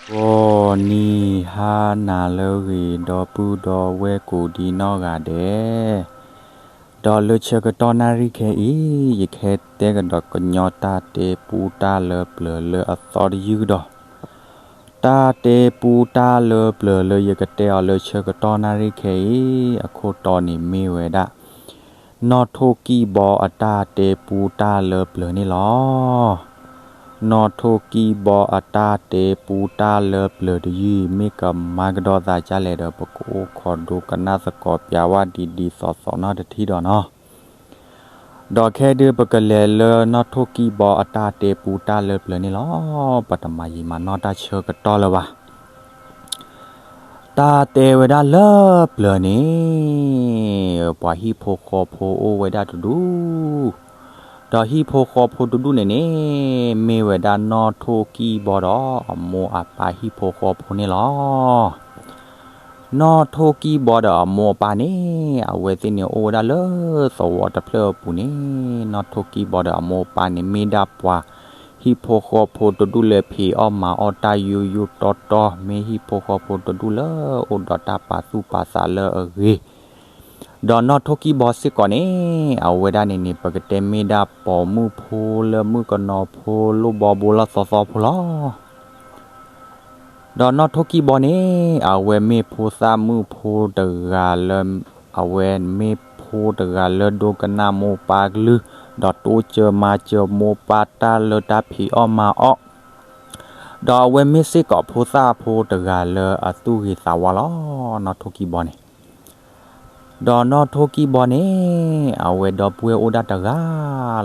ဂီၤနံၤဟါနၤလၢအဂ့ၤ ဒီပုၢ်ဒီဝဲၢ်ကိးဒံနီၢ်ဂၤဒဲး, ဒီးလၢဆၢကတီၢ်နၣ်ရံၣ်ခဲအံၤ ယကဟဲတဲကဒီးကညီတၢ်တဲပူတၢ်လၢပျၢၤလၢအသီတယုၢ်ကဒီး, တၢ်တဲပူတၢ်လၢပျၢၤလၢယကတဲအီၤလၢဆၢကတီၢ်နၣ်ရံၣ်ခဲအံၤ အခိၣ်တီန့ၣ်မ့ၢ်ဝဲဒၣ် နီၢ်ထိၣ်ကံၢ်ဘီအတၢ်တဲပူတၢ်လၢပျၢၤန့ၣ်လီၤ. နီၢ်ထိၣ်ကံၢ်ဘီအတၢ်တဲပူတၢ်လၢပျၢၤတယုၢ်အံၤ မ့ၢ်ကမၤကဒီးသးဒ်လဲၣ်ဒီး ပကအိၣ်ခိးဒိကနၣ်သကိးပၠးဝဲဒ်ဒ်သိးသိးနီတထံၣ်ဒီးနီၤ. ဒီးခဲဒုးပကလဲၤလၢနီၢ်ထိၣ်ကံၢ်ဘီအတၢ်တဲပူတၢ်လၢပျၢၤန့ၣ်လီၤ. ပတမၤယံာ်မၤနီၢ်တၢ်ဆၢကတီၢ်လၢၤဘၣ်. တၢ်တဲဝဲဒၣ်လၢပျၢၤန့ၣ် ပှၤဟံၣ်ဖိဃီဖိအိၣ်ဝဲဒၣ်တဒူၣ်, ဒီးဟံၣ်ဖိဃီဖိတဒူၣ်န့ၣ်န့ၣ် မ့ၢ်ဝဲဒၣ်နီၢ်ထိၣ်ကံၢ်ဘီဒီးအမိၢ်အပၢ်ဟံၣ်ဖိဃီဖိန့ၣ်လီၤ. နီၢ်ထိၣ်ကံၢ်ဘီဒီးအမိၢ်အပၢ်န့ၣ် အဝဲသ့ၣ်န့ၣ်အိၣ်ဝဲဒၣ်လၢသဝီတဖျၢၣ်အပူၤန့ၣ်, နီၢ်ထိၣ်ကံၢ်ဘီဒီးအမိၢ်အပၢ်န့ၣ် မ့ၢ်ဒၣ်ပှၤဟံၣ်ဖိဃီဖိတဒူၣ်လၢဖံးအီၣ်မၤအီၣ်တၢ်ယိယိတီတီ, မ့ၢ်ဟံၣ်ဖိဃီဖိတဒူၣ်လၢအိၣ်ဒီးတၢ်ပာ်သူၣ်ပာ်သးလၢအဂ့ၤ. ဒီးနီၢ်ထိၣ်ကံၢ်ဘီစ့ၢ်ကီးန့ၣ် အဝဲဒၣ်န့ၣ်န့ၣ် ပကတဲမ့ၢ်ဒၣ်ပိာ်မုၣ်ဖိလၢမုၣ်ကနီၤဖိလိၣ်ဘီဘိလီၢ်သီသီဖိလီၤ. ဒီးနီၢ်ထိၣ်ကံၢ်ဘီန့ၣ် အဝဲမ့ၢ်ဖိသၣ်မုၣ်ဖိတဂၤလၢ အဝဲမ့ၢ်ဖိတဂၤလၢဒိကနၣ်မိၢ်ပၢ်ကလုၢ်, ဒီးတိစၢၤမၤစၢၤမိၢ်ပၢ်တၢ်လၢတၢ်ဖံးအီၣ်မၤအီၣ်, ဒီးအဝဲမ့ၢ်စ့ၢ်ကီးဖိသၣ်ဖိတဂၤလၢအသူၣ်ဂ့ၤသးဝါလီၤ, နီၢ်ထိၣ်ကံၢ်ဘီန့ၣ်. ဒီးနီၢ်ထိၣ်ကံၢ်ဘီန့ၣ် အဝဲဒီပုၢ်ဝဲၢ်အိၣ်ဒၣ်တဂၤ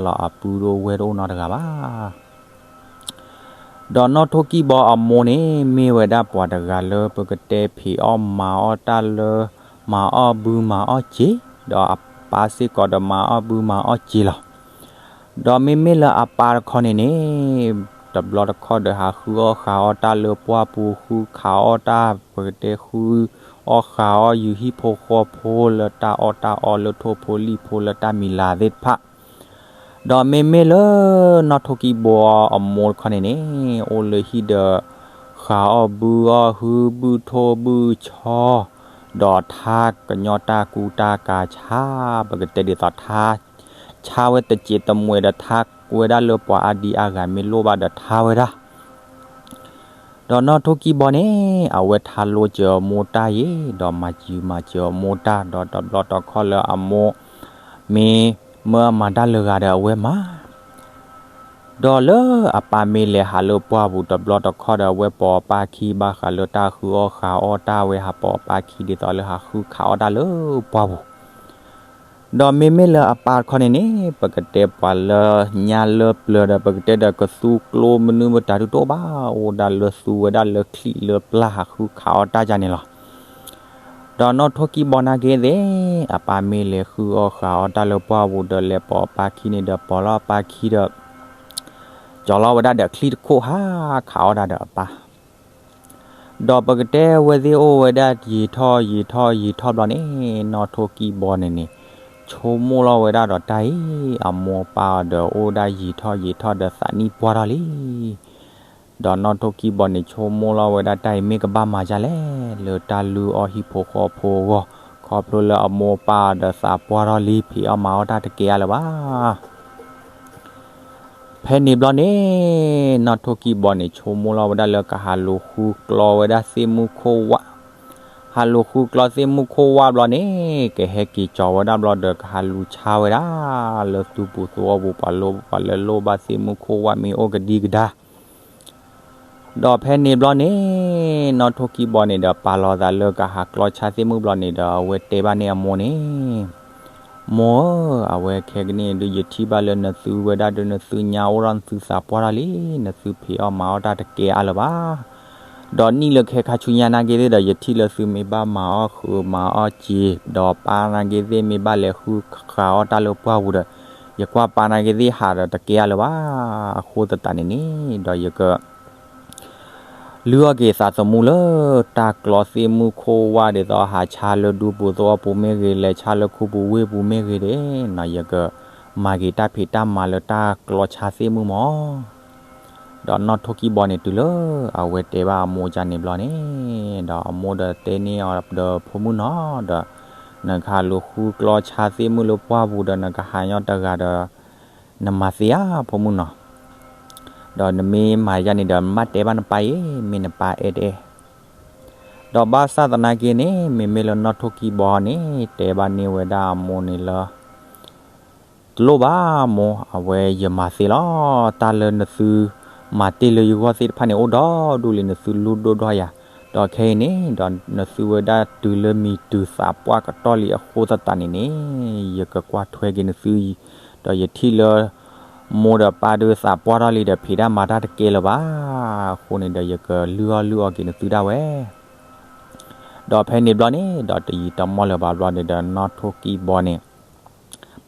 လီၤ, အပုၢ်ဒိၣ်ဝဲၢ်တအိၣ်နီတဂၤဘၣ်. ဒီးနီၢ်ထိၣ်ကံၢ်ဘီအမိၢ်န့ၣ် မ့ၢ်ဝဲဒၣ်ပှၤတဂၤလၢပကတဲဖံးအီၣ်မၤအီၣ်တၢ်လၢ မၤအီၣ်ဘုမၤအီၣ်စ့, ဒီးအပၢ်စ့ၢ်ကီးဒီးမၤအီၣ်ဘုမၤအီၣ်စ့လီၤ. ဒီးမ့မ့ၢ်လၢအပၢ်တခီန့ၣ်န့ၣ် တဘျီတခီၣ်ဒီးဟးဃုအီၣ်ဃုအီၣ်တၢ်လၢပှၢ်ပူၤ, ဃုခးအီၣ်တၢ်, ပကတဲဃုအီၣ်ဃုအီၣ်ယုာ်ဟံၣ်ဖိဃီဖိလၢတၢ်အီၣ်တၢ်အီလၢထိၣ်ဖိလံၣ်ဖိလၢတၢ်မံၤလၤသ့ၣ်တဖၣ်. ဒီးမ့မ့ၢ်လၢနီၢ်ထိၣ်ကံၢ်ဘီအမိၢ်တခီန့ၣ်န့ၣ် အိၣ်လၢဟံၣ်ဒီး ဃးအီၣ်ဘုအီၣ်ဟု ဘုၣ်ထိၣ်ဘုၣ်ဆီ, ဒီးထါကညီတၢ်ကူတၢ်ကၤဆါ, ပကတဲဒ်သိးထါ, ဆါဝဲတစဲးတမှဲးဒီးထါဝဲဒၣ်လၢပှၤအါဒံအါဂၤမ့ၢ်လိၣ်ဘၣ်ဒီးထါဝဲဒၣ်. ဒီးနီၢ်ထိၣ်ကံၢ်ဘီန့ၣ် အဝဲထါလိစၢၤအမိၢ်တၢ်အံၤ, ဒီးမၤစၢၤမၤစၢၤအမိၢ်တၢ်, ဒီးတဘျီတခီၣ်လၢအမိၢ် မ့ၢ်မၢအမၤတၢ်လၢဂၤဒီးအဝဲမၤ ဒီးလၢအပၢ်မ့ၢ်လဲၤဟးလၢပှၢ်ပူၤတဘျီတခီၣ်ဒီး အဝဲပိာ်အပၢ်ခံဘၣ်ဃးလၢတၢ်ဃုအီၣ်ဃုအီၣ်တၢ်ဝဲ, ဟးပိာ်အပၢ်ခံဒ်သိးလၢဟးဃုခးအီၣ်တၢ်လၢပှၢ်ပူၤ. ဒီးမ့မ့ၢ်လၢအပၢ်တခီန့ၣ်န့ၣ် ပကတဲပှၤလၢညါလၢပျၢၤဒီး ပကတဲဒီးကသူကျိမနုၤမတၤဒုးတအိၣ်ဘၣ်, အိၣ်ဒၣ်လၢသူဝဲဒၣ်လၢချံၣ်လၢပျၢ်ဟးဃုခးအီၣ်တၢ်ဒ်န့ၣ်လီၤ. ဒီးနီၢ်ထိၣ်ကံၢ်ဘီနာ်က့သ့ၣ် အပၢ်မ့ၢ်လဲၤဃုအီၣ်ဃုအီၣ်တၢ်လၢပှၢ်ပူၤဒီး လဲၤပိာ်အပၢ်ခံန့ၣ်ဒီး ပိာ်လီၤအပၢ်ခံဒီး ကၠီၤလီၤဝဲဒၣ်ဒီးချံၣ်တခိၣ်ဟးခးအီၣ်တၢ်ဒီးအပၢ်. ဒီးပကတဲဝဲသ့ၣ်အိၣ်ဝဲဒၣ်ယံာ်ထီၣ်ယံာ်ထီၣ်ယံာ်ထီၣ်ဘျီန့ၣ် နီၢ်ထိၣ်ကံၢ်ဘီန့ၣ်န့ၣ် ဆိကမိၣ်လီၤဝဲဒၣ်ဒီးတၢ်အံၤ အမိၢ်အပၢ်အီၤဒီးအိၣ်ဒၣ်ယံာ်ထီၣ်ယံာ်ထီၣ်ဒီးသးနံၣ်ပှၢ်ထီၣ်လံ. ဒီးနီၢ်ထိၣ်ကံၢ်ဘီန့ၣ် ဆိကမိၣ်လီၤဝဲဒၣ်တၢ်အံၤမ့ၢ်ကဘၣ်မၤဒ်လဲၣ် လၢတၢ်လုၢ်အီၣ်ဟံၣ်ဖိဃီဖိအဂီၢ်, ခီဖျိလၢအမိၢ်အပၢ်အီၤဒီးသးပှၢ်ထီၣ်လံ ဖံးအီၣ်မၤအီၣ်တၢ်တကဲအါလၢၤဘၣ်. ဖဲန့ၣ်ဘျီန့ၣ် နီၢ်ထိၣ်ကံၢ်ဘီန့ၣ် ဆိကမိၣ်လီၤဝဲဒၣ်လၢကဟးလူၤဃုကျီဝဲဒၣ်သ့ၣ်မုၢ်ခိၣ်ဝၣ်, ဟးလူၤဃုကျီသ့ၣ်မုၢ်ခိၣ်ဝၣ်ဘျီန့ၣ် ကဟဲက့ၤကၠီၤဝဲဒၣ်ဘျီဒီး ကဟးလူၤဆါဝဲဒၣ် လၢသူပူၤသဝီပူၤ ပှၤလၢ ပှၤလၢလိၣ်ဘၣ်သ့ၣ်မုၢ်ခိၣ်ဝၣ်မ့ၢ်အိၣ်ကဒံကဒါ ဒီးဖဲန့ၣ်ဘျီန့ၣ် နီၢ်ထိၣ်ကံၢ်ဘီန့ၣ်ဒီး ပာ်လီၤသးလၢကဟးကျီဆါသ့ၣ်မုၢ်ဘျီန့ၣ်ဒီး အဝဲတဲဘၣ်န့ၢ်အမိၢ်န့ၣ်, မိၢ်ဧၢ, အဝဲခဲကနံၣ်အံၤဒုး ယထံၣ်ဘၣ်လၢနသုဝဲဒၣ်ဒီး နသုညါအိၣ်ထီၣ် နသုသးပှၢ်ထီၣ်လံ, နသုဖံးအီၣ်မၤအီၣ်တၢ်တကဲအါလၢၤဘၣ်. ဒီးနံၣ်လၢခဲခါဆူညါနာ်က့သ့ၣ်ဒီး ယထံၣ်လၢသုမ့ၢ်ဘၣ်မၤအီၣ်ဃုာ်မၤအီၣ်စ့ၤ, ဒီးပၢ်နာ်က့သ့ၣ်မ့ၢ်ဘၣ်လဲၤဃုဃးအီၣ်တၢ်လၢပှၢ်ပူၤဒီး ယကွၢ်ပၢ်နာ်က့သ့ၣ်ဟးဒီးတကဲအါလၢၤဘၣ်. အဃိသတးန့ၣ်န့ၣ် ဒီးယက လုၢ်အီၣ်က့ၤသးသမူလၢ တၢ်ကျီသ့ၣ်မုၢ်ခိၣ်ဝၣ်ဒ်သိး ဟးဆါလၢဒူပူၤသဝီပူၤမ့ၢ်ဂ့ၤ, လဲၤဆါလၢခူပူၤဝ့ၢ်ပူၤမ့ၢ်ဂ့ၤန့ၣ် ယကမၤက့ၤတၢ်ဖံးတၢ်မၤလၢတၢ်ကျီဆါသ့ၣ်မုၢ်မၢ်. ဒီးနီၢ်ထိၣ်ကံၢ်ဘီန့ၣ် တုၤလၢအဝဲတဲဘၣ်အမိၢ်ကန့ၣ်ဘျီန့ၣ်, ဒီးအမိၢ်ဒီးတဲန့ၢ်အီၤဒီး ဖိမုၣ်နီၤ, ဒီးနကဟးလူၤဃုကျီဆါသ့ၣ်မုၣ်လၢပှၢ်ပူၤဒီး နကဟးညီတဂၤဒီး နမၤသ့ဧါ ဖိမုၣ်နီၤ. ဒီးနမ့ၢ်မၤယါန့ၣ်ဒီး မ့ၢ်တဲဘၣ်နပၢ်အံၤ, မ့ၢ်နပၢ်အဲၣ်တအဲၣ်. ဒီးဘၣ်ဆၣ်သနာ်က့န့ၣ် မ့မ့ၢ်လၢနီၢ်ထိၣ်ကံၢ်ဘီန့ၣ် တဲဘၣ်န့ၢ်ဝဲဒၣ်အမိၢ်န့ၣ်လၢ တလိၣ်ဘၣ်မိၢ်, အဝဲယမၤသ့လီၤ. တၢ်လၢနသုမၤတ့ၢ်လၢယဂီၢ်သ့ၣ်တဖၣ်န့ၣ် အိၣ်ဒီဒူၣ်လံ, နသုလူၢ်ဒိၣ်ထီၣ်ယၤ. ဒီးခဲအံၤန့ၣ် ဒီးနသုဝဲဒၣ်တုၤလၢမံၤတုၤသးပှၢ်ကတီၢ်လံအဃိသတးန့ၣ်န့ၣ်, ယကကွၢ်ထွဲက့ၤနသု, ဒီးယထံၣ်လၢ မိၢ်ဒီးပၢ်ဒုးသးပှၢ်ထီၣ်လံဒီး ဖံးတၢ်မၤတၢ်တကဲလၢၤဘၣ်. အဃိန့ၣ်ဒီး ယကလုၢ်အီၣ်လုၢ်အီက့ၤနသုဒၣ်ဝဲ. ဒီးဖဲန့ၣ်ဘျီန့ၣ် ဒီးတယံာ်တမီၢ်လၢၤဘၣ်ဘျီန့ၣ်ဒီး နီၢ်ထိၣ်ကံၢ်ဘီန့ၣ်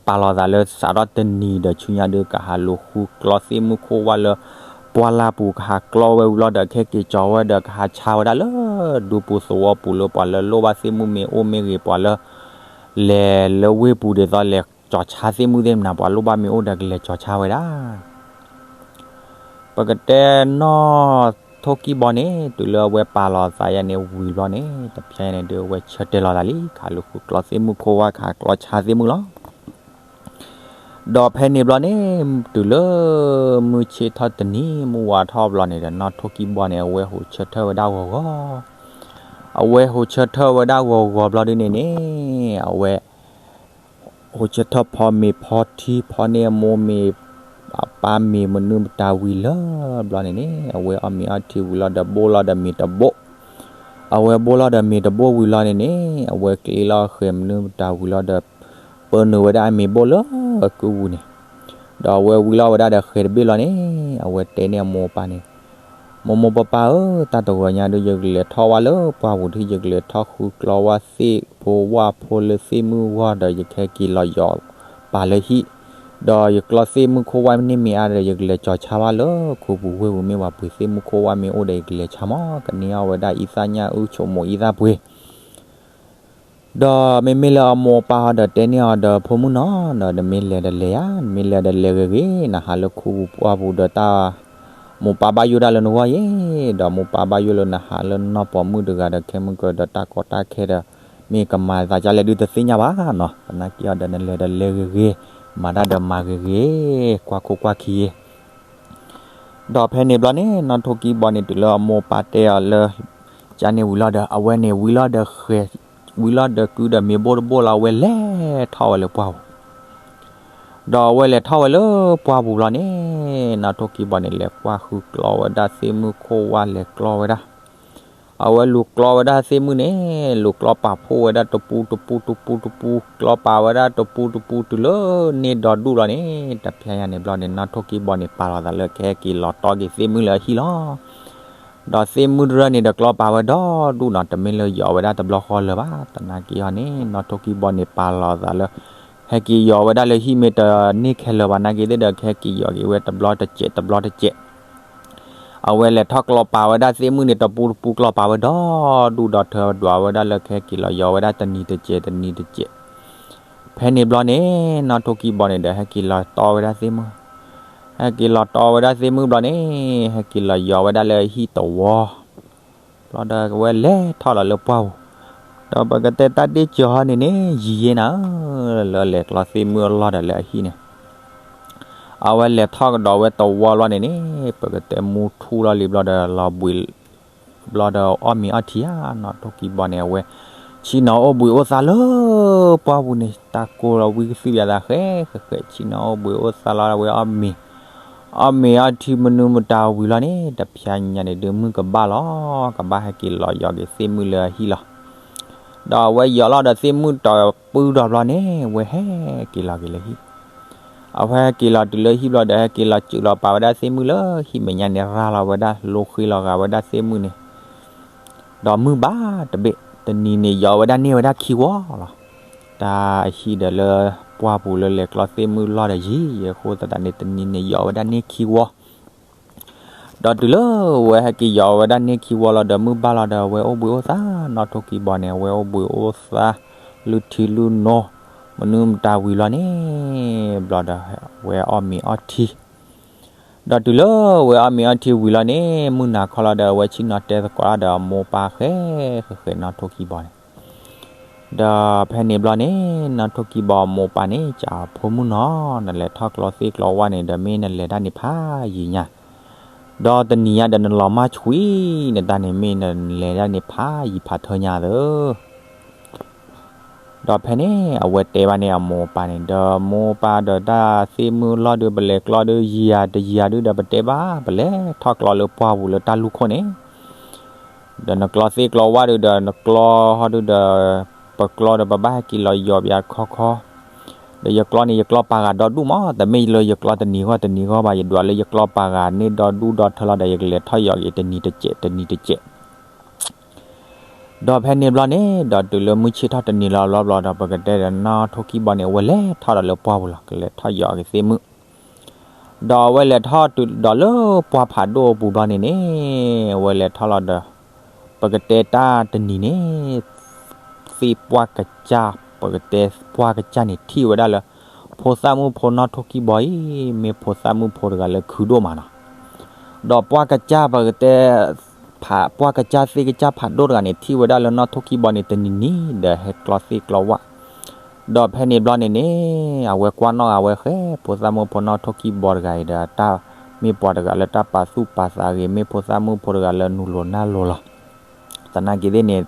ပာ်လီၤသးလၢစးထီၣ်တနံၤဒီးဆူညါဒုး ကဟးလူၤဃုကျီသ့ၣ်မုၣ်ခိၣ်ဝၣ်လၢပှၢ်လၢ်ပူၤ, ကဟးကျီဝဲဝံၤလီၤဒီး ကဟဲက့ၤကၠီၤဝဲဒီး ကဟးဆါဝဲဒၣ်လၢဒူပူၤသဝီပူၤလၢပှၤလၢလိၣ်ဘၣ်သ့ၣ်မုၣ်မ့ၢ်အိၣ်မ့ၢ်ဂ့ၤ, ပှၤလၢလဲၤလၢဝ့ၢ်ပူၤဒ်သိး လဲၤကၠီၤဆါသ့ၣ်မုၣ်သ့ၣ်မနၤ, ပှၤလိၣ်ဘၣ်မ့ၢ်အိၣ်ဒီးကလဲၤကၠီၤဆါဝဲဒၣ်. ပကတဲနီၢ်ထိၣ်ကံၢ်ဘီန့ၣ် တုၤလၢအဝဲပာ်လီၤသးယါန့ၣ်ဝံၤဘျီန့ၣ် တဖျဲယါန့ၣ်ဒုး အဝဲဆၢတဲာ်လီၤသးလံ ကဟးလူၤဃုကျီသ့ၣ်မုၣ်ခိၣ်ဝၣ်, ကဟးကျီဆါသ့ၣ်မုၣ်လီၤ. ဒီးဖဲန့ၣ်ဘျီန့ၣ် တုၤလၢမုၢ်ဆ့ၣ်ထီၣ်တနံၤမုၢ်ဝါထီၣ်ဘျီန့ၣ်ဒီး နီၢ်ထိၣ်ကံၢ်ဘီန့ၣ် အဝဲဟိးဆၢထၢၣ်ဝဲဒၣ်ဂီၤဂီၤ, အဝဲဟိးဆၢထၢၣ်ဝဲဒၣ်ဂီၤဂီၤဘျီဒုန့ၣ်န့ၣ် အဝဲ ဟိးဆၢထၢၣ်ဖီမ့ၤဖီထံဖီန့ၢ်အမိၢ်မ့ၤ အပၢ်မ့ၤမနုၤမတၤဝံၤလၢဘျီန့ၣ်န့ၣ် အဝဲအီၣ်မ့ၤအီထံဝံၤလီၤဒီး ဘိၣ်လီၤဒီးမ့ၤတဘိၣ်, အဝဲဘိၣ်လီၤဒီးမ့ၤတဘိၣ်ဝံၤလီၤန့ၣ်န့ၣ် အဝဲကျ့လီၤဃဲၤမနုၤမတၤဝံၤလီၤဒီး ပၢနုာ်ဝဲဒၣ်အမ့ၤဘိၣ်လၢကုၢ်ပူၤန့ၣ်, ဒီးအဝဲဝံလီၤဝဲဒၣ်ဒီးဃဲၤတဘ့ၣ်လီၤန့ၣ် အဝဲတဲန့ၢ်အမိၢ်အပၢ်န့ၣ် မိၢ်မိၢ်ပၢ်ပၢ်ဧၢ, တၢ်တဂီၤညါဒုး ယကလဲၤထီၣ်ဝဲလၢပှၢ်ပူၤဒုး ယကလဲၤထီၣ်ဃုကျီဝဲသ့ၣ်ဖိဝၣ်ဖိလၢသ့ၣ်မုၣ်ဂီၢ်ဒီး ယကဟဲက့ၤလီၤယီၤပာ်လၢဟံၣ်, ဒီးယကျီသ့ၣ်မုၣ်ခိၣ်ဝၣ်န့ၢ်မ့ၢ်အါဒီး ယကလဲၤကၠီၤဆါဘၣ်လၢခူပူၤဝ့ၢ်ပူၤ မ့ၢ်ပှၤပှ့ၤသ့ၣ်မုၣ်ခိၣ်ဝၣ်မ့ၢ်အိၣ်ဒီး ယကလဲၤဆါမး, ကန့ၢ်အီၣ်ဝဲဒၣ်အံသၣ်ညၣ်အုၣ်ဆိးမိၣ်အံသၣ်ပှ့ၤ ဒီးမ့မ့ၢ်လၢအမိၢ်အပၢ်ဟီဒီးတဲန့ၢ်အီၤဒီး ဖိမုၣ်နီၤ, ဒီးနမ့ၢ်လဲၤဒီးလဲၤယါ, နမ့ၢ်လဲၤဒီးလဲၤဂ့ၤဂ့ၤ, နဟးလၢခူပူၤပှၢ်ပူၤဒီးတၢ် မိၢ်ပၢ်ဘၣ်ယိၣ်ဒၣ်လၢနဂီၢ်ယဲ, ဒီးမိၢ်ပၢ်ဘၣ်ယိၣ်လၢနဟးလၢနီၢ်ပိာ်မုၣ်တဂၤဒီး ခဲမုၢ်ကဒီးတၢ်ကီတၢ်ခဲဒီး မ့ၢ်ကမၤသးဒ်လဲၣ်ဒုးတသ့ၣ်ညါဘၣ်နီၤ, သနာ်က့အီၤဒီး နလဲၤဒီးလဲၤဂ့ၤဂ့ၤ, မၤတၢ်ဒီးမၤဂ့ၤဂ့ၤ, ကွၢ်ခိၣ်ကွၢ်ခံဂ့ၤ ဒီးဖဲန့ၣ်ဘျီန့ၣ် နီၢ်ထိၣ်ကံၢ်ဘီန့ၣ် တုၤလၢအမိၢ်အပၢ်တဲအီၤလၢ ကန့ၣ်ဝံၤလီၤဒီး အဝဲန့ၣ်ဝံလီၤဒီးဃဲၤ, ဝံလီၤဒီးကုဒီးမ့ၤဘိၣ်တဘိၣ်လီၤ အဝဲလဲၤထီၣ်ဝဲလၢပှၢ်ပူၤ, ဒီးအဝဲလဲၤထီၣ်ဝဲလၢပှၢ်ပူၤလီၤန့ၣ် နီၢ်ထိၣ်ကံၢ်ဘီန့ၣ် လဲၤကွၢ်ဃုကျီဝဲဒၣ်သ့ၣ်မုၣ်ခိၣ်ဝၣ် လဲၤကျီဝဲဒၣ် အဝဲလူၤကျီဝဲဒၣ်သ့ၣ်မုၣ်န့ၣ် လူၤကျီပာ်ဖှိၣ်ဝဲဒၣ်တပူၤတပူၤတပူၤတပူၤ, ကျီပာ်ဝဲဒၣ်တပူၤတပူၤတုၤလၢန့ၢ်ဒီဒူၣ်လီၤန့ၣ် တဖျဲညါန့ၣ်ဘျီန့ၣ် နီၢ်ထိၣ်ကံၢ်ဘီန့ၣ် ပာ်လီၤသးလၢကဟဲက့ၤလီၤတီက့ၤသ့ၣ်မုၣ်လၢအဟံၣ်လီၤ. ဒီးသ့ၣ်မုၣ်တရၢၣ်န့ၣ်ဒီးကျီပာ်ဝဲဒီဒူၣ်နီၤ, တမ့ၢ်လၢယီၤဝဲဒၣ်တဘျီဃီလၢၤဘၣ်. သနာ်က့အီၤန့ၣ် နီၢ်ထိၣ်ကံၢ်ဘီန့ၣ် ပာ်လီၤသးလၢ ဟဲက့ၤယီၤဝဲဒၣ်လၢဟံၣ်မ့ၢ်တန့ၢ်ခဲလၢာ်ဘၣ်နာ်က့သ့ၣ်ဒီး ကဟဲက့ၤယီၤက့ၤဝဲတဘျီတစဲးတဘျီတစဲး အဝဲလဲၤထီၣ်ကျီပာ်ဝဲဒၣ်သ့ၣ်မုၣ်န့ၣ် တပူၤတပူၤကျီပာ်ဝဲဒီဒူၣ်ဒီးထၢဒွးဝဲဒၣ်လၢကဟဲက့ၤလီၤယီၤဝဲဒၣ်တနံၤတစဲးတနံၤတစဲး. ဖဲန့ၣ်ဘျီန့ၣ် နီၢ်ထိၣ်ကံၢ်ဘီန့ၣ်ဒီး ဟဲက့ၤလီၤတီဝဲဒၣ်သ့ၣ်မုၣ်, ဟဲက့ၤလီၤတီဝဲဒၣ်သ့ၣ်မုၣ်ဘျီန့ၣ် ဟဲက့ၤလီၤယီၤဝဲဒၣ်လၢဟံၣ်တဝီ ဘျီဒီးအဝဲလဲၤထီၣ်လီၤလၢပှၢ်ပူၤ, ဒီးပကတဲတၢ်ဒ့ၣ်စၢၤဟီန့ၣ်န့ၣ် ယံာ်ယဲနၤဧၢ, လၢလဲၤကျီသ့ၣ်မုၣ်အလီၢ်ဒီးလၢအဟံၣ်န့ၣ် အဝဲလဲၤထီၣ်ကဒီးဝဲတဝီဘျီန့ၣ်န့ၣ် ပကတဲမူထူလီၤလံဘျီဒီးလီၤဘှံး ဘျီဒီးအီၣ်မ့ၤအီထံဧါ, နီၢ်ထိၣ်ကံၢ်ဘီန့ၣ် အဝဲ ဆ့ၣ်နီၤအိၣ်ဘှံးအိၣ်သါလၢပှၢ်ပူၤန့ၣ် တၢ်ကိၢ်လီၤဝံသ့ၣ်ယသးဃဲဃဲဃဲ ဆ့ၣ်နီၤအိၣ်ဘှံးအိၣ်သါလီၤ အဝဲအီၣ်မ့ၤ အီၣ်မ့ၤအီထံမနုၤမတၤဝံၤလီၤန့ၣ် တဖျဲညါန့ၣ်ဒုးမုၢ်ကဘၣ်လီၤ, ကဘၣ်ဟဲက့ၤလီၤယီၤက့ၤသ့ၣ်မုၣ်လၢအဟံၣ်လီၤ. ဒီးအဝဲယီၤလီၤဒီးသ့ၣ်မုၣ်တပူၤဒီးဘျီန့ၣ် အဝဲဟဲက့ၤလီၤက့ၤလၢဟံၣ် အဝဲဟဲက့ၤလီၤတုၤလၢဟံၣ်ဘျီဒီး ဟဲက့ၤလီၤစုးလီၤပာ်ဝဲဒၣ်သ့ၣ်မုၣ်လၢဟံၣ်မဲာ်ညါန့ၣ် ရၤလီၤဝဲဒၣ် လိဃ့လီၤဂာ်ဝဲဒၣ်သ့ၣ်မုၣ်န့ၣ် ဒီးမုၢ်ဘၣ်တဘ့ၣ် တနံၤန့ၣ် ယီၤဝဲဒၣ်န့ၢ်ဝဲဒၣ်ခံဝီလီၤ. တၢ်အဟံၣ်ဒီးလၢပှၢ်ပူၤလၢလဲၤကျီသ့ၣ်မုၣ်လီၢ်ဒီးယံာ်ယံာ်အဃိသတးန့ၣ် တနံၤန့ၣ် ယီၤဝဲဒၣ်န့ၢ်ခံဝီ ဒီးတုၤလၢဝဲဟဲက့ၤယီၤဝဲဒၣ်န့ၢ်ခံဝီလီၤဒီး မုၢ်ဘၣ်လီၤဒီး အဝဲအိၣ်ဘှံးအိၣ်သါ နီၢ်ထိၣ်ကံၢ်ဘီန့ၣ် အဝဲအိၣ်ဘှံးအိၣ်သါ လုၢ်ထံလုၢ်နိ မနုၤမတၤဝံၤလီၤန့ၣ် ဘျီဒီး အဝဲအီၣ်မ့ၤအီထံ ဒီးတုၤလၢဝဲအီၣ်မ့ၤအီထံဝံၤလီၤန့ၣ် မုၢ်နၤခီလီၤဒီး အဝဲဆ့ၣ်နီၤတဲသကိးတၢ်ဒီးအမိၢ်ပၢ်ဃဲဃဲဃဲနီၢ်ထိၣ်ကံၢ်ဘီန့ၣ်, ဒီးဖဲန့ၣ်ဘျီန့ၣ် နီၢ်ထိၣ်ကံၢ်ဘီအမိၢ်ပၢ်န့ၣ် ကးအဖိမုၣ်နီၤ, နလဲၤထီၣ်ကျီသ့ၣ်ကျီဝၣ်န့ၣ်ဒီး မ့ၢ်နလဲၤဒၣ်န့ၣ်ဖးယံာ်ညါ, ဒီးတနံၤညါဒီးနလီၤမၢ်ဆှံနတၢ်န့ၣ် မ့ၢ်နလဲၤဒၣ်န့ၣ်ဖးယံာ်ဖးထၢညါသၢ ဒီးဖဲန့ၣ် အဝဲတဲဘၣ်န့ၣ်အမိၢ်ပၢ်န့ၣ်, ဒီးမိၢ်ပၢ်ဒီးတၢ်သ့ၣ်မုၢ်လီၢ်ဒုး ပလဲၤကျီဒုးယံာ်တယံာ်ဒုးဒီး ပတဲဘၣ် ပလဲၤထီၣ်ကျီလၢပှၢ်ပူၤလၢတၢ်လူၢ်ခိၣ်န့ၣ်, ဒီးနကျီသ့ၣ်ကျီဝၣ်ဒုးဒီး နကျီဟီဒုးဒီး ပကျီဒီးပဘၣ်ဟဲက့ၤလီၤယီၤဘၣ်ခီခီ, ဒီးယကျီန့ၣ် ယကျီပာ်ဂၤဒီဒူၣ်မး, တမ့ၢ်လၢယကျီတနံၤဂီၢ်တနံၤဂီၢ်ဘၣ်, ယဒွးလၢယကျီပာ်ဂၤန့ၣ်ဒီဒူၣ်ဒီထၢလီၤဒီး ယကလဲၤထီၣ်ယီၤက့ၤတနံၤတစဲး တနံၤတစဲး ဒီးဖဲန့ၣ်ဘျီန့ၣ် ဒီးတုၤလၢမုၢ်ဆ့ၣ်ထီၣ်တနံၤလီၤဘျီဘျီဒီး ပကတဲဒီးနီၢ်ထိၣ်ကံၢ်ဘီန့ၣ် အဝဲလဲၤထီၣ်ဒီးလၢပှၢ်ပူၤလီၤ, ကလဲၤထီၣ်ယီၤက့ၤသ့ၣ်မုၣ်, ဒီးအဝဲလဲၤထီၣ်တုၤဒီးလၢပှၢ်ဖးဒိၣ်အပူၤဘျီန့ၣ်န့ၣ် အဝဲလဲၤထီၣ်လီၤဒီး ပကတဲတၢ်တနံၤန့ၣ် သ့ၣ်ပှၢ်ကစၢ်, ပကတဲပှၢ်ကစၢ်န့ၣ်ထံၣ်ဝဲဒၣ်လၢ ဖိသၣ်မုၣ်ဖိနီၢ်ထိၣ်ကံၢ်ဘီအံၤ မ့ၢ်ဖိသၣ်မုၣ်ဖိတဂၤလၢခုဒိၣ်မးနီၤ, ဒီးပှၢ်ကစၢ်ပကတဲ ပှၢ်ကစၢ်သ့ၣ်ကစၢ်ဖးဒိၣ်တဂၤန့ၣ် ထံၣ်ဝဲဒၣ်လၢနီၢ်ထိၣ်ကံၢ်ဘီန့ၣ် တနံၤနံၤဒီးဟဲကျီသ့ၣ်ကျီဝၣ်, ဒီးဖဲန့ၣ်ဘျီန့ၣ်န့ၣ် အဝဲကွၢ်နီၣ်ဂၤဝဲဃဲ ဖိသၣ်မုၣ်ဖိနီၢ်ထိၣ်ကံၢ်ဘီတဂၤအံၤဒီး တၢ်မ့ၢ်ပှၤတဂၤလၢတၢ်ပာ်သူၣ်ပာ်သးဂ့ၤ, မ့ၢ်ဖိသၣ်မုၣ်ဖိတဂၤလၢနုာ်လိၤနၢ်လိၤလီၤ. သနာ်က့သ့ၣ်န့ၣ်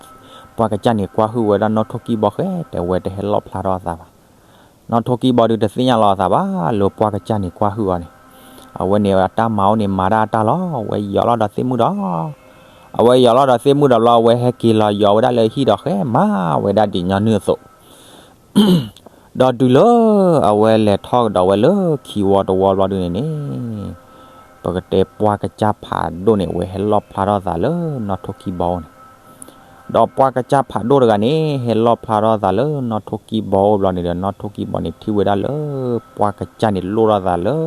ပှၢ်ကစၢ်န့ၣ်ကွၢ်ဟုၣ်ဝဲဒၣ်နီၢ်ထိၣ်ကံၢ်ဘီဃဲ တဲဝဲတဟဲလီၣ်ဖျါထီၣ်အသးဘၣ်. နီၢ်ထိၣ်ကံၢ်ဘီဒုးတသ့ၣ်ညါလီၤအသးဘၣ် လၢပှၢ်ကစၢ်န့ၣ်ကွၢ်ဟုၣ်အီၤန့ၣ်, အဝဲန့ၣ်အတၢ်မၤအိၣ်န့ၣ် မၤတၢ်အတၢ်လီၤ. အဝဲယီၤလီၤဒီးသ့ၣ်မုၣ်ဒီး အဝဲယီၤလီၤဒီးသ့ၣ်မုၣ်ဒီးဘျီ အဝဲဟဲက့ၤလီၤယီၤဝဲဒၣ်လၢဟံၣ်ဒီးဃဲမၤဝဲဒၣ်ဒ်ညီနုၢ်အသိး ဒီးတုၤလၢ အဝဲလဲၤထီၣ်ကဒီးဝဲလၢခံဝီတဝီဘျီဒုန့ၣ်န့ၣ်, ပကတဲပှၢ်ကစၢ်ဖးဒိၣ်န့ၣ် အဝဲဟဲလီၣ်ဖျါထီၣ်သးလၢနီၢ်ထိၣ်ကံၢ်ဘီအအိၣ်န့ၣ်, ဒီးပှၢ်ကစၢ်ဖးဒိၣ်တဂၤန့ၣ် ဟဲလီၣ်ဖျါထီၣ်သးလၢနီၢ်ထိၣ်ကံၢ်ဘီအအိၣ်ဘျီန့ၣ်ဒီး နီၢ်ထိၣ်ကံၢ်ဘီန့ၣ်ထံၣ်ဝဲဒၣ်လၢ ပှၢ်ကစၢ်န့ၣ်လိၣ်ထီၣ်သးလၢ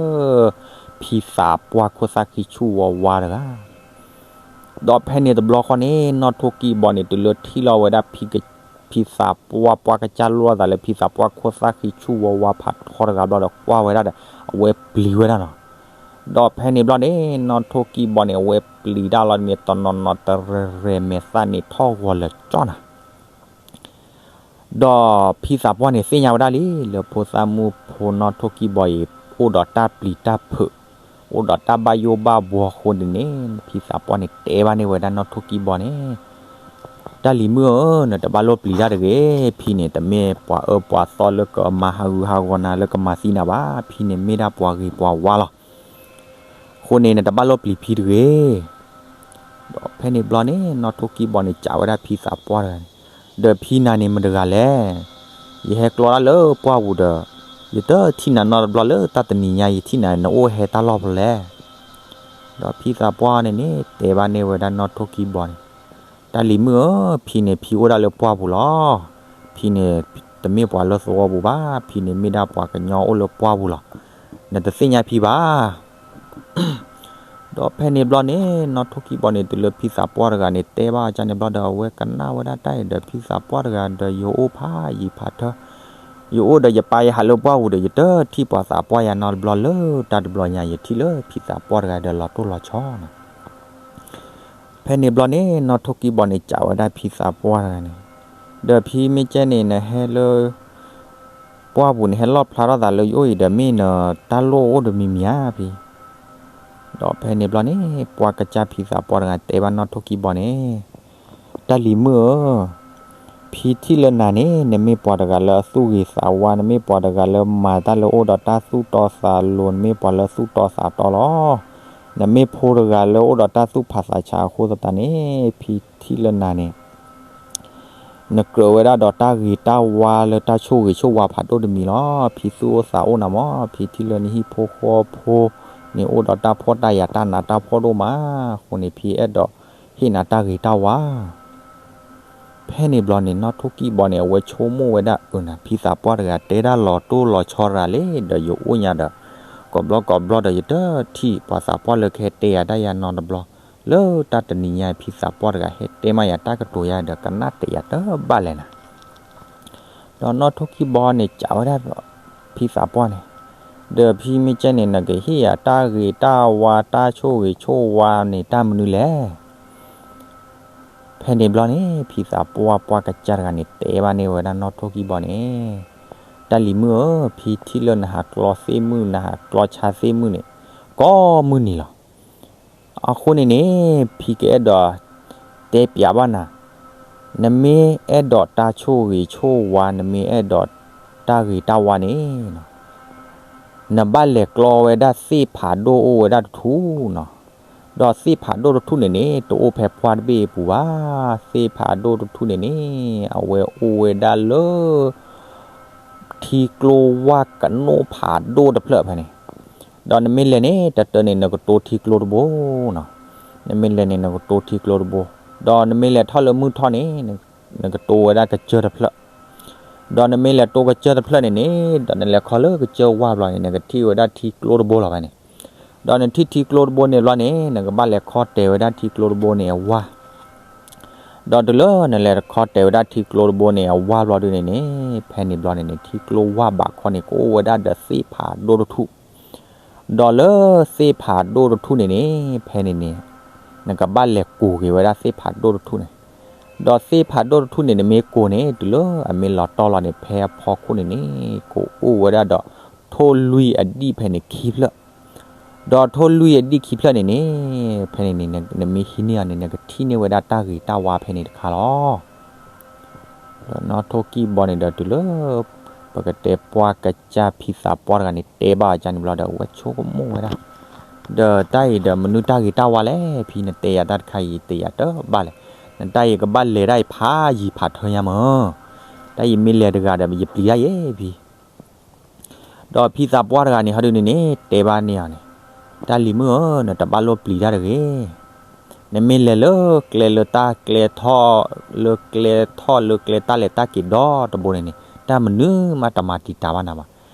ဖံသးပှၢ်ခိၣ်သၣ်ဃံဆူၣ်ဝါဝါတဂၤ ဒီးဖဲန့ၣ်တဘျီဃီန့ၣ် နီၢ်ထိၣ်ကံၢ်ဘီန့ၣ် တုၤလၢထံၣ်လီၤဝဲဒၣ် ဖံသးပှၢ် ပှၢ်ကစၢ်လိၣ်ထီၣ်သးလၢဖံသးပှၢ်ခိၣ်သၣ်ဃံဆူၣ်ဝါဝါဖးထီတဂၤဘျီဒီး ကွၢ်ဝဲဒၣ်ဒီး အဝဲပျံၤဝဲဒၣ်နီၤ. ဒီးဖဲန့ၣ်ဘျီန့ၣ် နီၢ်ထိၣ်ကံၢ်ဘီန့ၣ် အဝဲပျံၤတၢ်လီၤမ့ၢ်တနီၤနီၤတရဲၤရဲၣ် မဲာ်သၣ်န့ၣ်ထီၣ်ဂီၤလၢာ်ကၠီနၤ ဒီးဖံသးပှၢ်န့ၣ်သ့ၣ်ညါဝဲဒၣ်လံ လၢဖိသၣ်မုၣ်ဖိနီၢ်ထိၣ်ကံၢ်ဘီအံၤ အိၣ်ဒီးတၢ်ပျံၤတၢ်ဖုး, အိၣ်ဒီးတၢ်ဘၣ်ယိၣ်ဘၣ်ဘှီအဃိန့ၣ်န့ၣ် ဖံသးပှၢ်န့ၣ်တဲဘၣ်န့ၢ်ဝဲဒၣ်နီၢ်ထိၣ်ကံၢ်ဘီန့ၣ်, တၢ်လံၤမုၣ်ဧၢ, နတဘၣ်လိၣ်ပျံၤတၢ်တဂ့ၤ, ဖံန့ၣ်တမ့ၢ်ပှၤအၢပှၤသီလၢကမၤဟးဂူာ်ဟးဂီၤနၤ လၢကမၤသံနၤဘၣ်, ဖံန့ၣ်မ့ၢ်ဒၣ်ပှၤဂ့ၤပှၤဝါလီၤ. အဃိန့ၣ် နတဘၣ်လိၣ်ပျံၤဖံတဂ့ၤ. ဒီးဖဲန့ၣ်ဘျီန့ၣ် နီၢ်ထိၣ်ကံၢ်ဘီန့ၣ် စံးဝဲဒၣ်ဖံသးပှၢ်တဂၤန့ၣ်, ဒီးဖံနၤန့ၣ်မတဂၤလဲၣ်. ယဟဲကျီတၢ်လၢပှၢ်ပူၤဒီး ယတထံၣ်နၤနီတဘျီလၢတၢ်တနံၤညါ ယထံၣ်နၤနအိၣ်ဟဲတၢ်လီၢ်ဖဲလဲၣ်. ဒီးဖံသးပှၢ်န့ၣ်န့ၣ် တဲဘၣ်န့ၢ်ဝဲဒၣ်နီၢ်ထိၣ်ကံၢ်ဘီန့ၣ်, တၢ်လံၤမုၣ်ဧၢ, ဖံန့ၣ်ဖံအိၣ်ဒၣ်လၢပှၢ်ပူၤလီၤ. ဖံန့ၣ်တမ့ၢ်ပှၤလၢသဝီပူၤဘၣ်, ဖံန့ၣ်မ့ၢ်ဒၣ်ပှၤကညီအိၣ်လၢပှၢ်ပူၤလီၤ. နတသ့ၣ်ညါဖံဘၣ်. ဒီးဖဲန့ၣ်ဘျီန့ၣ် နီၢ်ထိၣ်ကံၢ်ဘီန့ၣ် တုၤလၢဖံသးပှၢ်တဂၤန့ၣ် တဲဘၣ်အီၤန့ၣ်ဘျီဒီး အဝဲကနၣ်ဝဲဒၣ်တၢ်အံၤဒီး ဖံသးပှၢ်တဂၤဒီး ယအိၣ်ဖးယံၤဖးထၢ, ယအိၣ်ဒီးယပၢ်ယဟးလၢပှၢ်ပူၤဒီး ယတထံၣ်ပှၤသးပှၢ်ယၤနီတဘျီလၢတၢ်တဘျီညါ ယထံၣ်လၢဖံသးပှၢ်တဂၤဒီးလီၤတိၢ်လီၤဆီနီၤ. ဖဲန့ၣ်ဘျီန့ၣ် နီၢ်ထိၣ်ကံၢ်ဘီန့ၣ် စံးဝဲဒၣ်ဖံသးပှၢ်တဂၤန့ၣ်, ဒီးဖံမ့ၢ်ကဲန့ၣ် နဟဲလၢ ပှၢ်ပူၤန့ၣ် ဟဲလီၣ်ဖျါထီၣ်သးလၢယအိၣ်အံၤဒီး မ့ၢ်နတၢ်လိၣ်အိၣ်တမံၤမံၤဧါဖံ. ဒီးဖဲန့ၣ်ဘျီန့ၣ် ပှၢ်ကစၢ်ဖံသးပှၢ်တဂၤတဲဘၣ်နီၢ်ထိၣ်ကံၢ်ဘီန့ၣ်, တၢ်လံၤမုၣ်ဧၢ, ဖံထံၣ်လၢနၤန့ၣ် နမ့ၢ်ပှၤတဂၤလၢအသူၣ်ဂ့ၤသးဝါ, နမ့ၢ်ပှၤတဂၤလၢမၤတၢ်လၢအိၣ်ဒီးတၢ်သူၣ်တီသးလိၤ, နမ့ၢ်ပှၤလၢသူၣ်တီသးတီလီၤ. နမ့ၢ်ဖိတဂၤလၢအိၣ်ဒီးတၢ်သူၣ်ဖးသးဆးအဃိသတးန့ၣ် ဖံထံၣ်လၢနၤန့ၣ် နကြၢးဝဲဒၣ်ဒီးတၢ်ဂ့ၤတၢ်ဝါလၢတၢ်ဆိၣ်ဂ့ၤဆိၣ်ဝါဖးဒိၣ်တမံၤလီၤ. ဖံသူၣ်အိၣ်သးအိၣ်နၤမး, ဖံထံၣ်လၢနဟံၣ်ဖိဃီဖိန့ၣ် အိၣ်ဒီးတၢ်ဖှီၣ်တၢ်ယာ်တၢ်နးတၢ်ဖှီၣ်ဒိၣ်မး, အဃိန့ၣ် ဖံအဲၣ်ဒိးဟ့ၣ်နၤတၢ်ဂ့ၤတၢ်ဝါ. ဖဲန့ၣ်ဘျီန့ၣ် နီၢ်ထိၣ်ကံၢ်ဘီန့ၣ် အဝဲဆိကမိၣ်ဝဲဒၣ်အၢနၤ ဖံသးပှၢ်တဂၤတဲဒၣ်လီၤတိၢ်လီၤဆီတဂၤလံ, ဒီးယအိၣ်ညါဒီး ကိးဘျီကိးဘျီဒီး ယတထံၣ်ပှၤသးပှၢ်လၢကဟဲတဲယၤတၢ်ယၤနီတဘျီ, လၢတၢ်တနံၤညါ ဖံသးပှၢ်တဂၤဟဲတဲမးယၤတၢ်ကတိၤယၤဒီး ကနၣ်တဲာ်ယၤတဘၣ်လဲၣ်နၤ. ဒီးနီၢ်ထိၣ်ကံၢ်ဘီန့ၣ် စံးဝဲဒၣ်ဖံသးပှၢ်န့ၣ်, ဒီးဖံမ့ၢ်ကဲန့ၣ် နကဟ့ၣ်ယၤတၢ်ဂ့ၤတၢ်ဝါ တၢ်ဆိၣ်ဂ့ၤဆိၣ်ဝါန့ၣ် တၢ်မနုၤလဲၣ်. ဖဲန့ၣ်ဘျီန့ၣ် ဖံသးပှၢ်ပှၢ်ကစၢ်တဂၤန့ၣ် တဲဘၣ်န့ၢ်ဝဲဒၣ်နီၣ်ထိၣ်ကံၢ်ဘီန့ၣ်, တၢ်လံၤမုၣ်ဧၢ, ဖံထံၣ်လၢနဟးကျီသ့ၣ်မုၣ် နဟးကျီဆါသ့ၣ်မုၣ်န့ၣ် ကိးမုၢ်နံၤလီၤ. အဃိန့ၣ်န့ၣ် ဖံကအဲၣ်ဒိးတဲပျးဘၣ်နၤ, နမ့ၢ်အဲၣ်ဒိးတၢ်ဆိၣ်ဂ့ၤဆိၣ်ဝါ နမ့ၢ်အဲၣ်ဒိးတၢ်ဂ့ၤတၢ်ဝါန့ၣ် နဘၣ်လဲၤကျီဝဲဒၣ်သ့ၣ်ဖးဒိၣ်အိၣ်ဝဲဒၣ်တထူၣ်နီၤ. ဒီးသ့ၣ်ဖးဒိၣ်တထူၣ်န့ၣ်န့ၣ် တအိၣ်ဖဲပှၢ်တဘ့ၣ်အပူၤဘၣ်. သ့ၣ်ဖးဒိၣ်တထူၣ်န့ၣ်န့ၣ် အဝဲအိၣ်ဝဲဒၣ်လၢ ထံကျိဝၢ်ကနိၣ်ဖးဒိၣ်တဖျၢၣ်ဖဲန့ၣ်. ဒီးနမ့ၢ်လဲၤန့ၣ် တၢ်တၢန့ၣ် နကတိထံကျိတဘိနီၤ. နမ့ၢ်လဲၤန့ၣ် နကတိထံကျိတဘိ, ဒီးနမ့ၢ်လဲၤထီၣ်လၢမုၢ်ထီၣ်န့ၣ် နကတိဝဲဒၣ်ကစၢၢ်တဖျၢၣ်. ဒီးနမ့ၢ်လဲၤတိကစၢၢ်တဖျၢၣ်န့ၣ်န့ၣ် ဒီးနလဲၤခီလၢကစၢၢ်ဝၢ်ဘျီန့ၣ် နကထံၣ်ဝဲဒၣ်ထံကျိတဘိလီၤဖဲန့ၣ်. ဒီးနထံၣ်ထံကျိတဘိန့ၣ်ဘျီန့ၣ် နကဘၣ်လဲၤခီတဲာ်ဝဲဒၣ်ထံကျိတဘိန့ၣ်အဝၢ်. ဒီးတုၤလၢနလဲၤခီတဲာ်ဝဲဒၣ်ထံကျိတဘိန့ၣ်အဝၢ်ဘျီဒုန့ၣ်န့ၣ် ဖဲန့ၣ်ဘျီန့ၣ်န့ၣ် ထံကျိဝၢ်ဘးခီန့ၣ် ကအိၣ်ဝဲဒၣ်ဒီးသ့ၣ်ဖးဒိၣ်တထူၣ်. ဒီးလၢသ့ၣ်ဖးဒိၣ်တထူၣ်န့ၣ်န့ၣ် ဖဲန့ၣ်န့ၣ် နကဘၣ်လဲၤကိၢ်က့ၤဝဲဒၣ်သ့ၣ်ဖးဒိၣ်တထူၣ်န့ၣ်. ဒီးသ့ၣ်ဖးဒိၣ်တထူၣ်န့ၣ် နမ့ၢ်ကိၢ်န့ၣ် တုၤလၢအမ့ၢ်လီၤတီၢ်လီၤန့ၣ် ဖဲအဖီခိၣ်န့ၣ်န့ၣ် ကအိၣ်ဝဲဒၣ်ဒီး ထိၣ်လွံၢ်အဒံၣ်ဖဲန့ၣ်ခံဖျၢၣ်. ဒီးထိၣ်လွံၢ်အဒံၣ်ခံဖျၢၣ်န့ၣ်န့ၣ် ဖဲန့ၣ်န့ၣ် နမ့ၢ်ဟံးန့ၢ်အီၤန့ၣ် နကထံၣ်န့ၢ်ဝဲဒၣ်တၢ်ဂ့ၤတၢ်ဝါဖဲန့ၣ်တခါလီၤ. ဒီးနီၣ်ထိၣ်ကံၢ်ဘီန့ၣ်ဒီးတုၤလၢ ပကတဲပှၢ်ကစၢ်ဖံသးပှၢ်တဂၤန့ၣ် တဲဘၣ်အီၤန့ၣ်ဘျီဒီး အဝဲဆိကမိၣ်ဝဲဒၣ်, ဒီးတၢ်အံၤဒီးမနုၤတၢ်ဂ့ၤတၢ်ဝါလဲၣ် ဖံနတဲယၤတၢ်တခါအံၤ ယတဲယၤတဘၣ်လဲၣ်. နတၢ်အံၤကဘၣ်လဲၤဒၣ်အံၤဖးယံၤဖးထၢညါမၢ်. တၢ်အံၤမ့ၢ်လဲၤတဂၤဒီး ယပျံၤဒၣ်ယဲၢ်ဖံ ဒီးဖံသးပှၢ်တဂၤန့ၣ် ဟီဒုန့ၣ်န့ၣ် တဲဘၣ်န့ၢ်အီၤန့ၣ်, တၢ်လံၤမုၣ်ဧၢ, နတဘၣ်လိၣ်ပျံၤတၢ်တဂ့ၤ. နမ့ၢ်လဲၤလၢကျဲလၢတၢ်ကျဲထီၣ်, လၢကျဲထီၣ်လၢကျဲတၢ်လဲၤတၢ်က့ၤဒီတဘိန့ၣ်န့ၣ် တၢ်မနုၤမးတမၤတံာ်တာ်ဘၣ်နၤဘၣ်.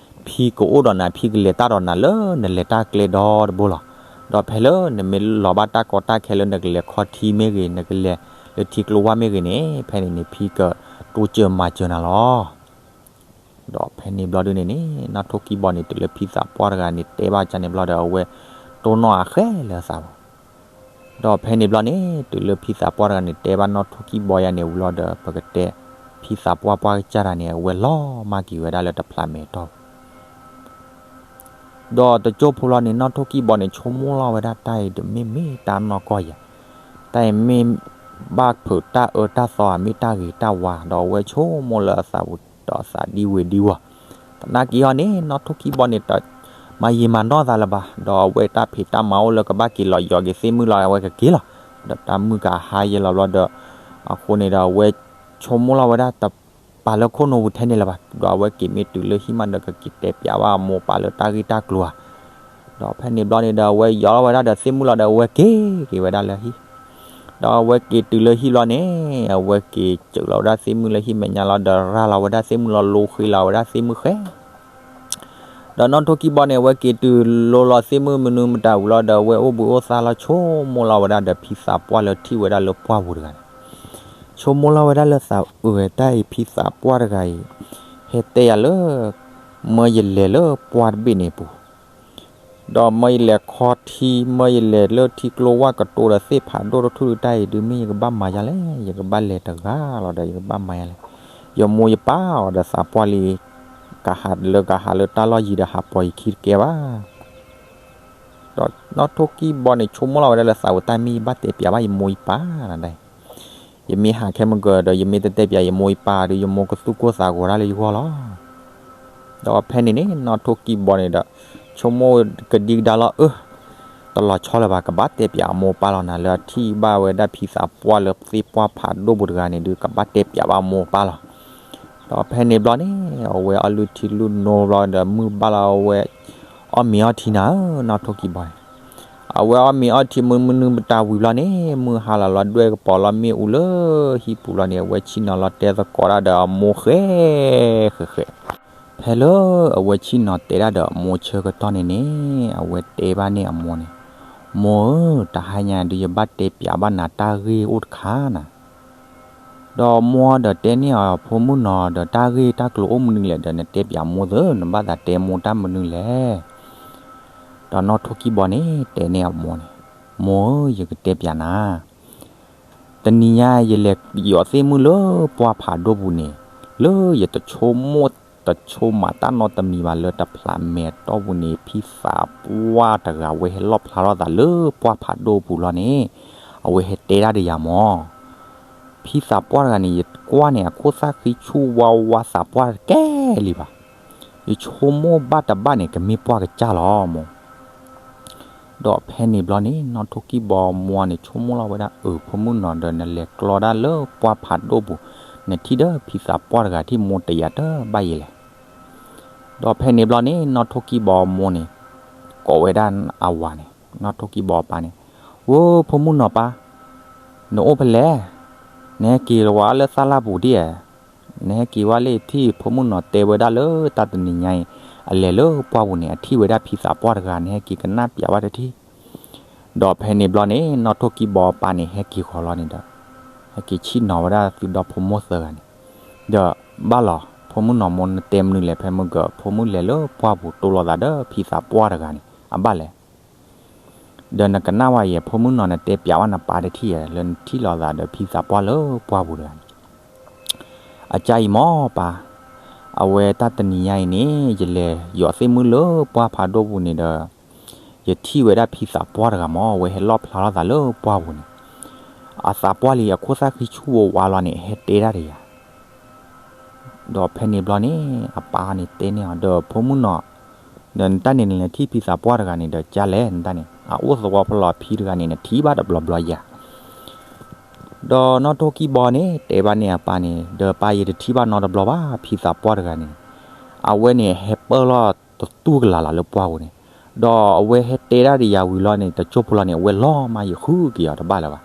ဖံကအိၣ်ဒီးနၤ ဖံကလဲၤတၢ်ဒီးနၤလၢနလဲၤတၢ်ကျဲဒီတဘိလီၤ. ဒီးဖဲလၢနမ့ၢ်လီၤဘၣ်တၢ်ကီတၢ်ခဲလၢနကလဲၤခီထံမ့ၢ်ဂ့ၤ, နကလဲၤလၢထံကျိဝၢ်မ့ၢ်ဂ့ၤန့ၣ် ဖဲန့ၣ်န့ၣ် ဖံကတိစၢၤမၤစၢၤနၤလီၤ. ဒီးဖဲန့ၣ်ဘျီဒုန့ၣ်န့ၣ် နီၣ်ထိၣ်ကံၢ်ဘီန့ၣ် တုၤလၢဖံသးပှၢ်တဂၤန့ၣ် တဲဘၣ်ကန့ၣ်ဘျီဒီး အဝဲတိၢ်နီၣ်အဃဲလၢအသးပူၤ. ဒီးဖဲန့ၣ်ဘျီန့ၣ် တုၤလၢဖံသးပှၢ်တဂၤန့ၣ် တဲဘၣ်နီၣ်ထိၣ်ကံၢ်ဘီယၤန့ၣ်ဝံၤလီၤဒီး ပကတဲ ဖံသးပှၢ်ပှၢ်ကစၢ်တဂၤန့ၣ် အဝဲလီၤမၢ်က့ၤဝဲဒၣ်လၢတဖျးမဲာ်တီၢ်ပူၤ ဒီးတကၠိဖိလီၤန့ၣ် နီၣ်ထိၣ်ကံၢ်ဘီန့ၣ် ဆိကမိၣ်လီၤဝဲဒၣ်တၢ်အံၤ တမ့ၢ်မ့ၢ်တၢ်နီၢ်ကီၢ်ယၤ, တၢ်အံၤမ့ၢ်ဘၣ်ဖုးတၢ်အၢတၢ်သီဧါ မ့ၢ်တၢ်ဂ့ၤတၢ်ဝါ, ဒီးအဝဲဆိကမိၣ်လၢအသးပူၤဒီးသးဒံဝ့ၤဒံဝီၤ. သနာ်က့ဟီန့ၣ် နီၣ်ထိၣ်ကံၢ်ဘီန့ၣ် တမၤယံာ်မၤနီၢ်သးလၢၤဘၣ်, ဒီးအဝဲတၢ်ဖံးတၢ်မၤအိၣ်လၢကဘၣ်က့ၤလီၤယီၤက့ၤသ့ၣ်မုၣ်လီၤ အဝဲကက့ၤလီၤ. ဒီးတၢ်မုၢ်ကဟါယဲလီၤဘျီဒီး အဃိန့ၣ်ဒီးအဝဲ ဆိကမိၣ်လီၤဝဲဒၣ်တပာ်လၢခိၣ်နူာ်ပူၤထဲန့ၣ်လၢၤဘၣ်, ဒီးအဝဲက့ၤမ့ၢ်တုၤလၢဟံၣ်မးဒီး ကက့ၤတဲပျးဘၣ်အမိၢ်အပၢ်လၢတၢ်ဂ့ၢ်တၢ်ကျိၤဧါ. ဒီးဖဲန့ၣ်ဘျီန့ၣ်ဒီး အဝဲယီၤလီၤဝဲဒၣ်ဒီးသ့ၣ်မုၣ်လီၤဒီး အဝဲက့ၤက့ၤဝဲဒၣ်လၢဟံၣ်, ဒီးအဝဲက့ၤတုၤလၢဟံၣ်ဘျီန့ၣ် အဝဲက့ၤစၢးလီၤဝဲဒၣ်သ့ၣ်မုၣ်လၢဟံၣ်မဲာ်ညါလီၤဒီး ရၤလီၤဝဲဒၣ်သ့ၣ်မုၣ်လီၤ လိဃ့လီၤဝဲဒၣ်သ့ၣ်မုၣ်ဃဲ ဒီးနီၣ်ထိၣ်ကံၢ်ဘီန့ၣ် အဝဲက့ၤတုၤလိၤလီၤသ့ၣ်မုၣ်မနုၤမတၤဝံၤလီၤဒီး အဝဲအိၣ်ဘှံးအိၣ်သါလီၤ ဆိကမိၣ်လီၤဝဲဒၣ်ဒီးဖံသးပှၢ်လၢထံၣ်ဝဲဒၣ်လၢပှၢ်ပူၤတဂၤန့ၣ်, ဆိကမိၣ်လီၤဝဲဒၣ်လၢသးအုး တၢ်အံၤဖံသးပှၢ်တဂၤအံၤ ဟဲတဲယၤလၢ မၢယလဲၤလၢပှၢ်တဘ့ၣ်န့ၣ်ပူၤ ဒီးမၢယလဲၤခီထံ မၢယလဲၤလၢထံကျိဝၢ်ကတိၤဒီးသ့ၣ်ဖးဒိၣ်တထူၣ်တၢ်အံၤဒုး မ့ၢ်ယကဘၣ်မၤယါလဲၣ်, ယကဘၣ်လဲၤတဂၤလီၤဒီး ယကဘၣ်မၤယါလဲၣ်. ယမိၢ်ယပၢ်အီၤဒီးသးပှၢ်လံ, ကဟးလၢကဟးလၢတၢ်လီၢ်ယံၤဒီးဟးပိာ်ယခံတကဲဘၣ် ဒီးနီၣ်ထိၣ်ကံၢ်ဘီန့ၣ် ဆိကမိၣ်လီၤဝဲဒၣ်လၢသးဝဲတၢ်မ့ၢ်ယဘၣ်တဲပျးဘၣ်ယမိၢ်ယပၢ်နဒၣ်, ယမ့ၢ်ဟးခဲမုၢ်ကဒီး ယမ့ၢ်တတဲပျးယမိၢ်ယပၢ်ဒီး ယမိၢ်ကသူၣ်ကိၢ်သးဂီၤဒၣ်လၢယဂီၢ်လီၤ. ဒီးဖဲန့ၣ်န့ၣ် နီၣ်ထိၣ်ကံၢ်ဘီန့ၣ်ဒီး ဆိကမိၣ်ကဒံကဒါလီၤ အၢ တလီၤဆီလၢၤဘၣ် ကဘၣ်တဲပျးအမိၢ်အပၢ်လီၤနၤ လၢအထံၣ်ဘၣ်ဝဲဒၣ်ဖံသးပှၢ်လၢသ့ၣ်ပှၢ်ဖးဒိၣ်ပူၤတဂၤန့၁ၣ်ဒုး ကဘၣ်တဲပျးဘၣ်အမိၢ်အပၢ်လီၤ. ဒီးဖဲန့ၣ်ဘျီန့ၣ် အဝဲအီလုၢ်ထံလုၢ်နိဘျီဒီး မုၢ်ဘၣ်လီၤ အဝဲအီၣ်မ့ၤအီထံနၤဧၢ နီၣ်ထိၣ်ကံၢ်ဘီန့ၣ်, အဝဲအီၣ်မ့ၤအီထံမုၢ်မနုၤမတၤဝံၤဘျီန့ၣ် မုၢ်ဟါလီၤလီၤ ဒွဲၣ်ကပီၤလီၤမ့ၣ်အူလၢဟံၣ်ပူၤလီၤန့ၣ် အဝဲဆ့ၣ်နီၤလီၤတဲသကိးတၢ်ဒီးအမိၢ်ဃဲ ဃဲဃဲ ဖဲလၢအဝဲဆ့ၣ်နီၤတဲဒၣ်ဒီးအမိၢ်ဆၢကတီၢ်န့ၣ်န့ၣ် အဝဲတဲဘၣ်န့ၢ်အမိၢ်န့ၣ်, မိၢ်ဧၢ, တဟါညါဒုးယဘၣ်တဲပျးဘၣ်နၤတၢ်ဂ့ၢ်အိၣ်တခါနၤ. ဒီးမိၢ်ဒီးတဲန့ၢ်အီၤ ဖိမုၣ်နီၤ ဒီးတၢ်ဂ့ၢ်တၢ်ကျိၤအိၣ်မနုၤလဲၣ်ဒီး နတဲပျးမိၢ်သၢ နဘၣ်သးတဲမိၢ်တၢ်မနုၤလဲၣ်. ဒီးနီၣ်ထိၣ်ကံၢ်ဘီန့ၣ် တဲန့ၢ်အမိၢ်န့ၣ်, မိၢ်ဧၢ, ယကတဲပၠးနၤ, တနံၤညါယလဲၤယီၤသ့ၣ်မုၣ်လၢပှၢ်ဖးဒိၣ်ပူၤန့ၣ်, လၢယတဆိကမိၣ်တဆိကမးတၢ်နီတမံၤဘၣ် လၢတဖျးမဲာ်တီၢ်ပူၤန့ၣ် ဖံသးပှၢ်တဂၤ အဝဲဟဲလီၣ်ဖျါထီၣ်သးလၢပှၢ်ဖးဒိၣ်ပူၤလီၤန့ၣ်, အဝဲဟဲတဲဒၣ်ဒီးယၤမၢ်. ဖံသးပှၢ်တဂၤန့ၣ် ယကွၢ်န့ၣ် အခိၣ်သၣ်ဃံဆူၣ်ဝါဝါ သးပှၢ်တကဲလံဘၣ်. ယဆိကမိၣ်ဘၣ်တဘၣ်န့ၣ် ကမ့ၢ်ပှၢ်ကစၢ်လီၤမၢ်. ဒီးဖဲန့ၣ်ဘျီန့ၣ် နီၣ်ထိၣ်ကံၢ်ဘီမိၢ်န့ၣ် ဆိကမိၣ်လီၤဝဲဒၣ်, အၢ ဖိမုၣ်နီၤ, ဒီးနလဲၤကျီဒၣ်လၢပှၢ်ဖးဒိၣ်ပူၤ, နထံၣ်ဒီးဖံသးပှၢ်တဂၤထံၣ်မိၢ်တယၤတဘၣ်ယဲလဲၣ်. ဒီးဖဲန့ၣ်ဘျီန့ၣ် နီၣ်ထိၣ်ကံၢ်ဘီမိၢ်န့ၣ် ကိးဝဲဒၣ်အဝၤန့ၣ်, နီၣ်ထိၣ်ကံၢ်ဘီပၢ်န့ၣ်, ဝိ ဖိမုၣ်နီၤပၢ်, နအိၣ်ဖဲလဲၣ်, နဟဲက့ၤဝဲလၢသၣ်လၣ်ပူၤဒ်ဧါ, နဟဲက့ၤဝဲလၢထံၣ် ဖိမုၣ်နီၤတဲဝဲဒၣ်လၢတၢ်တနံၤညါအံၤ အလဲၤလၢပှၢ်ပူၤန့ၣ် အထံၣ်ဝဲဒၣ်ဖံသးပှၢ်တဂၤန့ၣ် ဟဲက့ၤကနၣ်ပၠးဝဲတထံၣ်. ဒီးဖဲန့ၣ်ဘျီန့ၣ် နီၣ်ထိၣ်ကံၢ်ဘီပၢ်န့ၣ် ဟဲက့ၤဃီၤလီၤန့ၣ်ဒီး ဟဲက့ၤဆံၣ်နီၤဝဲဒၣ်သုဒီဖိမိၢ်သၢဂၤန့ၣ်, ဒီးဘၣ်လီၤ ဖိမုၣ်နီၤမိၢ် နတဲမနုၤလဲၣ်, ဖဲမုၢ်က ဖိမုၣ်လဲၤလၢပှၢ်ပူၤတိၢ်လိာ်သးဒီးဖံသးပှၢ်တဂၤန့ၣ် အဘၣ်လဲၣ်. ဒီးနကနၣ်ဝဲယဲ ဖိမုၣ်နီၤ နတဲပၠးဝဲနပၢ်တထံၣ်ဧါ လၢနထံၣ်လိာ်သးဒီးဖံသးပှၢ်လၢပှၢ်ပူၤတဂၤန့ၣ်. အကါအံၤမၢ်ပၢ်, အဝဲတၢ်တနံၤညါအံၤန့ၣ် ယလဲၤယီၤသ့ၣ်မုၣ်လၢပှၢ်ဖးဒိၣ်ပူၤန့ၣ်ဒီး ယထံၣ်ဝဲဒၣ်ဖံသးပှၢ်တဂၤမၢ် အဝဲဟဲလီၣ်ဖျါထီၣ်သးလၢပှၢ်ပူၤန့ၣ်, အသးပှၢ်လံ အခိၣ်သၣ်ဃံဆူၣ်ဝါဝါလီၤန့ၣ် ဟဲတဲဒၣ်ဒီးယၤ ဒီးဖဲန့ၣ်ဘျီန့ၣ် အပၢ်န့ၣ်တဲန့ၢ်အီၤ ဒီးဖိမုၣ်နီၤ, ဒီးနတၢ်န့ၣ်နလဲၤထံၣ်ဖံသးပှၢ်တဂၤန့ၣ်ဒီးကါလဲၣ် နတၢ်န့ၣ် အအိၣ်သဝီဖိလီၤ ဖံတဂၤန့ၣ် နထံၣ်ဘၣ်တဘျီဘျီယၤ. ဒီးနီၣ်ထိၣ်ကံၢ်ဘီန့ၣ် တဲဘၣ်န့ၢ်အပၢ်န့ၣ် ဒီးပၢ် ယတထံၣ်ဘၣ်နီတဘျီဘၣ် ဖံသးပှၢ်တဂၤန့ၣ်, အဝဲန့ၣ်ဟဲပၢၢ်လီၤတတူၢ်ကလာ်လီၤလၢပှၢ်ပူၤန့ၣ်, ဒီးအဝဲဟဲတဲဒၣ်ဒီးယၤဝံၤလီၤန့ၣ် တကၠိဖိလီၤန့ၣ် အဝဲလီၤမး ယဃုက့ၤအီၤတဘၣ်လၢၤဘၣ်.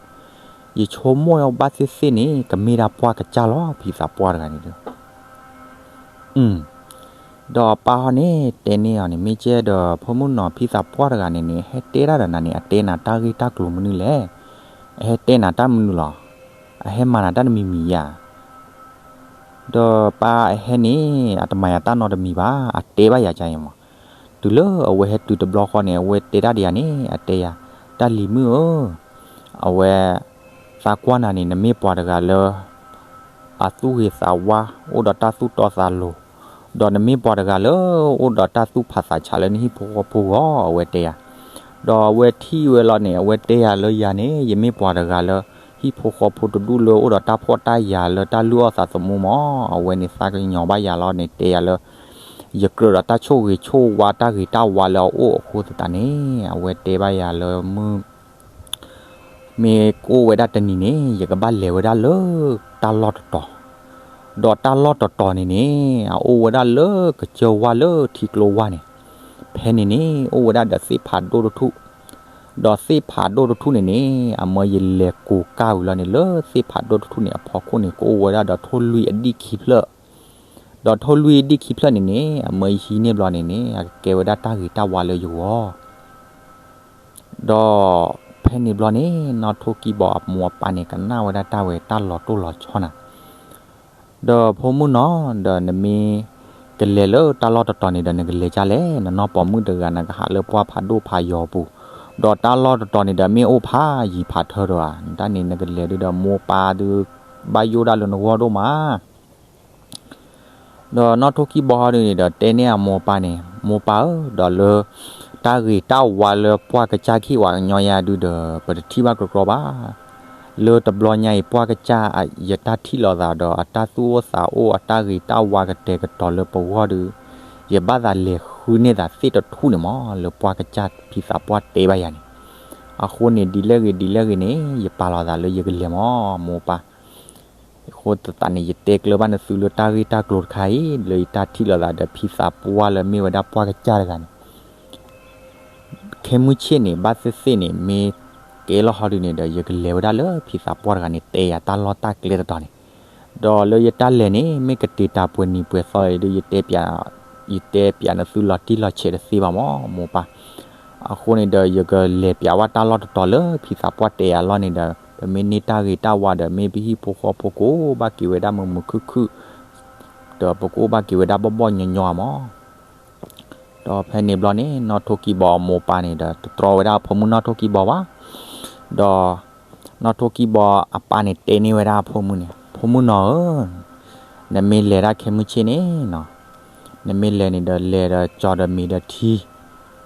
ယဆိကမိၣ်အီၤဘၣ်သ့ၣ်သ့ၣ်န့ၣ် ကမ့ၢ်ဒၣ်ပှၢ်ကစၢ်လီၤ ဖံသးပှၢ်တဂၤန့ၣ်ဒီး ဒီးပၢ်ဟီန့ၣ် တဲန့ၢ်အီၤန့ၣ် မ့ၢ်ကဲဒီး ဖိမုၣ်နီၤ ဖံသးပှၢ်တဂၤန့ၣ်န့ၣ် ဟဲတဲဒၣ်ဒီးနၤန့ၣ် အတဲနၤတၢ်ဂ့ၢ်တၢ်ကျိၤမနုၤလဲၣ်, အဟဲတဲနၤတၢ်မနုၤလီၤ, အဟဲမၤနၤတၢ်တမံၤမံၤဧါ. ဒီးပၢ် အဟဲန့ၣ် အတမၤယၤတၢ်နီတမံၤဘၣ် အတဲဘၣ်ယၤကါအံၤမၢ်. တုၤလၢအဝဲဟဲတုၤတဘျီဃီန့ၣ် အဝဲတဲဒၣ်ဒီးယၤန့ၣ် အတဲယၤ, တၢ်လံၤမုၣ်ဧၢ, အဝဲ သးကွၢ်နၤန့ၣ် နမ့ၢ်ပှၤတဂၤလၢ အသူၣ်ဂ့ၤသးဝါ အိၣ်ဒီးတၢ်သူၣ်တီသးလိၤ, ဒီးနမ့ၢ်ပှၤတဂၤလၢ အိၣ်ဒီးတၢ်သူၣ်ဖးသးဆးလၢနဟံၣ်ဖိဃီဖိဂီၢ် အဝဲတဲယၤ. ဒီးအဝဲထံၣ်ဝဲလီၤန့ၣ် အဝဲတဲယၤလၢယၤန့ၣ် ယမ့ၢ်ပှၤတဂၤလၢ ဟံၣ်ဖိဃီဖိတဒူၣ်လၢအိၣ်ဒီးတၢ်ဖှီၣ်တၢ်ယာ်လၢတၢ်လုၢ်အီၣ်သးသမူမၢ်. အဝဲန့ၣ်သးကညီၤဘၣ်ယၤလီၤန့ၣ် တဲယၤလၢ ယကြၢးဒီးတၢ်ဆိၣ်ဂ့ၤဆိၣ်ဝါတၢ်ဂ့ၤတၢ်ဝါလၢအအိၣ်အဃိသတးန့ၣ် အဝဲတဲဘၣ်ယၤလၢမုၢ် မ့ၢ်ကအိၣ်ဝဲဒၣ်တနံၤန့ၣ် ယကဘၣ်လဲၤဝဲဒၣ်လၢတၢ်လီၢ်တတီၤ, ဒီးတၢ်လီၢ်တတီၤန့ၣ်န့ၣ် အအိၣ်ဝဲဒၣ်လၢကစၢၢ်ဝါလၢထံကျိဝါန့ၣ်, ဖဲန့ၣ်န့ၣ် အိၣ်ဝဲဒၣ်ဒီးသ့ၣ်ဖးဒိၣ်တထူၣ်, ဒီးသ့ၣ်ဖးဒိၣ်တထူၣ်န့ၣ်န့ၣ် အမၢယလဲၤကိးကၢ်ဝံၤလီၤန့ၣ် လၢသ့ၣ်ဖးဒိၣ်တထူၣ်န့ၣ် အဖီခိၣ်န့ၣ် ကအိၣ်ဝဲဒၣ်ဒီးထိၣ်လွံၢ်အဒံၣ်ခံဖျၢၣ်, ဒီးထိၣ်လွံၢ်အဒံၣ်ခံဖျၢၣ်န့ၣ်န့ၣ် အမၢယဟံးန့ၢ်ဘျီန့ၣ်န့ၣ် အကကဲဝဲဒၣ်တၢ်ဂ့ၤတၢ်ဝါလၢယဂီၢ် ဒီးဖဲန့ၣ်ဘျီန့ၣ် နီၢ်ထိၣ်ကံၢ်ဘီအမိၢ်အပၢ်န့ၣ် ကနၣ်ဝဲဒၣ်တၢ်ဝဲတၢ်လီၤတိၢ်လီၤဆီနၤ, ဒီးဖိမုၣ်နီၤ, ဒီးနမ့ၢ်ကလဲၤလၢတၢ်လီၢ်တတီၤန့ၣ်ဒီး နကလဲၤကၢ်လဲၣ်, နနီၢ်ပိာ်မုၣ်တဂၤ နကဟးလၢပှၢ်ဖးဒိၣ်ဖးယီၤပူၤ, ဒီးတၢ်လီၢ်တတီၤန့ၣ်ဒီး မ့ၢ်အိၣ်ဖးယံၤဖးထၢဒီးဧါ, နတၢ်န့ၣ် နကလဲၤဒုးဒီးမိၢ်ပၢ်ဒုး ဘၣ်ယိၣ်ဒၣ်လၢနဂီၢ်ဒိၣ်မး ဒီးနီၢ်ထိၣ်ကံၢ်ဘီဟီဒုန့ၣ်ဒီး တဲန့ၢ်အမိၢ်ပၢ်န့ၣ်, မိၢ်ပၢ်ဧၢ, ဒီးလၢတၢ်ဂ့ၤတၢ်ဝါလၢပှၢ်ကစၢ်ခံဝဲကညီယၤဒုဒီး ပတထံၣ်ဘၣ်ကြီကြီဘၣ်. လၢတဘျီညါအံၤ ပှၢ်ကစၢ်ယတၢ်ထံၣ်လိာ်သးဒီး အတၢ်သူၣ်အိၣ်သးအိၣ် အတၢ်ဂ့ၤတၢ်ဝါကတဲာ်ကတီၤလၢပဂီၢ်ဒု, ယဘၣ်သးလဲၤဃုန့ၢ်သးသ့ၣ်တထူၣ်န့ၣ်မး လၢပှၢ်ကစၢ်ဖံသးပှၢ်တဲဘၣ်ယၤန့ၣ်. အဃိန့ၣ် ဒ်လဲၣ်ဂ့ၤဒ်လဲၣ်ဂ့ၤန့ၣ် ယပာ်လီၤသးလၢယကလဲၤမး မိၢ်ပၢ် အဃိသတးန့ၣ် ယတဲကျၢၤဘၣ်နသုလၢတၢ်ဂ့ၢ်တၢ်ကျိၤတခါအံၤ လၢယတၢ်ထံၣ်လိာ်သးဒီးဖံသးပှၢ်လၢမ့ၢ်ဝဲဒၣ်ပှၢ်ကစၢ်တဂၤန့ၣ်, ခဲမုၢ်ဆ့ၣ်န့ၣ် ဘၣ်သ့ၣ်သ့ၣ်န့ၣ် မ့ၢ်ကဲလီၤဟီဒုန့ၣ်ဒီး ယကလဲၤဝဲဒၣ်လၢဖံသးပှၢ်တဂၤန့ၣ် တဲယၤတၢ်လီၢ်တၢ်ကျဲတတီၤန့ၣ်, ဒီးလၢယတၢ်လဲၤန့ၣ် မ့ၢ်ကတ့ၤတၢ်ပှဲၤနံၤပှဲၤသီအံၤဒု ယတဲပၠးနသုလီၤတံၢ်လီၤဆဲးတသ့ဘၣ်မး မိၢ်ပၢ်. အဃိန့ၣ်ဒီး ယကလဲၤပၠးဝဲတၢ်လီၢ်တတီၤလၢဖံသးပှၢ်တဲယၤလီၤန့ၣ်ဒီး ပမ့ၢ်န့ၢ်တၢ်ဂ့ၤတၢ်ဝါဒီး မ့ၢ်ပဟံၣ်ဖိဃီဖိကအိၣ်ဘၣ်က့ၤဝဲဒၣ်မုာ်မုာ်ခုၣ်ခုၣ်, ဒီးပကအိၣ်ဘၣ်က့ၤဝဲဒၣ်ဘီၣ်ဘီၣ်ညီညီမး ဒီးဖဲန့ၣ်ဘျီန့ၣ် နီၢ်ထိၣ်ကံၢ်ဘီအမိၢ်အပၢ်န့ၣ်ဒီး တတြီဝဲဒၣ်အဖိမုၣ်နီၢ်ထိၣ်ကံၢ်ဘီဘၣ်. ဒီးနီၢ်ထိၣ်ကံၢ်ဘီအပၢ်န့ၣ်တဲန့ၢ်ဝဲဒၣ်အဖိမုၣ်န့ၣ်, ဖိမုၣ်နီၢ်ဧၢ, နမ့ၢ်လဲၤဒၣ်ခဲမုၢ်ဆ့ၣ်န့ၣ်နီၤ, နမ့ၢ်လဲၤန့ၣ်ဒီး လဲၤဒီးကၠီဒီးမ့ၤဒီးထံ,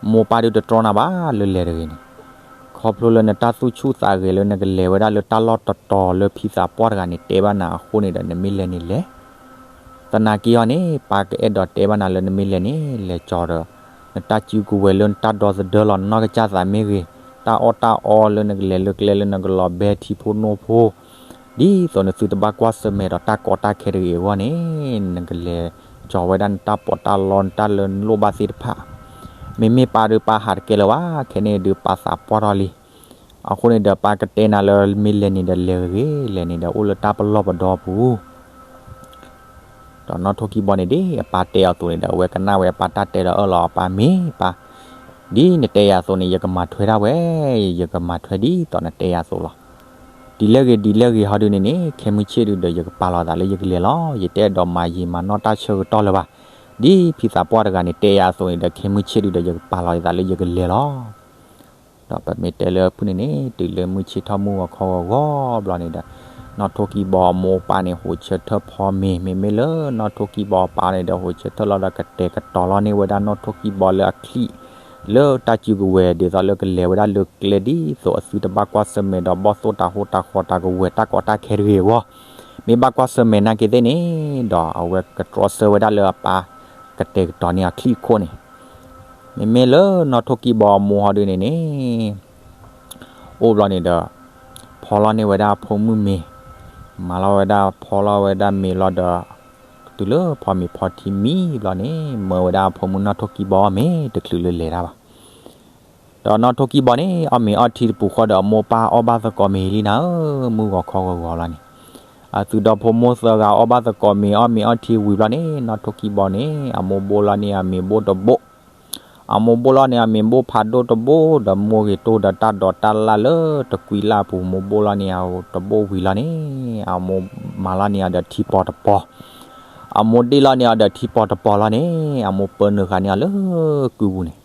မိၢ်ပၢ်ဒုးတတြီနၤဘၣ်လၢလဲၤတဂ့ၤန့ၣ်, ခီဖျိလၢနတၢ်သူၣ်ဆူၣ်သးဂဲၤလၢနကလဲၤဝဲဒၣ်လၢတၢ်လီၢ်တတီၤလၢဖံသးပှၢ်တဂၤန့ၣ် တဲဘၣ်နၤအဃိန့ၣ်ဒီး နမ့ၢ်လဲၤန့ၣ်လဲၤ သနာ်က့အီၤန့ၣ် ပၢ်ကအဲၣ်ဒိးတဲဘၣ်နၤလၢနမ့ၢ်လဲၤန့ၣ် လဲၤကၠီဒီး နတၢ်စုကဝဲၤလၢနတၢ်ဒီသဒၢလီၤနီၢ်ကစၢ်သးမ့ၢ်ဂ့ၤ, တၢ်အီၣ်တၢ်အီလၢနကလဲၤလၢကျဲလၢနကလီၤဘဲထံဖိနိဖိ, ဒ်သိးနသုတဘၣ်ကွၢ်ဆၢၣ်မဲာ်ဒီးတၢ်ကီတၢ်ခဲတဂ့ၤအဂီၢ်န့ၣ် နကလဲၤကၠီဝဲဒၣ်နတၢ်ပီးတၢ်လီ နတၢ်လၢနလိၣ်ဘၣ်သ့ၣ်တဖၣ်. မ့မ့ၢ်ပၢ်ဒုးပၢ်ဟးတကဲလၢၤဘၣ်, ခဲန့ၣ်ဒုးပၢ်သးပှၢ်ထီၣ်လံ. အဃိန့ၣ်ဒီးပၢ်ကတဲနၤလၢမ့ၢ်လဲၤန့ၣ်ဒီးလဲၤဂ့ၤ, လဲၤန့ၣ်ဒီးအိၣ်လၢတၢ်ပလီၢ်ပဒီပူၤ ဒီးနီၢ်ထိၣ်ကံၢ်ဘီန့ၣ်ဒ်အပၢ်တဲအီၤအသိးန့ၣ်ဒီး အဝဲကနၣ်ဝဲအပၢ်တၢ်တဲဒီးအၢၣ်လီၤအပၢ် မ့ၢ်ပၢ်, ဒ်နတဲယၤအသိးန့ၣ် ယကမၤထွဲဒၣ်ဝဲ, ယကမၤထွဲဒ်သိးနတဲယၤအသိးလီၤ. ဒ်လဲၣ်ဂ့ၤဒ်လဲၣ်ဂ့ၤဟီဒုန့ၣ်န့ၣ် ခဲမုၢ်ဆ့ၣ်ဒုဒီးယကပာ်လီၤသးလၢယကလဲၤလီၤ. ယတအဲၣ်ဒိးမၤယံာ်မၤနီၢ်တၢ်ဆၢကတီၢ်လၢၤဘၣ်. ဒ်ဖံသးပှၢ်တဂၤန့ၣ် တဲယၤအသိးန့ၣ်ဒီး ခဲမုၢ်ဆ့ၣ်ဒုဒီးယကပာ်လီၤယသးလၢယကလဲၤလီၤ. ဒီးပမ့ၢ်တဲလၢဖုၣ်န့ၣ်န့ၣ် တုၤလၢမုၢ်ဆ့ၣ်ထီၣ်မုၢ်ဂီၤခီဂီၤဂီၤဘျီန့ၣ်ဒီး နီၢ်ထိၣ်ကံၢ်ဘီအမိၢ်အပၢ်န့ၣ် ဟိးဆၢထၢၣ်ဖီမ့ၤ, မ့မ့ၢ်လၢနီၢ်ထိၣ်ကံၢ်ဘီအပၢ်န့ၣ်ဒီး ဟိးဆၢထၢၣ်လီၤဒီးကတဲာ်ကတီၤလီၤန့ၢ်ဝဲဒၣ်နီၢ်ထိၣ်ကံၢ်ဘီလၢအချံၣ် လၢတၢ်စုကဝဲၤ ဒ်သိးလၢကလဲၤဝဲဒၣ်လၢကျဲ ဒ်သိးအသုတဘၣ်ကွၢ်ဆၢၣ်မဲာ်ဒီးဘီၣ်သိၣ်တၤဟိတၤဃီၤတၤကဝဲၤတၢ်ကီတၢ်ခဲတဂ့ၤအဂီၢ်, မ့ၢ်ဘၣ်ကွၢ်ဆၢၣ်မဲာ်နာ်က့သ့ၣ်န့ၣ် ဒီးအဝဲကတြီဆၢဝဲဒၣ်လၢအပၢ်ကတဲာ်ကတီၤန့ၢ်အချံၣ်အခိၣ်န့ၣ်, မ့မ့ၢ်လၢနီၢ်ထိၣ်ကံၢ်ဘီအမိၢ်ဟီဒုန့ၣ်န့ၣ် အိၣ်ဘျီန့ၣ်ဒီး ဖီလီၤန့ၢ်ဝဲဒၣ်အဖိမုၣ်မ့ၤ, မၤလီၤဝဲဒၣ်ဖီလီၤဝဲဒၣ်မ့ၤလီၤဒီး တုၤလၢဖီမ့ၤဖီထံမံဘျီန့ၣ် မၢဝဲဒၣ်အဖိမုၣ်နီၢ်ထိၣ်ကံၢ်ဘီအီၣ်မ့ၤတချုးလၢလဲၤတၢ်ဘၣ်. ဒီးနီၢ်ထိၣ်ကံၢ်ဘီန့ၣ် အီၣ်မ့ၤအီၣ်ထံတပူၤဃီဒီး အမိၢ်ပၢ်အီၣ်ဘၣ်သကိးမ့ၤလံနၤဧၢ, မုၢ်ဂီၤခီဂီၤဂီၤလီၤန့ၣ်, အသုးဒီဖိမိၢ်သၢဂၤအီၣ်ဘၣ်သကိးမ့ၤ အီၣ်မ့ၤအီၣ်ထံဝံၤဘျီန့ၣ် နီၢ်ထိၣ်ကံၢ်ဘီန့ၣ် အမိၢ်ဘိၣ်လီၤန့ၢ်အမ့ၤဘိၣ်တဘိၣ် အမိၢ်ဘိၣ်လီၤန့ၢ်အမ့ၤဘိၣ်ဖးဒိၣ်တဘိၣ် ဒီးမိၢ်ဂ့ၤတိၢ်ဒီးတၢ်ဒိးတၢ်လၣ်လၢတကွံလၢ်အပူၤ မိၢ်ဘိၣ်လီၤန့ၢ်အတဘိၣ်ဝံၤလီၤန့ၣ် အမိၢ်မၤလီၤန့ၢ်အီၤဒီးထံပီၤတပီၤ, အမိၢ်ဒ့ၣ်လီၤန့ၢ်အီၤဒီးထံပီၤတပီၤလီၤန့ၣ် အမိၢ်ပၢနုာ်ဃာ်န့ၢ်အီၤလၢကုပူၤန့ၣ်,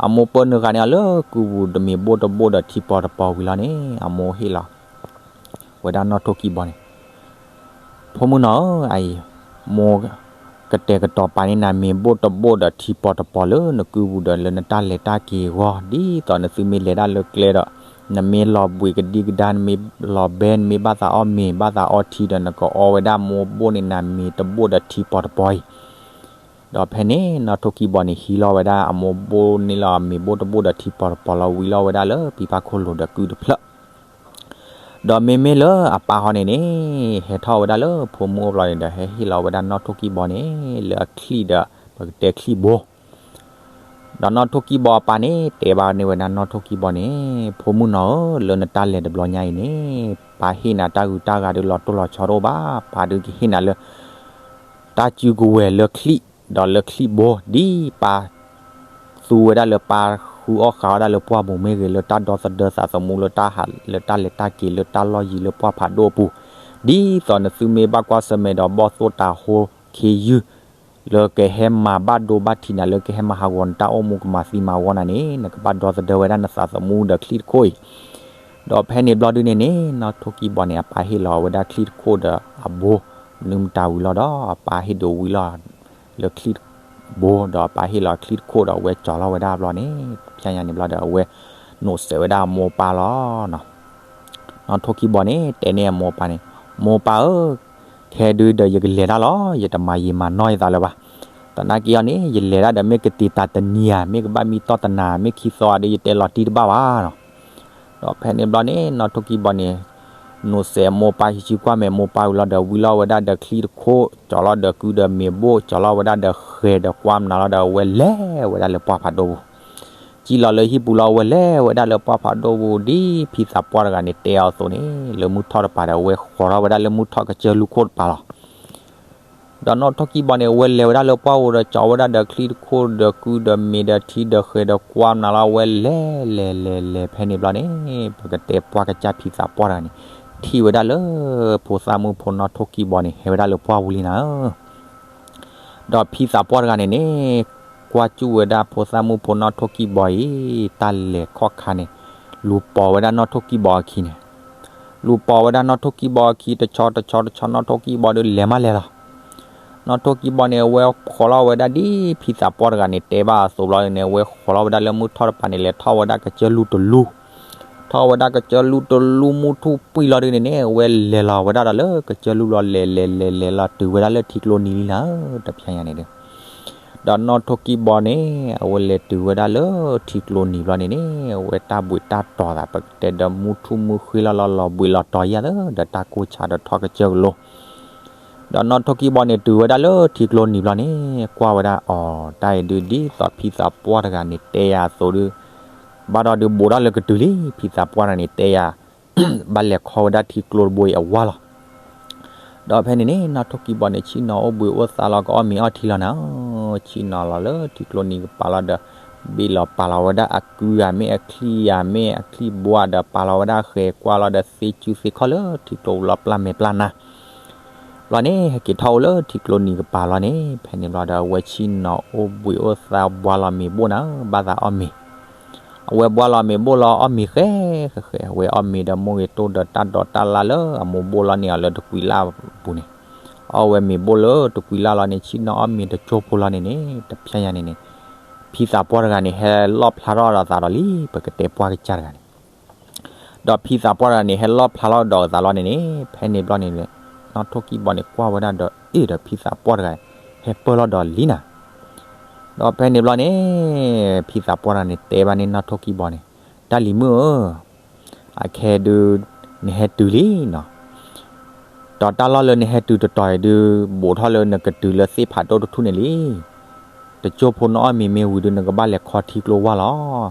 အမိၢ်ပၢနုာ်ဃာ်န့ၢ်အီၤလၢကုပူၤဒီးမ့ၤဘိၣ်တဘိၣ်ဒီးထံပီၤတပီၤဝံၤလီၤန့ၣ် အမိၢ်ဟ့ၣ်လီၤ ဝဲဒၣ်နီၢ်ထိၣ်ကံၢ်ဘီန့ၣ်, ဖိမုၣ်နီၢ်ဧၢ, အအံၤ မိၢ်ကတဲာ်ကတီၤပာ်န့ၢ်နၤမ့ၤဘိၣ်တဘိၣ်ဒီးထံပီၤတပီၤလၢနကုပူၤဒီးလၢနတၢ်လဲၤတၢ်က့ၤအဂီၢ် ဒ်သိးနသုမ့ၢ်လဲၤဒၣ်လၢကျဲဒီး နမ့ၢ်လီၤဘှံးကဒံကဒါ နမ့ၢ်လီၤဘဲ နမ့ၢ်ဘၣ်သးအီၣ်မ့ၤ ဘၣ်သးအီထံဒီး နကအီဝဲဒၣ်မိၢ်ဘိၣ်န့ၢ်နၤမ့ၤတဘိၣ်ဒီးထံပီၤတပီၤအံၤ ဒီးဖဲန့ၣ် နီၢ်ထိၣ်ကံၢ်ဘီန့ၣ် ဟံးလီၤဝဲဒၣ်အမိၢ်ဘိၣ်န့ၢ်လီၤမ့ၤဘိၣ်တဘိၣ်ဒီးထံပီၤတပီၤလီၤ ဝံၤလီၤဝဲဒၣ်လၢပံၤဖးခိၣ်လိၤဒီးကုတဖျၢၣ်, ဒီးမ့မ့ၢ်လၢအပၢ်ဟီန့ၣ်န့ၣ် ဟဲထီၣ်ဝဲဒၣ်လၢဖိမုၣ်အိၣ်ဘျီန့ၣ်ဒီး ဟဲဟ့ၣ်လီၤဝဲဒၣ်နီၢ်ထိၣ်ကံၢ်ဘီန့ၣ် လၢအချံၣ်ဒီး ပကတဲချံၣ်ဘိ ဒီးနီၢ်ထိၣ်ကံၢ်ဘီအပၢ်န့ၣ် တဲဘၣ်န့ၢ်ဝဲဒၣ်နီၢ်ထိၣ်ကံၢ်ဘီန့ၣ် ဖိမုၣ်နီၢ်ဧၢ, လၢနတၢ်လဲၤတဘျီညါအံၤန့ၣ် ပၢ်ဟ့ၣ်နၤတၢ်ဂုၤတၢ်ဂၤဒုးလီၤတိၢ်လီၤဆီတအိၣ်ဘၣ်, ပၢ်ဒုးကဟ့ၣ်နၤလၢ တၢ်စုကဝဲၤလၢချံၣ် ဒီးလၢချံၣ်ဘိ ဒ်ပၢ်သူဝဲဒၣ်လၢပၢ်ဃုအီၣ်ဃုအီဒၣ်လၢပှၢ်ပူၤမ့ၢ်ဂ့ၤ, လၢတၢ်ဒီသဒၢသးသမူ လၢတၢ်ဟး လၢတၢ်လဲၤတၢ်က့ၤ လၢတၢ်လီၢ်ယံၤလၢပှၢ်ဖးဒိၣ်အပူၤ, ဒ်သိးနသုမ့ၢ်ဘၣ်ကွၢ်ဆၢၣ်မဲာ်ဒီးဘီၣ်သိၣ်တၤဟိခ့ယုၢ် လၢကဟဲမၤဘၣ်ဒိဘၣ်ထံးနၤ လၢကဟဲမၤဟးဂီၤနတၢ်အိၣ်မူကမၤသံမၤဝီနၤန့ၣ် နကဘၣ်ဒီသဒၢဝဲဒၣ်နသးသမူဒီးချံၣ်တခိၣ်အံၤ, ဒီးဖဲန့ၣ်ဘျီဒုန့ၣ်န့ၣ် နီၢ်ထိၣ်ကံၢ်ဘီန့ၣ် အပၢ်ဟ့ၣ်လီၤဝဲဒၣ်ချံၣ်တခိၣ်ဒီးအဘိ မနုၤမတၤဝံၤလီၤဒီး အပၢ်ဟ့ၣ်ဒိးဝံၤလီၤ လၢချံၣ်ဘိ ဒီးအပၢ်ဟ့ၣ်လီၤချံၣ်တခိၣ်ဒီးအဝဲကၠီၤလီၤဝဲဒၣ်ဘျီန့ၣ် ဖျါညါန့ၣ်ဘျီဒီး အဝဲနိးစဲးဝဲဒၣ်အမိၢ်ပၢ်လီၤ. နီၢ်ထိၣ်ကံၢ်ဘီန့ၣ် တဲန့ၢ်အမိၢ်ပၢ်န့ၣ်, မိၢ်ပၢ်ဧၢ, ခဲဒုဒီးယကလဲၤတၢ်လီၤ, ယတမၤယံာ်မၤနီၢ်ယသးလၢၤဘၣ်. သနာ်က့အီၤန့ၣ် ယလဲၤတၢ်ဒီးမ့ၢ်ကတံာ်တာ်တနံၤဧါ, မ့ၢ်ကဘၣ်မံတီၢ်တနၤ မ့ၢ်ခံသီဧါဒီး ယတဲလီၤတံၢ်တဘၣ်ဘၣ်နီၤ. ဒီးဖဲန့ၣ်ဘျီန့ၣ် နီၢ်ထိၣ်ကံၢ်ဘီန့ၣ် နိးစဲးမိၢ်ပၢ် ဟံးစုကွၢ်မဲာ်မိၢ်ပၢ်ဝံၤလီၤဒီး ဝံၤလီၤဝဲဒၣ်ဒီးချံၣ်တခိၣ် ကၠီၤလီၤဒီးကုဒီးမ့ၤဘိၣ် ကၠီၤလီၤဝဲဒၣ်ဒီးဃဲၤဒီးကွၢ်မနုၤလီၤဒီး အဝဲလဲၤဝဲဒၣ်လၢပှၢ်ဖးဒိၣ်ပူၤ စံၣ်လီၤလၢဟံၣ်ပူၤလီၤ အဝဲလဲၤဝဲဒၣ်လၢပှၢ်ဖးဒိၣ်ပူၤ ဒ်ဖံသးပှၢ်တဂၤန့ၣ် တဲအီၤအသိးန့ၣ် လၢမုၢ်ထီၣ်တပၤဒီး အဝဲဃီၤထီၣ်ဝဲဒၣ်လၢမုၢ်ထီၣ်ကစၢၢ်လူၢ်ခိၣ်တပၤလီၤ. ဒီးနီၢ်ထိၣ်ကံၢ်ဘီန့ၣ် အဝဲလဲၤဝဲဒၣ်လၢပှၢ်ပူၤဒီး ကၠီၤဝဲဒၣ်ဒီးချံၣ်တခိၣ်ဒီးကုဒီးမ့ၤဒီးထံဒီးဃဲၤဒီးကွၢ်မနုၤလီၤ အဝဲလဲၤလဲၤလဲၤလဲၤဖဲန့ၣ်ဘျီန့ၣ် ပကတဲပှၢ်ကစၢ်ဖံသးပှၢ်တဂၤန့ၣ် ထံၣ်ဝဲဒၣ်လၢ ဖိသၣ်မုၣ်ဖိနီၢ်ထိၣ်ကံၢ်ဘီန့ၣ် ဟဲဝဲဒၣ်လၢပှၢ်ပူၤလံနၤဧၢ. ဒီးဖံသးပှၢ်တဂၤန့ၣ်န့ၣ် ကွၢ်စူၣ်ဝဲဒၣ်ဖိသၣ်မုၣ်ဖိနီၢ်ထိၣ်ကံၢ်ဘီအံၤ တၢ်လဲၤခီၣ်ခါန့ၣ် လူၤပိာ်ဝဲဒၣ်နီၢ်ထိၣ်ကံၢ်ဘီအခံန့ၣ်, လူၤပိာ်ဝဲဒၣ်နီၢ်ထိၣ်ကံၢ်ဘီအခံ တဆီတဆီတဆီ နီၢ်ထိၣ်ကံၢ်ဘီဒီးလဲၤမးလဲၤလီၤ. နီၢ်ထိၣ်ကံၢ်ဘီန့ၣ် အဝဲဃီၤလီၤဝဲဒၣ်ဒ်ဖံသးပှၢ်တဂၤန့ၣ် တဲဘၣ်အသိးဘျီန့ၣ် အဝဲဃီၤလီၤဝဲဒၣ်လၢမုၢ်ထီၣ်တပၤန့ၣ် လဲၤထီၣ်ဝဲဒၣ်ကစၢၢ်လူၢ်တလူၢ်, ထီၣ်ဝဲဒၣ်ကစၢၢ်လူၢ်တလူၢ် မုၢ်ထူၣ်ပှံၢ်လီၤဒုန့ၣ်န့ၣ် အဝဲလဲၤလီၤဝဲဒၣ်ဒီးလၢကစၢၢ်လူၢ်လီၤ လဲၤလဲၤလဲၤလဲၤလီၤတုၤဝဲဒၣ်လၢထံကျိနံၤလံနၤဧၢ တဖျဲညါန့ၣ်ဒီး ဒီးနီၢ်ထိၣ်ကံၢ်ဘီန့ၣ် အဝဲလဲၤတုၤဝဲဒၣ်လၢထံကျိနံၤဘျီန့ၣ်န့ၣ် အဝဲတၢ်ဘှံးတၢ်တီၤသး ပကတဲဒီးမုၢ်ထူၣ်မုၢ်ဃ့လီၤလီၤ လီၤဘှံးလီၤတီၤယၤသၢ ဒီးတၢ်ကိၢ်ဆါဒီးထီၣ်ကစၢၢ်ကလိ ဒီးနီၢ်ထိၣ်ကံၢ်ဘီန့ၣ် တုၤဝဲဒၣ်လၢထံကျိနံၤဘျီန့ၣ် ကွၢ်ဝဲဒၣ်အီၤ တၢ်အံၤဒုးဒ်သိးဖံသးပှၢ်တဂၤန့ၣ် တဲယၤအသိးဒုး ဘၣ်ဒီးဒုးဘိးထီၣ်လၢကတုၤလံ ဖံသးပှၢ်တဂၤန့ၣ် တဲယၤ ဘၣ်လဲၤခီဝဲဒၣ်ထံကျိတဘိအံၤအဝါလီၤ. ဒီးဖဲန့ၣ်န့ၣ် နီၢ်ထိၣ်ကံၢ်ဘီန့ၣ် ဆ့ၣ်နီၤအိၣ်ဘှံးအိၣ်သါလီၤ ကအီၣ်မ့ၤအီထံလီၤနၤဧၢ, ဆ့ၣ်နီၤလီၤလၢထံကျိနံၤကပၤလီၤဒီး ဘ့ၣ်လီၤပာ်လီၤဝဲဒၣ်အကုယၤမ့ၢ်အချံၣ်ယၤမ့ၢ်အချံၣ်ဘှါဒီး ပာ်လီၤဝဲဒၣ်ဃဲၤကွၢ်လီၤဒီး သ့စုသ့ခီၣ်လၢထံကျိလီၤ ပျၢ်မဲာ်ပျၢ်နါ ဘျီန့ၣ် ဟဲက့ၤထီၣ်အိၣ်လၢထံကျိနံၤကပၤလီၤန့ၣ် ဖဲန့ၣ်ဘျီဒီး အဝဲဆ့ၣ်နီၤအိၣ်ဘှံးအိၣ်သါ ဘှါလီၤမ့ၤဘိၣ်နၤဧၢ ဘၣ်သးအီၣ်မ့ၤ အဝဲဘှါလီၤမ့ၤဘိၣ်လီၤအီၣ်မ့ၤဃဲဃဲဃဲ အဝဲအီၣ်မ့ၤဒီးမိၢ်ဂ့ၤတိၢ်ဒီးတၢ်ဒိးတၢ်လၢ်လၢအမိၢ်ဘိၣ်လီၤန့ၣ် အီၤလၢတကွံလၢ်ပူၤန့ၣ် အီၣ်ဝဲမ့ၤဘိၣ်လၢတကွံလၢ်လီၤန့ၣ် ဆ့ၣ်နီၤအီၣ်မ့ၤတကၠိဖိလီၤန့ၣ်န့ၣ် တဖျဲညါန့ၣ်န့ၣ် ဖံသးပှၢ်တဂၤန့ၣ် ဟဲလီၣ်ဖျါထီၣ်ဒီးသးဒီးလံ ပကတဲပှၢ်ကစၢ်တဂၤန့ၣ် ဒီးဖံသးပှၢ်တဂၤန့ၣ် ဟဲလီၣ်ဖျါထီၣ်ဒီးအသးလီၤန့ၣ်န့ၣ် ဖဲန့ၣ်ဘျီန့ၣ် နီၢ်ထိၣ်ကံၢ်ဘီန့ၣ် ကွၢ်ဝဲဒၣ်ဒီး အ့ၣ်ဒီးဖံသးပှၢ်တဂၤ ဟဲပၢၢ်လီၤဒီးလံနၤ ဒီးဖဲန့ၣ်ဘျီန့ၣ် ဖံသးပှၢ်တဂၤန့ၣ် တဲဘၣ်န့ၣ်နီၢ်ထိၣ်ကံၢ်ဘီန့ၣ် တၢ်လံၤမုၣ်ဧၢ, အခဲဒုး နဟဲတုၤလံနီၤ, ဒီးတၢ်လီၢ်လၢနဟဲတုၤတတီၤအံၤဒုး ဘူးထီၣ်လၢနကတုၤလၢသ့ၣ်ဖးဒိၣ်တထူၣ်န့ၣ်လံ. တကၠိဖိနအီၣ်မ့ၤမ့ၢ်ဝံၤဒုး နကဘၣ်လဲၤခီထံကျိဝါလီၤ.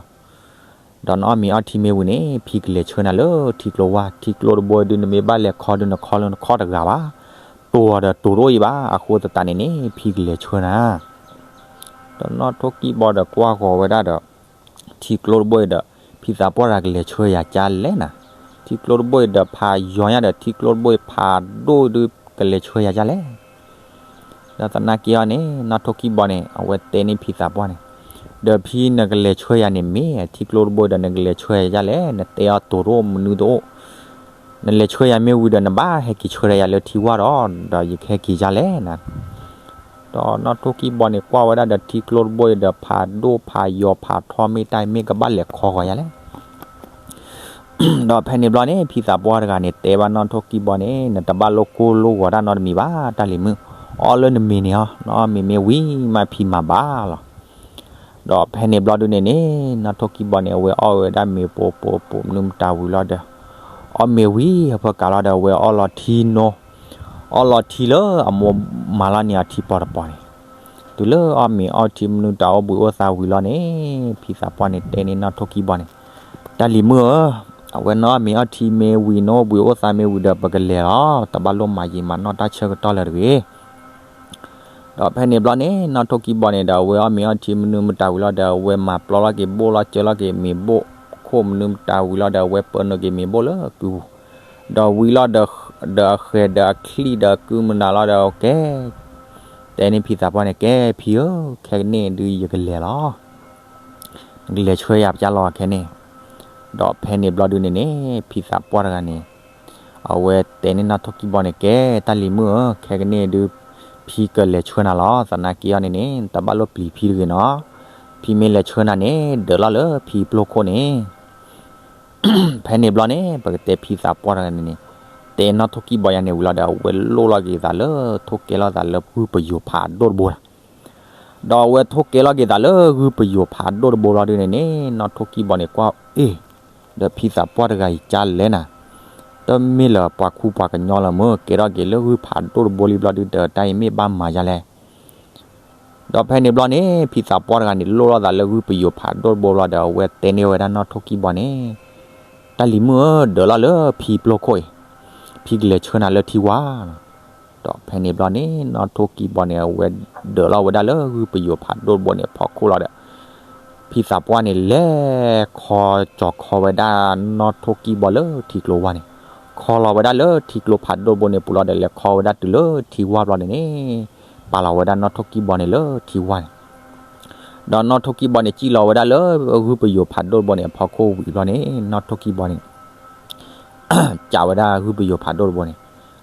ဒီးနအီၣ်မ့ၤအီထံမ့ၢ်ဝံၤန့ၣ် ဖံကလဲၤဆှၢနၤလၢထံကျိဝါ, ထံကျိတဘိဒုး နမ့ၢ်ဘၣ်လဲၤခီဒုး နခီလၢနခီၣ်တဂၤဘၣ်, တိၤဒီးတိၤတအိၣ်အံၤဘၣ်. အဃိသတးန့ၣ်န့ၣ် ဖံကလဲၤဆှၢနၤ. ဒီးနီၢ်ထိၣ်ကံၢ်ဘီဒီးကွၢ်ဃီၤဝဲဒၣ်ဒီး ထံကျိတဘိအံၤဒီး ဖံသးပှၢ်တဂၤကလဲၤဆှၢယၤကၢ်လဲၣ်နၤ, ထံကျိတဘိအံၤဒီးဖးယီၤညါဒီး ထံကျိတဘိအံၤဖးဒိၣ်ဒုး ကလဲၤဆှၢယၤကၢ်လဲၣ်. ဒီးသနာ်က့အီၤန့ၣ် နီၢ်ထိၣ်ကံၢ်ဘီန့ၣ် အဝဲတဲန့ၢ်ဖံသးပှၢ်န့ၣ်, ဒီးဖံနကလဲၤဆှၢယၤန့ၣ်မ့ၢ် ထံကျိတဘိအံၤဒီး နကလဲၤဆှၢယၤကၢ်လဲၣ်, နတဲအီၤတိၤတအိၣ်မနုၤတအိၣ်, နလဲၤဆှၢယၤမ့ၢ်ဝံၤဒီး နဘၣ်ဟဲက့ၤဆှၢယၤလၢထံဝါဒီး ဒီးယကဟဲက့ၤယၤလဲၣ်နၤ. ဒီးနီၢ်ထိၣ်ကံၢ်ဘီန့ၣ် ကွၢ်ဝဲဒၣ်ဒီးထံကျိတဘိအံၤဒီး ဖးဒိၣ်ဖးယီၤဖးထီ မ့ၢ်တၢ်အံၤမ့ၢ်ကဘၣ်လဲၤခီဂီၤယၤလဲၣ်. ဒီးဖဲန့ၣ်ဘျီန့ၣ် ဖံသးပှၢ်တဂၤန့ၣ် တဲဘၣ်နီၢ်ထိၣ်ကံၢ်ဘီန့ၣ် နတဘၣ်လိၣ်ကိၢ်လိၣ်ဂီၤတၢ်နီတမံၤဘၣ် တၢ်လံၤမုၣ်, အီၣ်လၢနမ့ၤန့ၣ်အီၤ, နအီၣ်မ့ၤမ့ၢ်ဝံၤမးဖံမၤဘၣ်လီၤ. ဒီးဖဲန့ၣ်ဘျီဒုန့ၣ်န့ၣ် နီၢ်ထိၣ်ကံၢ်ဘီန့ၣ် အဝဲအီၣ်ဝဲဒၣ်မ့ၤပိာ်ပိာ်ပိာ်မနုၤမတၤဝံၤလီၤဒီး အီၣ်မ့ၤဝံၤဟၢဖၢကးလီၤဒီး အဝဲအီၣ်လီၤထံနိ, အီၣ်လီၤထံလၢအမိၢ်မၤလီၤန့ၢ်အီၤထံပီၤတပီၤန့ၣ်, တုၤလၢအီၣ်မ့ၤအီထံမနုၤတၢ်အိၣ်ဘှံးအိၣ်သါဝံၤလီၤန့ၣ် ဖံသးပှၢ်န့ၣ်တဲန့ၢ်နီၢ်ထိၣ်ကံၢ်ဘီန့ၣ်, တၢ်လံၤမုၣ်ဧၢ, အဝဲနအီၣ်မ့ၤအီထံမ့ၢ်ဝံၤ နအိၣ်ဘှံးအိၣ်သါမ့ၢ်ဝံၤဒီး ပကလဲၤလီၤ, တဘၣ်လိၣ်မၤယံာ်မၤနီၢ်တၢ်ဆၢကတီၢ်လၢၤတဂ့ၤ. ဒီးဖဲန့ၣ်ဘျီန့ၣ် နီၢ်ထိၣ်ကံၢ်ဘီန့ၣ်ဒီး အဝဲအီၣ်မ့ၤအီထံမနုၤမတၤဝံၤလီၤဒီး အဝဲမၤပျီလီၤက့ၤဘိၣ်လီၤစၢၤလီၤက့ၤမ့ၤဘိၣ်ခိၣ်မနုၤမတၤဝံၤလီၤဒီး အဝဲပၢနုာ်က့ၤမ့ၤဘိၣ်လၢကုပူၤ, ဒီးဝံၤလီၤဒီး ဒီးအဃဲၤဒီးအချံၣ်ဒီးကုမနုၤလီၤဒီး ကဲ တဲန့ၢ်ဖံသးပှၢ်န့ၣ် ကဲဖံဧၢ, ခဲကနံၣ်ဒုးယကလဲၤလီၤ. နကလဲၤဆှၢယၤပျၢ်လီၤခဲန့ၣ်. ဒီးဖဲန့ၣ်ဘျီဒုန့ၣ်န့ၣ် ဖံသးပှၢ်တဂၤန့ၣ် အဝဲတဲန့ၢ်နီၢ်ထိၣ်ကံၢ်ဘီန့ၣ် ကဲတၢ်လံၤမုၣ်ဧၢ, ခဲကနံၣ်ဒုး ဖံကလဲၤဆှၢနၤလီၤ. သနာ်က့အီၤန့ၣ်န့ၣ် တဘၣ်လိၣ်ပျံၤဖံတဂ့ၤနီၤ. ဖံမ့ၢ်လဲၤဆှၢနၤန့ၣ် ဒၢးလီၤလၢဖံပျိၢ်ခိၣ်န့ၣ် ဖဲန့ၣ်ဘျီန့ၣ် ပကတဲဖံသးပှၢ်တဂၤန့ၣ်န့ၣ် တဲနီၢ်ထိၣ်ကံၢ်ဘီယၤန့ၣ်ဝံၤလီၤဒီး အဝဲလိၣ်လီၤက့ၤသးလၢ ထိၣ်ကဲလီၤသးလၢဂုၢ်ပယိၤဖးဒိၣ်တဘိလီၤ. ဒီးအဝဲထိၣ်ကဲလီၤက့ၤသးလၢဂုၢ်ပယိၤဖးဒိၣ်တဘိလီၤဒုန့ၣ်န့ၣ် နီၢ်ထိၣ်ကံၢ်ဘီန့ၣ်ကွၢ်အ့ၣ် ဒီးဖံသးပှၢ်တဂၤအံၤကၢ်လဲၣ်နၤ, တမ့ၢ်လၢပှၤခူပှၤကညီလၢမ့ၢ် ကဲထီၣ်က့ၤလၢဂုၢ်ဖးဒိၣ်တဘိလံဘျီဒုဒီး တၢ်အံၤမ့ၢ်ဘၣ်မၤယၤလဲၣ်. ဒီးဖဲန့ၣ်ဘျီန့ၣ် ဖံသးပှၢ်တဂၤန့ၣ် လိၣ်လီၤသးလၢဂုၢ်ပယိၤဖးဒိၣ်တဘိဘျီဒီး အဝဲတဲန့ၢ်ဝဲဒၣ်နီၢ်ထိၣ်ကံၢ်ဘီန့ၣ်, တၢ်လံၤမုၣ်ဧၢ, ဒၢးလီၤလၢဖံပျိၢ်ခိၣ်အံၤ, ဖံကလဲၤဆှၢနၤလၢထံဝါလီၤ. ဒီးဖဲန့ၣ်ဘျီန့ၣ် နီၢ်ထိၣ်ကံၢ်ဘီန့ၣ် အဝဲဒၢးလီၤဝဲဒၣ်လၢဂုၢ်ပယိၤဖးဒိၣ်တဘိန့ၣ် ဖီခိၣ်လီၤဒီး ဖံသးပှၢ်န့ၣ် လဲၤခီကၠီၤခီဝဲဒၣ်နီၢ်ထိၣ်ကံၢ်ဘီလၢထံကျိဝါန့ၣ်, ခီလီၤဝဲဒၣ်လၢထံကျိဖးဒိၣ်တဘိန့ၣ်ပူၤလီၤဒီး လဲၤခီဝဲဒၣ်တုၤလၢထံဝါဘျီန့ၣ်န့ၣ်, ပာ်လီၤဝဲဒၣ်နီၢ်ထိၣ်ကံၢ်ဘီန့ၣ်လၢထံဝါန့ၣ်. ဒီးနီၢ်ထိၣ်ကံၢ်ဘီန့ၣ် စံၣ်လီၤဝဲဒၣ်လၢဂုၢ်ပယိၤဖးဒိၣ်တဘိန့ၣ် အဖီခိၣ်ဝံၤဘျီန့ၣ် နီၢ်ထိၣ်ကံၢ်ဘီန့ၣ် ကးဝဲဒၣ်ဂုၢ်ပယိၤဖးဒိၣ်တဘိန့ၣ်,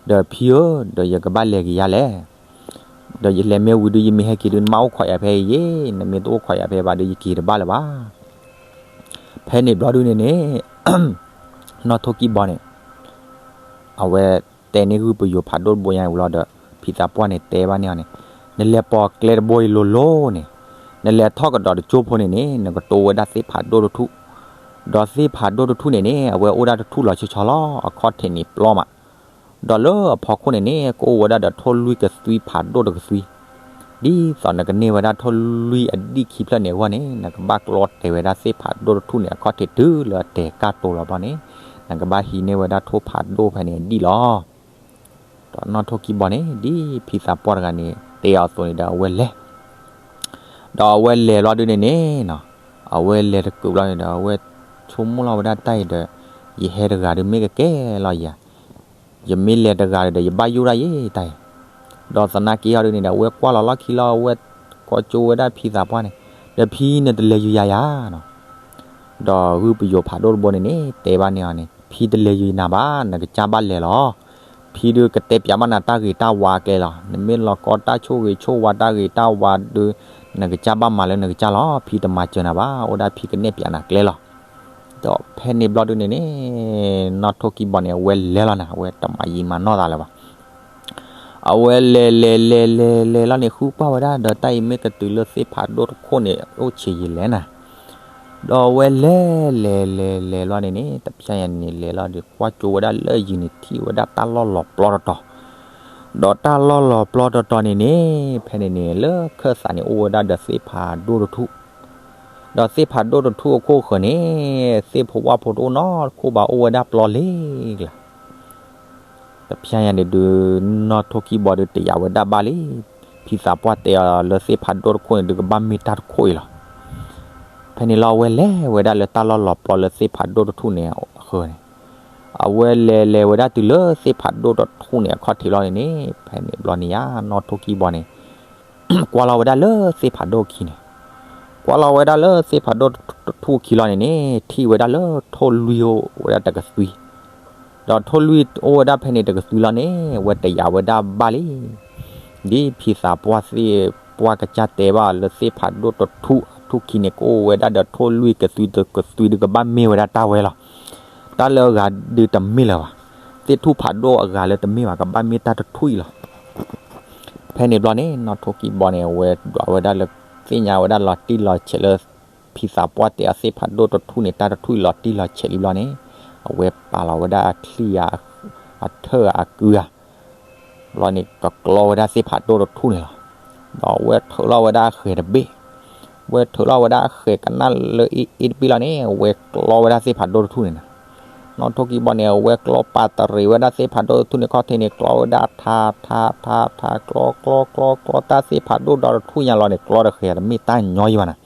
ဒီးဖံဧၢ, ဒီးယကဘၣ်လဲၤက့ၤယၤလဲၣ်. ဒီးယလဲၤမ့ၢ်ဝံၤဒုး ယမ့ၢ်ဟဲက့ၤဒုး နဘၣ်အိၣ်ခိးယၤဖဲအံၤယ့ၣ်, နမ့ၢ်တအိၣ်ခိးယၤဖဲဘၣ်ဒီး ယက့ၤတဘၣ်လၢၤဘၣ်. ဖဲန့ၣ်ဘျီဒုန့ၣ်န့ၣ် နီၢ်ထိၣ်ကံၢ်ဘီန့ၣ် အဝဲတဲန့ၢ်ဂုၢ်ပယိၤဖးဒိၣ်တဘိညါဝံၤလီၤဒီး ဖံသးပှၢ်န့ၣ်တဲဘၣ်န့ၢ်အီၤန့ၣ်, နလဲၤပိာ်ကျဲတဘိအံၤလိၤလိၤန့ၣ်, နလဲၤထီၣ်ကဒီးတကၠိဖိန့ၣ်န့ၣ် နကတိဝဲဒၣ်သ့ၣ်ဖးဒိၣ်တထူၣ်, ဒီးသ့ၣ်ဖးဒိၣ်တထူၣ်န့ၣ်န့ၣ် အဝဲအိၣ်ဒၣ်တထူၣ်လီၤဆီဆီလီၤ, အခီၣ်ထံးန့ၣ်ပျီမး, ဒီးလၢအဖီခိၣ်န့ၣ်န့ၣ် ကအိၣ်ဝဲဒၣ်ဒီးထိၣ်လွံၢ်ကသွံဖးဒိၣ်တကသွံ, ဒ်သိးနကန့ၢ်ဝဲဒၣ်ထိၣ်လွံၢ်အဒံၣ်ခံဖျၢၣ်န့ၣ်အဂီၢ်န့ၣ် နကဘၣ်ကျီတဲာ်ဝဲဒၣ်သ့ၣ်ဖးဒိၣ်တထူၣ်န့ၣ် အခီၣ်ထံးတုၤလၢအတဲာ်ကၢ်တိၤလီၤဘျီန့ၣ် နကဘၣ်ဟံးန့ၢ်ဝဲဒၣ်ထိၣ်ဖးဒိၣ်ဖဲန့ၣ်အဒံၣ်လီၤ. ဒီးနီၢ်ထိၣ်ကံၢ်ဘီန့ၣ် ဒ်ဖံသးပှၢ်တဂၤန့ၣ် တဲအီၤအသိးန့ၣ်ဒီးအဝဲလဲၤ ဒီးအဝဲလဲၤဘျီဒုန့ၣ်န့ၣ်နီၤ, အဝဲလဲၤတကုးဘျီန့ၣ်ဒီး အဝဲဆိကမိၣ်လီၤဝဲဒၣ်တၢ်အံၤဒီး ယဟဲတဂၤဒုးမ့ၢ်ကကဲလီၤယၤ, ယမ့ၢ်လဲၤတဂၤဒီး ယဘၣ်ယိၣ်ဒၣ်ယဲတၢ်အံၤ, ဒီးသနာ်က့အီၤဒုန့ၣ်ဒီး အဝဲကွၢ်လီၤလီၢ်ခံလီၤ အဝဲကိးကၠိဝဲဒၣ်ဖံသးပှၢ်န့ၣ်, ဒီးဖံနတလဲၤယုာ်ယၤယၤနီၤ, ဒီးဂုၢ်ပယိၤဖးဒိၣ်တဘိန့ၣ်န့ၣ် တဲဘၣ်န့ၢ်အီၤန့ၣ် ဖံတလဲၤယုာ်နၤဘၣ် နကစၢ်ဘၣ်လဲၤလီၤ. ဖံဒုးကတဲပၠးဘၣ်နၤတၢ်ဂ့ၤတၢ်ဝါအကျဲလီၤ. နမ့ၢ်လီၤကီတၢ်ဆိၣ်ဂ့ၤဆိၣ်ဝါတၢ်ဂ့ၤတၢ်ဝါဒုး နကစၢ်ဘၣ်မၤလၢနကစၢ်လီၤ. ဖံတမၤစၢၤနၤဘၣ် အိၣ်ဒၣ်ဖံကနဲၣ်ပၠးနၤကျဲလီၤ. ဒီးဖဲန့ၣ်ဘျီဒုန့ၣ်န့ၣ် နီၢ်ထိၣ်ကံၢ်ဘီန့ၣ် အဝဲလဲၤလီၤနၤ အဝဲတမၤယံာ်မၤနီၢ်သးလၢၤဘၣ်. အဝဲလဲၤလဲၤလဲၤလဲၤလဲၤလီၤန့ၣ် ဃုကွၢ်ဝဲဒၣ်ဒီးတၢ်အံၤမ့ၢ်ကတုၤလၢသ့ၣ်ဖးဒိၣ်တခိၣ်န့ၣ် အိၣ်ဆံးယံာ်လဲၣ်နၤ ဒီးအဝဲလဲၤလဲၤလဲၤလဲၤလီၤန့ၣ်န့ၣ် တဖျဲညါန့ၣ်လဲၤလီၤဒီး ကွၢ်ကၠိဝဲဒၣ်လၢယံၤန့ၣ် ထံၣ်ဝဲဒၣ်တၢ်လီၢ်လီၤပျီတတီၤ, ဒီးတၢ်လီၢ်လီၤပျီတတီၤန့ၣ်န့ၣ် ဖဲန့ၣ်န့ၣ် လၢခၢၣ်သးန့ၣ် အိၣ်ဝဲဒၣ်ဒီးသ့ၣ်ဖးဒိၣ်တထူၣ်, ဒီးသ့ၣ်ဖးဒိၣ်တထူၣ်အခိၣ်ဃၢၤန့ၣ် သ့ၣ်ဖိဝၣ်ဖိတအိၣ်နီတခိၣ်ဘၣ် အိၣ်ဝဲဒၣ်ပျီလ့ကျါ တဖျဲညါန့ၣ်ဒုး နီၢ်ထိၣ်ကံၢ်ဘီဒုးတယာ်ဝဲဒၣ်ဘၣ်လံ. ဖံသးပှၢ်တဲအီၤလၢသ့ၣ်ဖးဒိၣ်တခိၣ်န့ၣ်ဒုးကဘၣ်မ့ၢ်တၢ်တခိၣ်အံၤလီၤ. ဖဲန့ၣ်လီၤအဝဲလဲၤဝဲဒၣ်လၢတၢ်လီၢ်လီၤပျီလၢသ့ၣ်ဖးဒိၣ်တထူၣ်န့ၣ်အဃၢၤန့ၣ်, အဝဲလဲၤလဲၤဝဲဒၣ်တုၤလၢသ့ၣ်ဖးဒိၣ်တထူၣ်န့ၣ်အခီၣ်ထံးလီၤန့ၣ်န့ၣ် ဖဲန့ၣ်ဘျီန့ၣ်ယါ နီၢ်ထိၣ်ကံၢ်ဘီန့ၣ် ကွၢ်လီၤဝဲဒၣ်လၢသ့ၣ်ဖးဒိၣ်ခံန့ၣ်, ကွၢ်လီၤဝဲဒၣ်လၢသ့ၣ်ဖးဒိၣ်တထူၣ်ခံလီၤန့ၣ်န့ၣ် ထံၣ်ဝဲဒၣ်လၢထိၣ်လွံၢ်အိၣ်ဝဲဒၣ်တကသွံ, ဒီးထိၣ်လွံၢ်အိၣ်ဝဲဒၣ်ဖဲန့ၣ်တကသွံလီၤန့ၣ် အဝဲတယာ်ဝဲဒၣ်ဘၣ်လံ. ဒ်ဖံသးပှၢ်သ့ၣ်ပှၢ်ကစၢ်တဲဘၣ်လၢသ့ၣ်ဖးဒိၣ်တထူၣ်အထူၣ်ခံန့ၣ် ကအိၣ်ဝဲဒၣ်ဒီးထိၣ်လွံၢ်ကသွံတကသွံဒုးကဘၣ်မ့ၢ်ဝဲဒၣ်တၢ်ဝဲလီၤ. တၢ်လၢအဂၤဒုးတမ့ၢ်လၢၤဘၣ်. သ့ၣ်ထူၣ်ဖးဒိၣ်အဂၤလၢတမ့ၢ်ဘၣ် ကဘၣ်မ့ၢ်တၢ်တထူၣ်အံၤလီၤ. ဖဲန့ၣ်ဘျီန့ၣ် နီၢ်ထိၣ်ကံၢ်ဘီန့ၣ် အဝဲဒွးဝဲဒၣ်လၢ သ့ၣ်ညါဝဲဒၣ်လီၤတံၢ်လီၤဆဲးလၢ ဖံသးပှၢ်တဲအီၤသ့ၣ်ဖးဒိၣ်တထူၣ်န့ၣ် တၢ်တထူၣ်အံၤလီၤတံၢ်လီၤဆဲးလံဘျီန့ၣ် အဝဲပာ်လီၤဝဲဒၣ်အချံၣ်ဧါ အထၢၣ်ဧါအကုဧါ ဘျီန့ၣ် ကကျီဝဲဒၣ်သ့ၣ်ဖးဒိၣ်တထူၣ်န့ၣ်လီၤ. ဒီးအဝဲထုးလီၤဝဲဒၣ်အဃဲၤတဘ့ၣ်, အဝဲထုးလီၤဝဲဒၣ်အဃဲၤကနၣ်လၢအ့ၣ်တဘ့ၣ်လီၤန့ၣ် အဝဲကျီဝဲဒၣ်သ့ၣ်ဖးဒိၣ်တထူၣ်န့ၣ်နီၤ. နီၢ်ထိၣ်ကံၢ်ဘီန့ၣ် အဝဲကျီပာ်တရံးဝဲဒၣ်သ့ၣ်ဖးဒိၣ်တထူၣ်န့ၣ် ခီၣ်ထံးန့ၣ် ကျီဝဲဒၣ်ထးထးထးထး ကျီကျီကျီကျီ တၢ်သ့ၣ်ဖးဒိၣ်ဒီတထူၣ်ညါလီၤန့ၣ် ကျီတဃဲၤတမ့ၢ်တၢ်ညီယံၤဘၣ်နီၤ.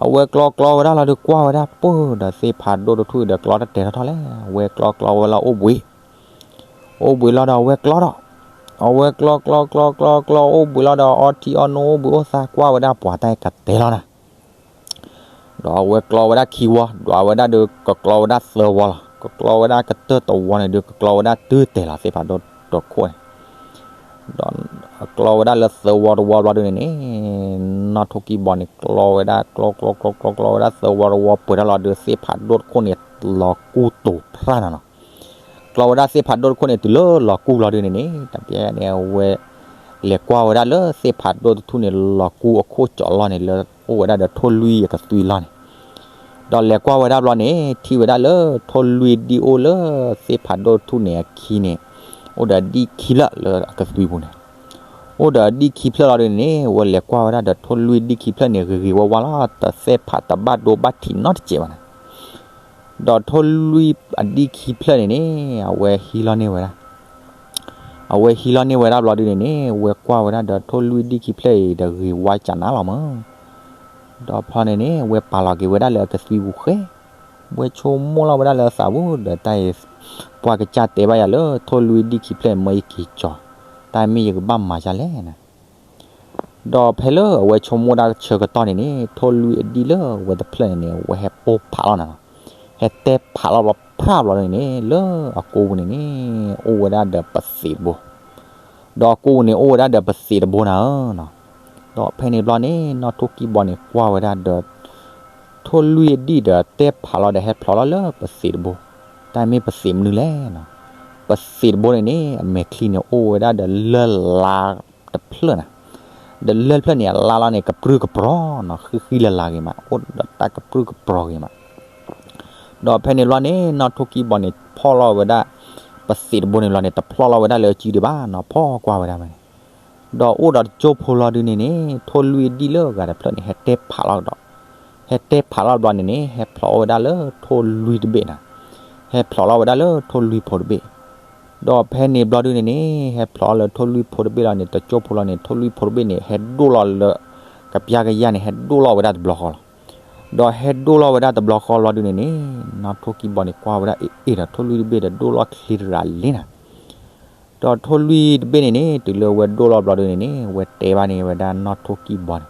အဝဲကျီကျီဝဲဒၣ်လီၤဒီးကွၢ်ဝဲဒၣ်ပၢၢ်ဒီးသ့ၣ်ဖးဒိၣ်တထူၣ်ဒီးကျီတတဲာ်ထီၣ်ထီၣ်လဲၣ်, အဝဲကျီကျီဝဲလီၤအိၣ်ဘှံး အိၣ်ဘှံးလီၤဒီးအဝဲကျီဒီး, အဝဲကျီကျီကျီကျီကျီအိၣ်ဘှံးလီၤဒီးအီထံအီနိအိၣ်ဘှံးအိၣ်သါကွၢ်ဝဲဒၣ်ပှၤတၢ်အံၤကတဲလီၤနၤ. ဒီးအဝဲကျီဝဲဒၣ်ခံဝီ, ဒွးဝဲဒၣ်ဒီးကကျီဝဲဒၣ်သၢဝီလီၤ. ကကျီဝဲဒၣ်ကတၢၢ်တဝီန့ၣ်ဒီး ကကျီဝဲဒၣ်တုၤတဲာ်လီၤသ့ၣ်ဖးဒိၣ်တခိၣ်န့ၣ် ဒီးကျီဝဲဒၣ်လၢသၢဝီတဝီဘျီဒုန့ၣ်န့ၣ် နီၢ်ထိၣ်ကံၢ်ဘီန့ၣ် ကျီဝဲဒၣ်ကျီကျီကျီကျီကျီဝဲဒၣ်သၢဝီတဝီပှဲၤထီၣ်လီၤဒီးသ့ၣ်ဖးဒိၣ်တခိၣ်န့ၣ် လီၤကူၢ်တိၤဖျါနၤနီၤ. ကျီဝဲဒၣ်သ့ၣ်ဖးဒိၣ်တခိၣ်န့ၣ် တုၤလၢလီၤကူၢ်ဘျီဒုန့ၣ်န့ၣ် တပျဲန့ၣ် အဝဲ လဲၤကွၢ်ဝဲဒၣ်လၢသ့ၣ်ဖးဒိၣ်တထူၣ်န့ၣ် လီၤကူၢ်အခိၣ်ကၠီးလီၢ်န့ၣ် လၢအိၣ်ဝဲဒၣ်ဒီးထိၣ်လွံၢ်အကသွံလီၢ်န့ၣ် ဒီးလဲၤကွၢ်ဝဲဒၣ်ဘျီန့ၣ် ထံၣ်ဝဲဒၣ်လၢထိၣ်လွံၢ်ဒံၣ်အိၣ်လၢသ့ၣ်ဖးဒိၣ်တထူၣ်န့ၣ်အခံန့ၣ် အိၣ်ဒီးဒံၣ်ခံဖျၢၣ်လၢအကသွံပူၤန့ၣ်, အိၣ်ဒီးဒံၣ်ခံဖျၢၣ်လီၤဒုန့ၣ်န့ၣ် အဝဲလဲၤကွၢ်ဝဲဒၣ်ဒီးထိၣ်လွံၢ်ဒံၣ်ခံဖျၢၣ်န့ၣ် ဂ့ၤဂ့ၤဝါဝါလီၤ တသ့ၣ်ဖးတဘၣ်ဒိဘၣ်ထံးနီတစဲးဘၣ်န့ၣ် ဒီးထိၣ်လွံၢ်အဒံၣ်ခံဖျၢၣ်န့ၣ်န့ၣ် အဝဲဟံးလီၤန့ၢ်ဝဲဒၣ် အဝဲဟံးလီၤန့ၢ်ဝဲဒၣ်ဘျီဒုန့ၣ်န့ၣ် အဝဲကွၢ်ဝဲဒၣ်ဒီးထိၣ်လွံၢ်ဒံၣ်ခံဖျၢၣ်အံၤဒီးဂ့ၤဝါကနၣ်လီၤမး, ဒီးဖျီန့ၣ်န့ၣ် အဝဲပာ်လီၤက့ၤဝဲဒၣ်လၢအကသွံပူၤဃဲ, အဝဲဆိကမိၣ်လီၤဝဲဒၣ်လၢအသးပူၤဒီးတၢ်အံၤ ပှၤကစၢ်တဲဘၣ်ယၤလၢထိၣ်လွံၢ်ဒံၣ်ခံဖျၢၣ်အံၤ မၢယက့ၤကၠီၤ, တၢ်မ့ၢ်ယကဘၣ်မၤယၤလဲၣ်နၤ ဒီးဖဲလၢအဝဲဆိကမိၣ်တၢ်ဆၢကတီၢ်န့ၣ်န့ၣ် ထိၣ်လွံၢ်အဒံၣ်လၢဝဲတဖျၢၣ်န့ၣ်န့ၣ် အဝဲဟဲပိၢ်ဖးလီၤနၤလီၤ. ဟဲတဲဖးလီၤဘျီ ဖြးဘျီန့ၣ်န့ၣ် လၢအကိာ်ပူၤန့ၣ်န့ၣ် အိၣ်ဝဲဒၣ်ဒီးပသံးတဘိ, ဒီးအကိာ်ပူၤန့ၣ် အိၣ်ဝဲဒၣ်ဒီးပသံးတဘိနၤဧၢနီၤ. ဒီးဖဲန့ၣ်ဘျီန့ၣ် နီၢ်ထိၣ်ကံၢ်ဘီန့ၣ် ကွၢ်ဝဲဒၣ်ဒီး ထိၣ်လွံၢ်အဒံၣ်ဒီး တဲဖးလီၤဒီး ဟဲဖျိးလီၤလၢပသံးတဘိ, တၢ်မ့ၢ်ပသံးမနုၤလဲၣ်နီၤ. ပသံးတဘိန့ၣ်န့ၣ် အမဲာ်ချံန့ၣ် အိၣ်ဝဲဒၣ်ဒီးလၢၢ်လါတဖျၢၣ်နၤ, ဒီးလၢၢ်တဖျၢၣ်န့ၣ် အလါလီၤန့ၣ် ကပြုၢ်ကပြီၤနီၤ, ဃံဃံလၤလၤဂ့ၤမး, အိၣ်ဒီးတၢ်ကပြုၢ်ကပြီၤဂ့ၤမး. ဒီးဖဲန့ၣ်ဘျီန့ၣ် နီၢ်ထိၣ်ကံၢ်ဘီန့ၣ် ဖီၣ်လီၤဝဲဒၣ် ပသံးတဘိန့ၣ်ဘျီန့ၣ် တဖျိးလီၤဝဲဒၣ်လၢအစုဒံးဘၣ်နီၤ, ဖီၣ်ကွၢ်ဝဲဒၣ်ဖဲန့ၣ်. ဒီးအိၣ်ဒီးတစိၢ်ဖိလီၤဒုန့ၣ်န့ၣ် ထိၣ်လွံၢ်အဒံၣ်လၢအဂၤတဖျၢၣ်န့ၣ် ဟဲတဲဖးလီၤကဒီး, ဟဲတဲဖးလီၤဘျီန့ၣ်န့ၣ် ဟဲဖျိးဝဲဒၣ်လၢထိၣ်လွံၢ်တဘ့ၣ်နၤ, ဟဲဖျိးလီၤဝဲဒၣ်လၢထိၣ်လွံၢ်ဖိတဘ့ၣ်. ဒီးဖဲန့ၣ်ဘျီဒုန့ၣ်န့ၣ် ဟဲဖျိးလၢထိၣ်လွံၢ်ဖိတဘ့ၣ်လီၤန့ၣ် တစိၢ်ဖိလီၤန့ၣ် ထိၣ်လွံၢ်ဖိတဘ့ၣ်န့ၣ် ဟဲဒိၣ်လီၤလၢ ကပျၢ်ကယၢ်န့ၣ် ဟဲဒိၣ်လီၤဝဲဒၣ်တဘျီဃီလီၤ. ဒီးဟဲဒိၣ်လီၤဝဲဒၣ်တဘျီဃီဘျီဒုန့ၣ်န့ၣ် နီၢ်ထိၣ်ကံၢ်ဘီန့ၣ် ကွၢ်ဝဲဒၣ်အ့ၣ်အ့ၣ်ဒီး ထိၣ်လွံၢ်တဘ့ၣ်ဒီးဒိၣ်လီၤချ့တရးလံနၤ. ဒီးထိၣ်လွံၢ်တဘ့ၣ်န့ၣ်န့ၣ် တုၤလၢဝဲဒိၣ်လီၤဘျီဒုန့ၣ်န့ၣ် ဝဲတဲဘၣ်န့ၣ်ဝဲဒၣ်နီၢ်ထိၣ်ကံၢ်ဘီန့ၣ်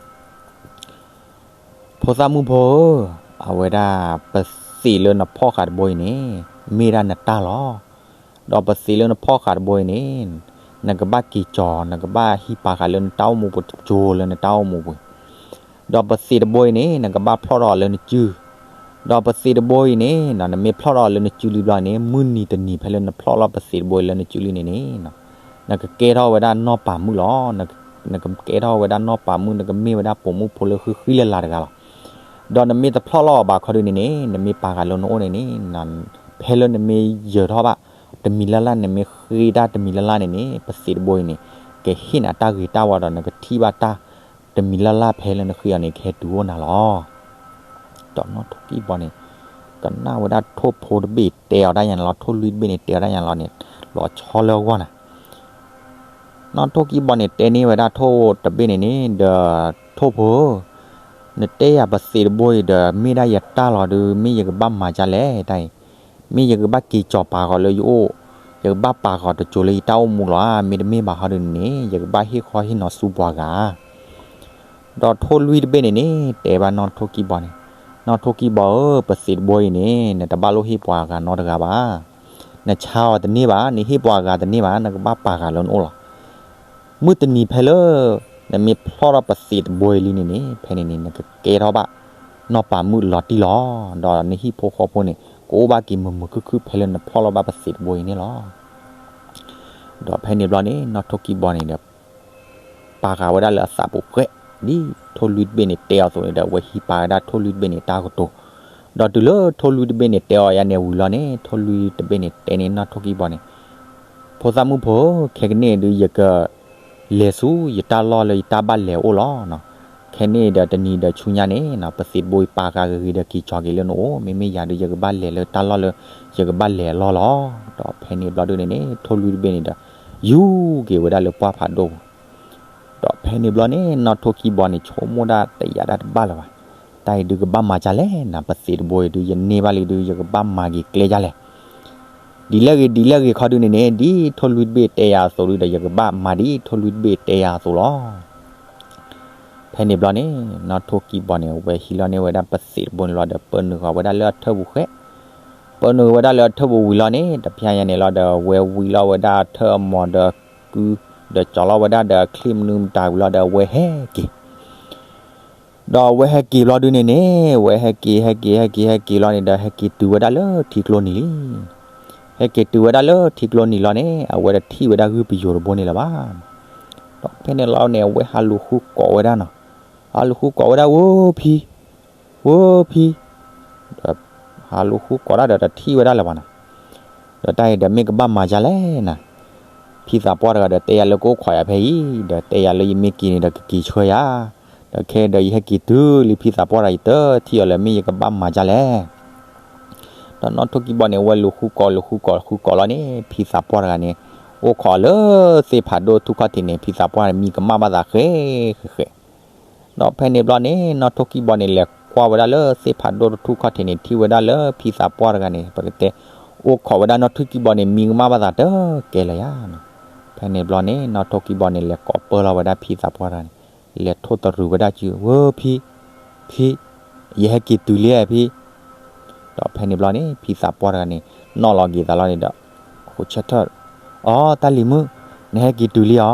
ဖိသၣ်မုၣ်ဖိဧၢ, အဝဲဒၣ်ပသံးလၢနဖီၣ်ဃာ်တဘိအံၤန့ၣ် မ့ၢ်ဒၣ်နတၢ်လီၤ. ဒီးပသံးလၢနဖီၣ်ဃာ်တဘိအံၤန့ၣ် နကဘၣ်က့ၤကၠီၤ, နကဘၣ်ဟံးပာ်ဃာ်လၢနတၢ်အိၣ်မူပူၤတစိၤလၢနတၢ်အိၣ်မူပူၤ ဒီးပသံးတဘိအံၤန့ၣ် နကဘၣ်ဖျီၣ်ထီၣ်အီၤလၢနစု, ဒီးပသံးတဘိအံၤန့ၣ် နမ့ၢ်ဖျီၣ်ထီၣ်အီၤလၢနစုလံဘျီန့ၣ် မုၢ်နံၤတနံၤဖဲလၢနဖျီၣ်လီၤပသံးတဘိအံၤလၢနစုလံန့ၣ်န့ၣ် နကကဲထီၣ်ဝဲဒၣ်နီၢ်ပၤမုၣ်လီၤ. နကကဲထီၣ်ဝဲဒၣ်နီၢ်ပၤမုၣ်, နကမ့ၢ်ဝဲဒၣ်ပိာ်မုၣ်ဖိလၢဃံဃံလၤလၤတဂၤလီၤ. ဒီးနမ့ၢ်တဖျီၣ်လီၤအီၤဘၣ်ခီဒုန့ၣ်န့ၣ် နမ့ၢ်ပာ်ဃာ်လၢနအိၣ်န့ၣ်န့ၣ် ဖဲလၢနမ့ၢ်ယၢၤထီၣ်ဘၣ် တမံၤလၢ်လၢ် နမ့ၢ်ဃ့တၢ်တမံၤလၢ်လၢ်န့ၣ်န့ၣ် ပသံးတဘိအံၤန့ၣ် ကဟ့ၣ်နၤတၢ်ဂ့ၤတၢ်ဝါဒီး နကထံၣ်ဘၣ်တၢ်တမံၤလၢ်လၢ်ဖဲလၢနဃ့အီၤန့ၣ် ကဟဲတုၤအိၣ်နၤလီၤ. ဒီးနီၢ်ထိၣ်ကံၢ်ဘီန့ၣ် ကနၣ်ဝဲဒၣ်ထိၣ်ဖိတဘ့ၣ်တဲအီၤဒၣ်ယါန့ၣ်လီၤ, ထိၣ်လွံၢ်တဘ့ၣ်န့ၣ် တဲအီၤဒၣ်ယါန့ၣ်လီၤန့ၣ် လီၤဆီလၢအဂီၢ်နၤ. နီၢ်ထိၣ်ကံၢ်ဘီန့ၣ် တဲန့ၢ်ဝဲဒၣ်ထိၣ်တဘ့ၣ်န့ၣ်န့ၣ် ဒီး ထိၣ်ဖိဧၢ, နတဲယၤပသံးတဘိအံၤဒီး မ့ၢ်ဒၣ်ယတၢ်လီၤဒုး မ့ၢ်ယကဘၣ်မၤဒ်လဲၣ်တၢ်အံၤ, မ့ၢ်ယကဘၣ်က့ၤကၠီၤပာ်ဃာ်လၢယအိၣ်, ယကဘၣ်ပာ်ဃာ်တစိၤလၢယတၢ်အိၣ်မူလီၤဧါ, မ့တမ့ၢ်ဘၣ်ဟီဒုန့ၣ်န့ၣ် ယကဘၣ်ဟ့ၣ်ဃီဟ့ၣ်နီၤဆူပှၤဂၤ ဒီးထိၣ်လွံၢ်တဘ့ၣ်န့ၣ်န့ၣ် တဲဘၣ်နီၢ်ထိၣ်ကံၢ်ဘီန့ၣ်, နီၢ်ထိၣ်ကံၢ်ဘီဧၢ, ပသံးတဘိအံၤန့ၣ် နတဘၣ်လိၣ်ဟ့ၣ်ပှၤဂၤနီတဂၤဘၣ်. နဆါအီၤတန့ၢ်ဘၣ်, နဟ့ၣ်ပှၤဂၤတန့ၢ်ဘၣ်, နကဘၣ်ပာ်ဃာ်လၢနအိၣ်လီၤ. မုၢ်တနံၤဖဲလၢ နမ့ၢ်ဖျီၣ်ထီၣ်ပသံးတဘိအံၤလံန့ၣ်န့ၣ် ဖဲန့ၣ်န့ၣ် နကကဲထီၣ်ဘၣ်နီၢ်ပၤမုၣ်လီၤတံၢ်လီၤ. ဒီးနဟံၣ်ဖိဃီဖိန့ၣ် ကအိၣ်ဘၣ်က့ၤမုာ်မုာ်ခုၣ်ခုၣ်ဖဲလၢနဖျီၣ်လီၤဘၣ်ပသံးတဘိအံၤန့ၣ်လီၤ. ဒီးဖဲန့ၣ်ဘျီန့ၣ် နီၢ်ထိၣ်ကံၢ်ဘီန့ၣ်ဒီး ပာ်ဃာ်ဝဲဒၣ်လၢအသးပူၤဃဲ, ဒ်ထိၣ်လွံၢ်တဘ့ၣ်န့ၣ်တဲအီၤအသိးန့ၣ်ဒီး အဝဲဟံးပာ်ဝဲဒၣ်ထိၣ်လွံၢ်တဘ့ၣ်န့ၣ်တၢ်ကတိၤ, ဒီးတုၤလၢထိၣ်လွံၢ်တဘ့ၣ်န့ၣ်တဲအီၤယါန့ၣ်ဝံၤလီၤန့ၣ် ထိၣ်လွံၢ်တဘ့ၣ်န့ၣ်တဲန့ၢ်နီၢ်ထိၣ်ကံၢ်ဘီန့ၣ်, ဖိသၣ်မုၣ်ဖိ, ခဲကနံၣ်အံၤဒုး ယက လဲၤဆူယတၢ်လီၢ်လၢယတၢ်ဘၣ်လဲၤအိၣ်လီၤ. ခဲန့ၣ်ဒီးတနံၤဒီးဆူညါန့ၣ် ပသံးတဘိအံၤပာ်ဃာ်ဂ့ၤဂ့ၤဒီးက့ၤကၠီၤက့ၤလၢနအိၣ်, မ့မ့ၢ်ယၤဒုး ယကဘၣ်လဲၤလၢတၢ်လီၢ်လၢ ယကဘၣ်လဲၤအလီၢ်လီၤ. ဒီးဖဲန့ၣ်ဘျီဒုန့ၣ်န့ၣ် ထိၣ်လွံၢ်တဘ့ၣ်န့ၣ်ဒီး ယူၤက့ၤဝဲဒၣ်လၢပှၢ်ဖးဒိၣ်ပူၤ, ဒီးဖဲန့ၣ်ဘျီန့ၣ် နီၢ်ထိၣ်ကံၢ်ဘီန့ၣ် ဆိကမိၣ်ဒၣ်တယာ်ဒၣ်တဘၣ်လၢၤဘၣ်, တၢ်အံၤဒုးကဘၣ်မၤဒ်လဲၣ်နၤ, ပသံးတဘိအံၤဒုး ယန့ၢ်ဘၣ်လံဒုး ယကဘၣ်မၤက့ၤကျဲဒ်လဲၣ် ဒ်လဲၣ်ဂ့ၤဒ်လဲၣ်ဂ့ၤခီဒုန့ၣ်န့ၣ် ဒ်ထိၣ်လွံၢ်တဘ့ၣ်တဲယၤအသိးဒုးဒီး ယကဘၣ်မၤဒ်ထိၣ်လွံၢ်တဘ့ၣ်တဲယၤအသိးလီၤ. ဖဲန့ၣ်ဘျီန့ၣ် နီၢ်ထိၣ်ကံၢ်ဘီန့ၣ် အဝဲဟံးလီၤန့ၢ်ဝဲဒၣ်ပသံးတဘိန့ၣ်လီၤဒီး ပၢနုာ်ဃီၤဝဲဒၣ်လၢအထၢၣ်ပူၤဃဲ, ပၢနုာ်ဝဲဒၣ်လၢအထၢၣ်ပူၤဝံၤလီၤန့ၣ် တဖျါညါန့ၣ်လီၤဒီး အဝဲဝံလီၤဝဲဒၣ်အထၢၣ်အမီၤဒီးကု, ဒီးကၠီၤလီၤဝဲဒၣ်ဒီးအချံၣ်မနုၤမတၤဝံၤလီၤဒီး အဝဲဟဲက့ၤ ဒီးအဝဲဟဲက့ၤဘျီဒုန့ၣ်န့ၣ် အဝဲဟဲက့ၤ ဟဲက့ၤ ဟဲက့ၤ ဟဲက့ၤလီၤန့ၣ်ဒီး ဟဲက့ၤတုၤဝဲဒၣ်လၢထံကျိနံၤလံ. ဟဲက့ၤတုၤဝဲဒၣ်လၢထံကျိနံၤလီၤန့ၣ် အဝဲတထံၣ်ဝဲဒၣ်ဂုၢ်ပယိၤတဘိန့ၣ်လၢၤဘၣ်. ဒီးဖဲန့ၣ်လီၤန့ၣ် အဝဲဟးလူၤဃုကိးဝဲဒၣ်နီၤ, ဟးလူၤဃုကိးဝဲဒၣ် ဝိဖံ, ဝိဖံ, ဒီးဟးလူၤဃုကိးဒၣ်ဒီးတထံၣ်ဝဲဒၣ်လၢၤဘၣ်နီၤ. ဒီးတၢ်အံၤဒီးမ့ၢ်ကဘၣ်မၤဒ်လဲၣ်နၤ, ဖံသးပှၢ်တဂၤဒီးတဲယၤလၢကအိၣ်ခိးယၤဖဲအံၤ, ဒီးတဲယၤလၢယမ့ၢ်က့ၤန့ၣ်ဒီးကက့ၤဆှၢယၤ, ဒီးခဲဒီးယဟဲက့ၤတုၤလံဖံသးပှၢ်တဂၤ ယတထံၣ်အီၤလၢၤ မ့ၢ်ယကဘၣ်မၤဒ်လဲၣ်. ဒီးနီၢ်ထိၣ်ကံၢ်ဘီန့ၣ် အဝဲလူၤဃုကိး လူၤဃုကိး ဃုကိးလီၤန့ၣ် ဖံသးပှၢ်တဂၤန့ၣ် အိၣ်ခိးလၢသ့ၣ်ဖးဒိၣ်ထူၣ်ခီၣ်ထံးန့ၣ် ဖံသးပှၢ်န့ၣ် မံကမၣ်ဘၣ်သးဃဲဃဲဃဲ ဒီးဖဲန့ၣ်ဘျီန့ၣ် နီၢ်ထိၣ်ကံၢ်ဘီန့ၣ် လဲၤကွၢ်ဝဲဒၣ်လၢသ့ၣ်ဖးဒိၣ်ထူၣ်ခီၣ်ထံးန့ၣ် ထံၣ်ဝဲဒၣ်လၢဖံသးပှၢ်တဂၤန့ၣ် ပကတဲ အိၣ်ခိးဝဲဒၣ်နီၢ်ထိၣ်ကံၢ်ဘီန့ၣ် မံကမၣ်ဘၣ်သးတကဲလၢၤယါနီၤ. ဖဲန့ၣ်ဘျီန့ၣ် နီၢ်ထိၣ်ကံၢ်ဘီန့ၣ် လဲၤကိးပၢလီၤဝဲဒၣ်ဖံသးပှၢ်တဂၤန့ၣ် လဲၤထိၣ်တရူးဝဲဒၣ်စု ဝဲဖံ, ဖံ, ယဟဲက့ၤတုၤလံဧါဖံ. ဒီးဖဲန့ၣ်ဘျီန့ၣ် ဖံသးပှၢ်တဂၤန့ၣ် နီၣ်လီၤက့ၤသးလီၤန့ၣ်ဒီး ဃိဆၢထၢၣ်, အီ တၢ်လံၤမုၣ်, နဟဲက့ၤတုၤလံဧါ.